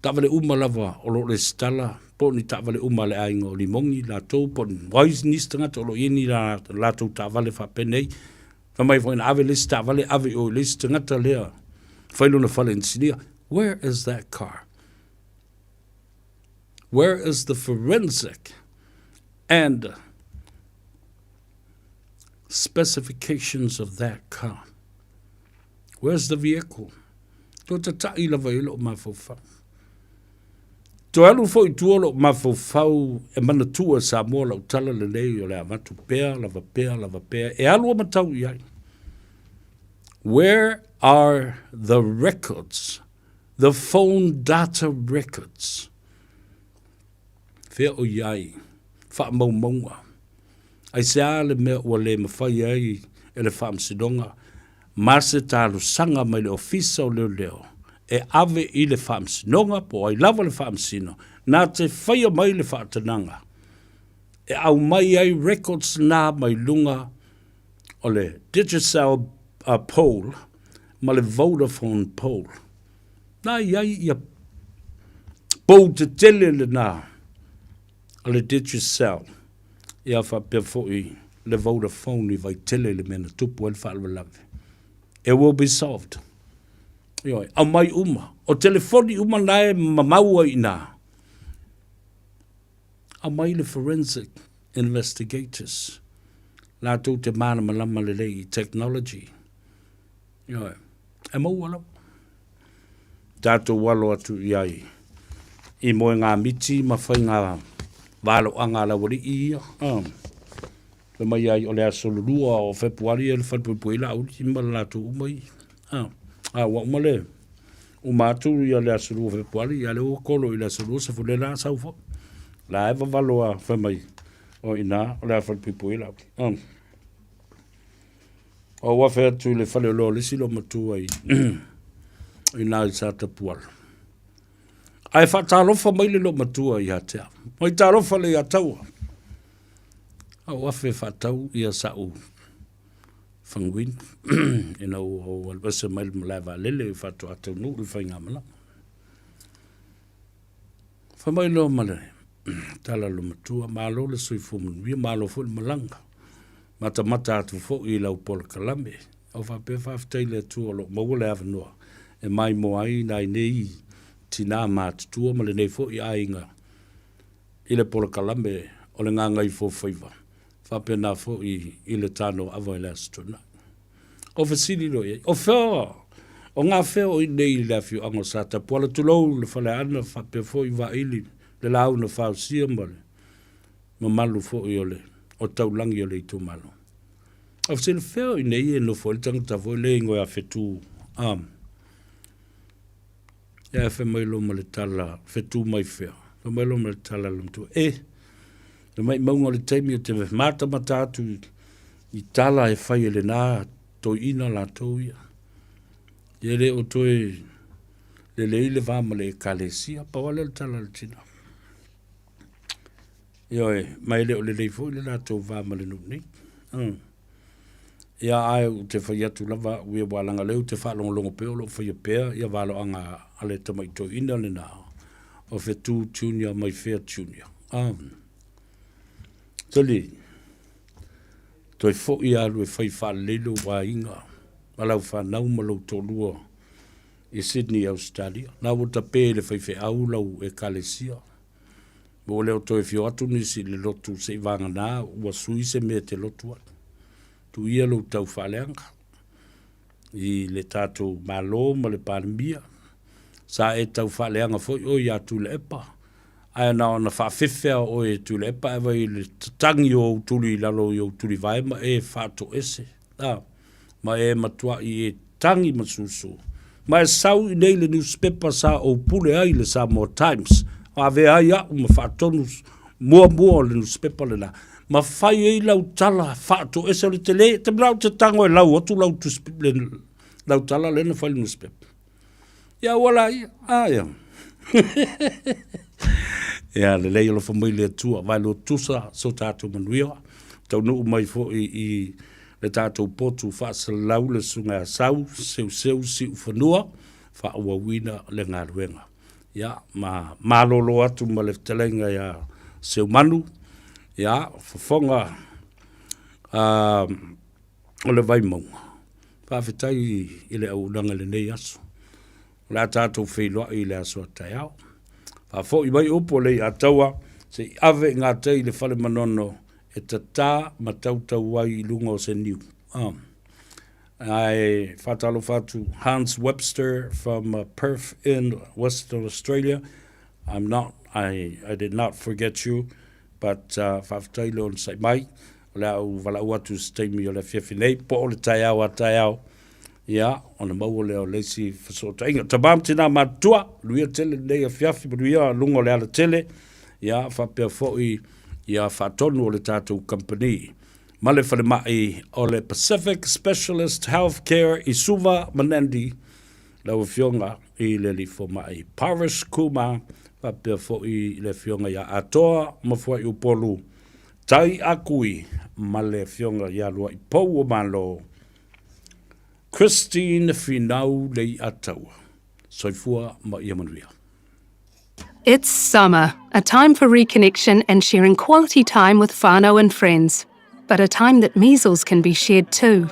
F: Taavale uma lava o lo o resitala po o ni taavale uma a le aiga o Limogi latou po o ai nisi tagata o lo o i ai ni latou taavale faapenei. Fai mai foi na ave le isi taavale ave i o i le isi tagata lea fai lona fale inisinia. Where is that car? Where is the forensic and specifications of that car? Where's the vehicle? Toe tata'i lava i ai lo'u mafaufau. Toe alu foi i tua lo'u mafaufau e manatua e Samoa lau tala lelei o le avatu pea, lava pea, lava pea, e alu a matau i ai. Where are the records, the phone data records? Fea o i ai faamaumauga? Aisea le mea ua le mafai ai e le Faamasinoga ma se talosaga mai le Ofisa o Leoleo e ave i le Faamasinoga po o ai lava le Faamasino na te faia mai le faatanaga e aumai ai records na mai luga o le Digicel pole ma le Vodafone pole. Na i ai ia pou tetele lena a le Digicel ia faapea foi le Vodafone i Vaitele i le mea na tupu ai le faalavelave. It will be solved. Ioe, aumai uma. O telefoni uma na e mamau ai i ina. Aumai le forensic investigators latou te malamalama lelei i technology. Ioe, e maua lava. Tatou alo atu i ai i moegamiti ma faiga valoaga a le aualii ia. Fai mai ai o le aso lua o Fepuari e le falepuipui Laauli ma le latou uma ia. A ua uma le uma atu ia le aso lua o Fepuari, ia lea ua kolo i le aso lua sefulu la sau foi. La e vavalo a fai mai o ina o le a falepuipui Laauli. Ou afe atu i le fale o le isi loomatua i ina i Satapuala. Ae faatalofa mai le loomatua ia te au. Mai talofa le Leiataua. A ou afe e faatau ia sa'u faguinu ina ua ou alu ese mai le malae vaalele e faatoa taunuu le faigamalaga. Fai mai loa ma le tala a le matua, malo le soifua manuia, malo foi le malaga. Matamata atu foi i lau polokalame. Ou faapea faafetai i le Atua o lo o maua le avanoa e maimoa ai nai nei tinā matutua ma lenei foi aiga i le polokalame o le Gagaifofaiva, faapena foi i le Tanoaava i le Aso Toonai. Ou fesili loa i ai, O fea, o gafea o i nei i le afioaga o Satapuala, tulou le Faleaana faapea foi Vaili, le Laau na Fausia ma le mamalu foi o le o taulagi o le itumalo. Ou fesili, fea o i nei e nofo ai le tagata foi lea e igoa ia Fetu, um, Ia fai mai loa ma le tala, fetu mai fea. Fai mai loa ma le tala le matua, e, le maimauga o le taimi o te matamata atu i tala e fai e lena toeaina latou ia. Ia e le o toe lelei le va ma le ekalesia. Pau lava lea o le tala a le tina. Ioe, ma e le o lelei foi le latou va ma le nuu nei. Mm. Ia ae ou te fai atu lava au ia aua leaga o lea ou te faalogologo pea o lo o faia pea ia valoaga a le tamai toeaina lena o Fetu Junior mai Fea Junior. Ah. Tali, toe foi alu e fai faalelei lou aiga ma lau fanau ma lou toalua i Sydney, Australia. Na ua tape e le faifeau lau ekalesia. Ua le o toe afio atu nisi i le lotu seivagana ua sui se mea e te lotu ai. Tuu ia lou tau faaleaga i le tatou Malo ma le Palemia. Sa e tau faaleaga foi oe ia Tuilaepa, ae na ona faafefea oe e Tuilaepa ae vaai i le tatagi o ou tuli i lalo i ou tulivae ma e faatoese. A, ma e matuai e tagi ma susu. Ma e sau i nei le nusipepa sa ou pule ai le Samoa Times, ma avea ai a'u ma faatonu muamua o le nusipepa lena, ma fai ai lau tala faatoese o le tele, te manao te tago e lau atu lau tusi, le, lau tala lea na fai i le nusipepa. Ia ua la ia, a ia. Ia lelei alofa mai le Atua, vaelua tusa so tatou manuia, taunuu mai foi i le tatou potu faasalalau le Susuga ia Sau, Seuseu Siufanua, faaauauina le galuega. Ia, ma malolo atu ma le fetalaiga ia Seumanu, ia, fofoga o le Vaimauga. Faafetai i le auaunaga i lenei aso. O le a tatou feiloai i le aso a taeao. Faafoi mai upu a Leiataua se i ave i gatai i le fale manono e tatā ma tautau ai i luga o se niu. Um, ae faatalofa atu Hans Webster from Perth in Western Australia. I'm not, I, I did not forget you, but uh, faafetai le onosai mai. O le a ou valaau atu i se taimi o le afiafi nei, po o le taeao a taeao, ia, ona maua lea o le isi fesootaiga. Tama ma tinā matutua, manuia tele lenei afiafi, manuia luga o le alatele, ia, faapea foi ia faatonu o le tatou kamupani ma le falemai o le Pacific Specialist Healthcare i Suva ma Nandi, lau Afioga i le Alii Fomai Paris Kumar, faapea foi le Afioga ia Atoa Mafuaiupolu Tai Akui ma le Afioga ia Luaipou o Malo, Christine Finau Leiataua. Soifua ma ia manuia.
C: It's summer, a time for reconnection and sharing quality time with whānau and friends, but a time that measles can be shared too.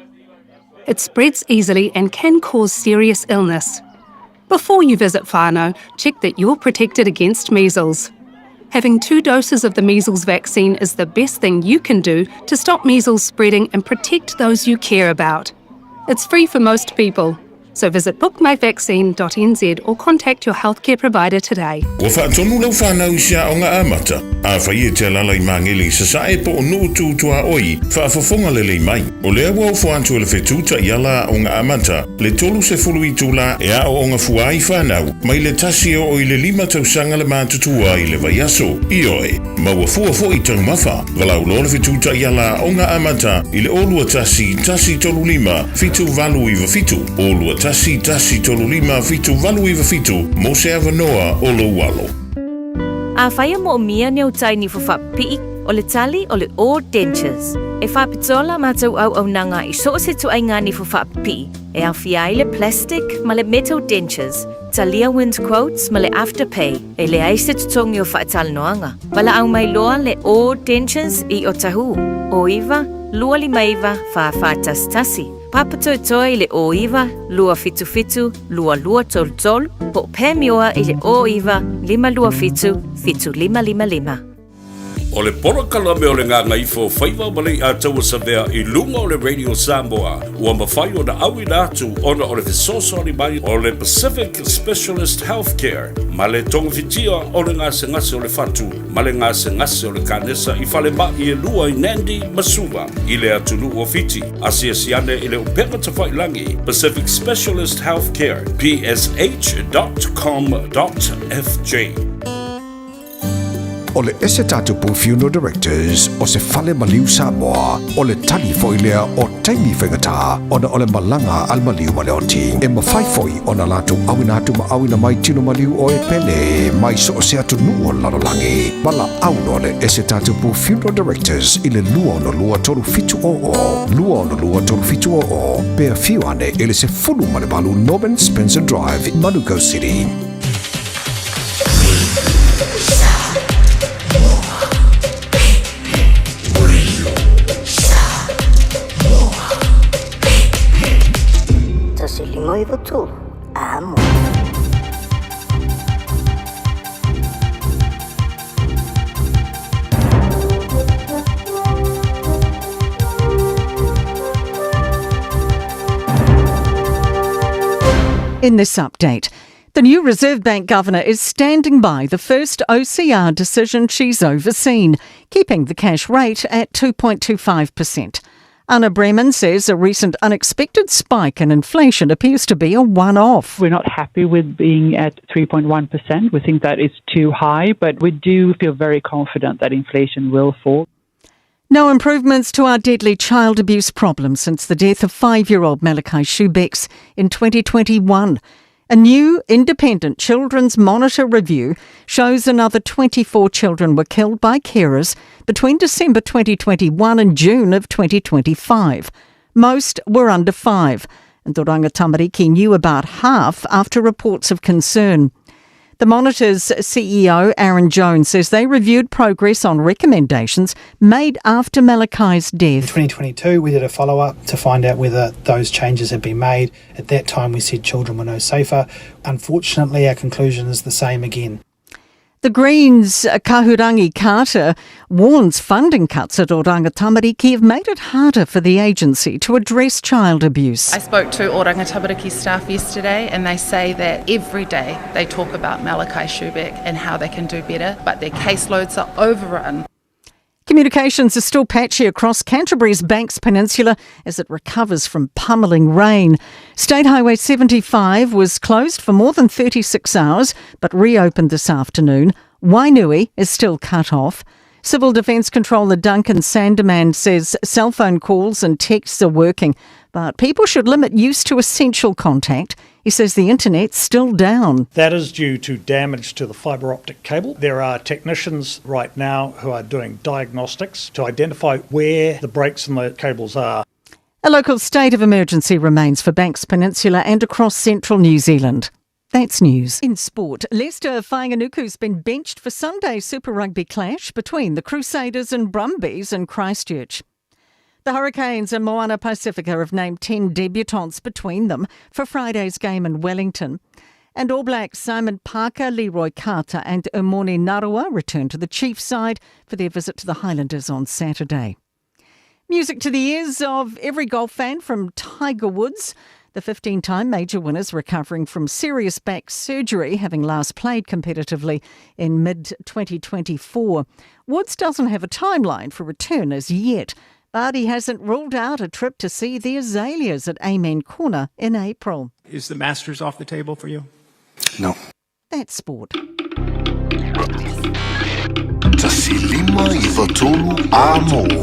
C: It spreads easily and can cause serious illness. Before you visit whānau, check that you're protected against measles. Having two doses of the measles vaccine is the best thing you can do to stop measles spreading and protect those you care about. It's free for most people. So visit bookmyvaccine.nz or contact your healthcare provider today.
E: Ua faatonu lau fanau i se aoga amata, afai e te alaala i Magele i Sasae po o Nuu Tu Tuaoi, faafofoga lelei mai. O lea ua ofo atu e le fetu taiala aoga amata, le 30 itula e aooga fua ai fanau, mai le tasi e oo i le lima tausaga le matutua i le vaiaso. Ioe, maua fua foi taumafa. Valaau loa le fetu taiala aoga amata i le 0 2 1 1 3 5 7 8 9 7. 1 1 3 5 7 8 9 7 mo se avanoa o lou alo.
P: Afai e moomia ni ou tai nifo faapipii, o le tali o le O Dentures. E faapitoa la matou auaunaga i so o se ituaiga nifo faapipii, e aofia ai le plastic ma le metal dentures, talia wind quotes ma le afterpay, e leai se totogi o faatalanoaga. Valaau mai loa le O Dentures i Otahuhu, 09 259 4411. Papatoetoe i le 09 277 2233 po o Pamioa i le 09 527 7555.
F: O le polokalame o le Gagaifo Faiva ma Leiataua Savea i luga o le Radio Samoa ua mafai ona auina atu ona o le fesoasoani mai o le Pacific Specialist Healthcare ma le togafitia o le gasegase o le fatu ma le gasegase o le kanesa i falemai e lua i Nandi ma Suva i le atunuu o Fiti. Asiasi ane i le upega tafailagi Pacific Specialist Healthcare psh.com.fj.
B: O le Esetatapu Funeral Directors o se fale maliu Samoa, o le tali foi lea o taimi faigata ona o le malaga a le maliu ma le oti. E mafai foi ona latou auina atu ma auina mai tino maliu o e pele mai so o se atunuu o le lalolagi. Valaau loa le Esetatapu Funeral Directors i le 262 3700, 262 3700, pe afio ane i le 18 Norman Spencer Drive, Manukau City.
L: In this update, the new Reserve Bank Governor is standing by the first OCR decision she's overseen, keeping the cash rate at 2.25%. Anna Breman says a recent unexpected spike in inflation appears to be a one off.
O: We're not happy with being at 3.1%. We think that is too high, but we do feel very confident that inflation will fall.
L: No improvements to our deadly child abuse problem since the death of 5 year old Malachi Subecz in 2021. A new independent children's monitor review shows another 24 children were killed by carers between December 2021 and June of 2025. Most were under 5, and Oranga Tamariki knew about half after reports of concern. The Monitor's CEO, Aaron Jones, says they reviewed progress on recommendations made after Malachi's death.
Q: In 2022, we did a follow up to find out whether those changes had been made. At that time, we said children were no safer. Unfortunately, our conclusion is the same again.
L: The Greens' Kahurangi Carter warns funding cuts at Oranga Tamariki have made it harder for the agency to address child abuse.
R: I spoke to Oranga Tamariki staff yesterday and they say that every day they talk about Malachi Subecz and how they can do better, but their caseloads are overrun.
L: Communications are still patchy across Canterbury's Banks Peninsula as it recovers from pummeling rain. State Highway 75 was closed for more than 36 hours but reopened this afternoon. Wainui is still cut off. Civil Defence Controller Duncan Sandeman says cell phone calls and texts are working, but people should limit use to essential contact. He says the internet's still down.
S: That is due to damage to the fibre optic cable. There are technicians right now who are doing diagnostics to identify where the breaks in the cables are.
L: A local state of emergency remains for Banks Peninsula and across central New Zealand. That's news. In sport, Leicester Fainga'anuku's been benched for Sunday's Super Rugby clash between the Crusaders and Brumbies in Christchurch. The Hurricanes and Moana Pacifica have named 10 debutants between them for Friday's game in Wellington. And All Blacks Simon Parker, Leroy Carter and Emoni Narawa return to the Chiefs side for their visit to the Highlanders on Saturday. Music to the ears of every golf fan from Tiger Woods. The 15 time major winner's recovering from serious back surgery, having last played competitively in mid 2024. Woods doesn't have a timeline for return as yet, but he hasn't ruled out a trip to see the Azaleas at Amen Corner in April.
T: Is the Masters off the table for you?
B: No.
L: That's sport.
B: 1 5 9 3 Amo.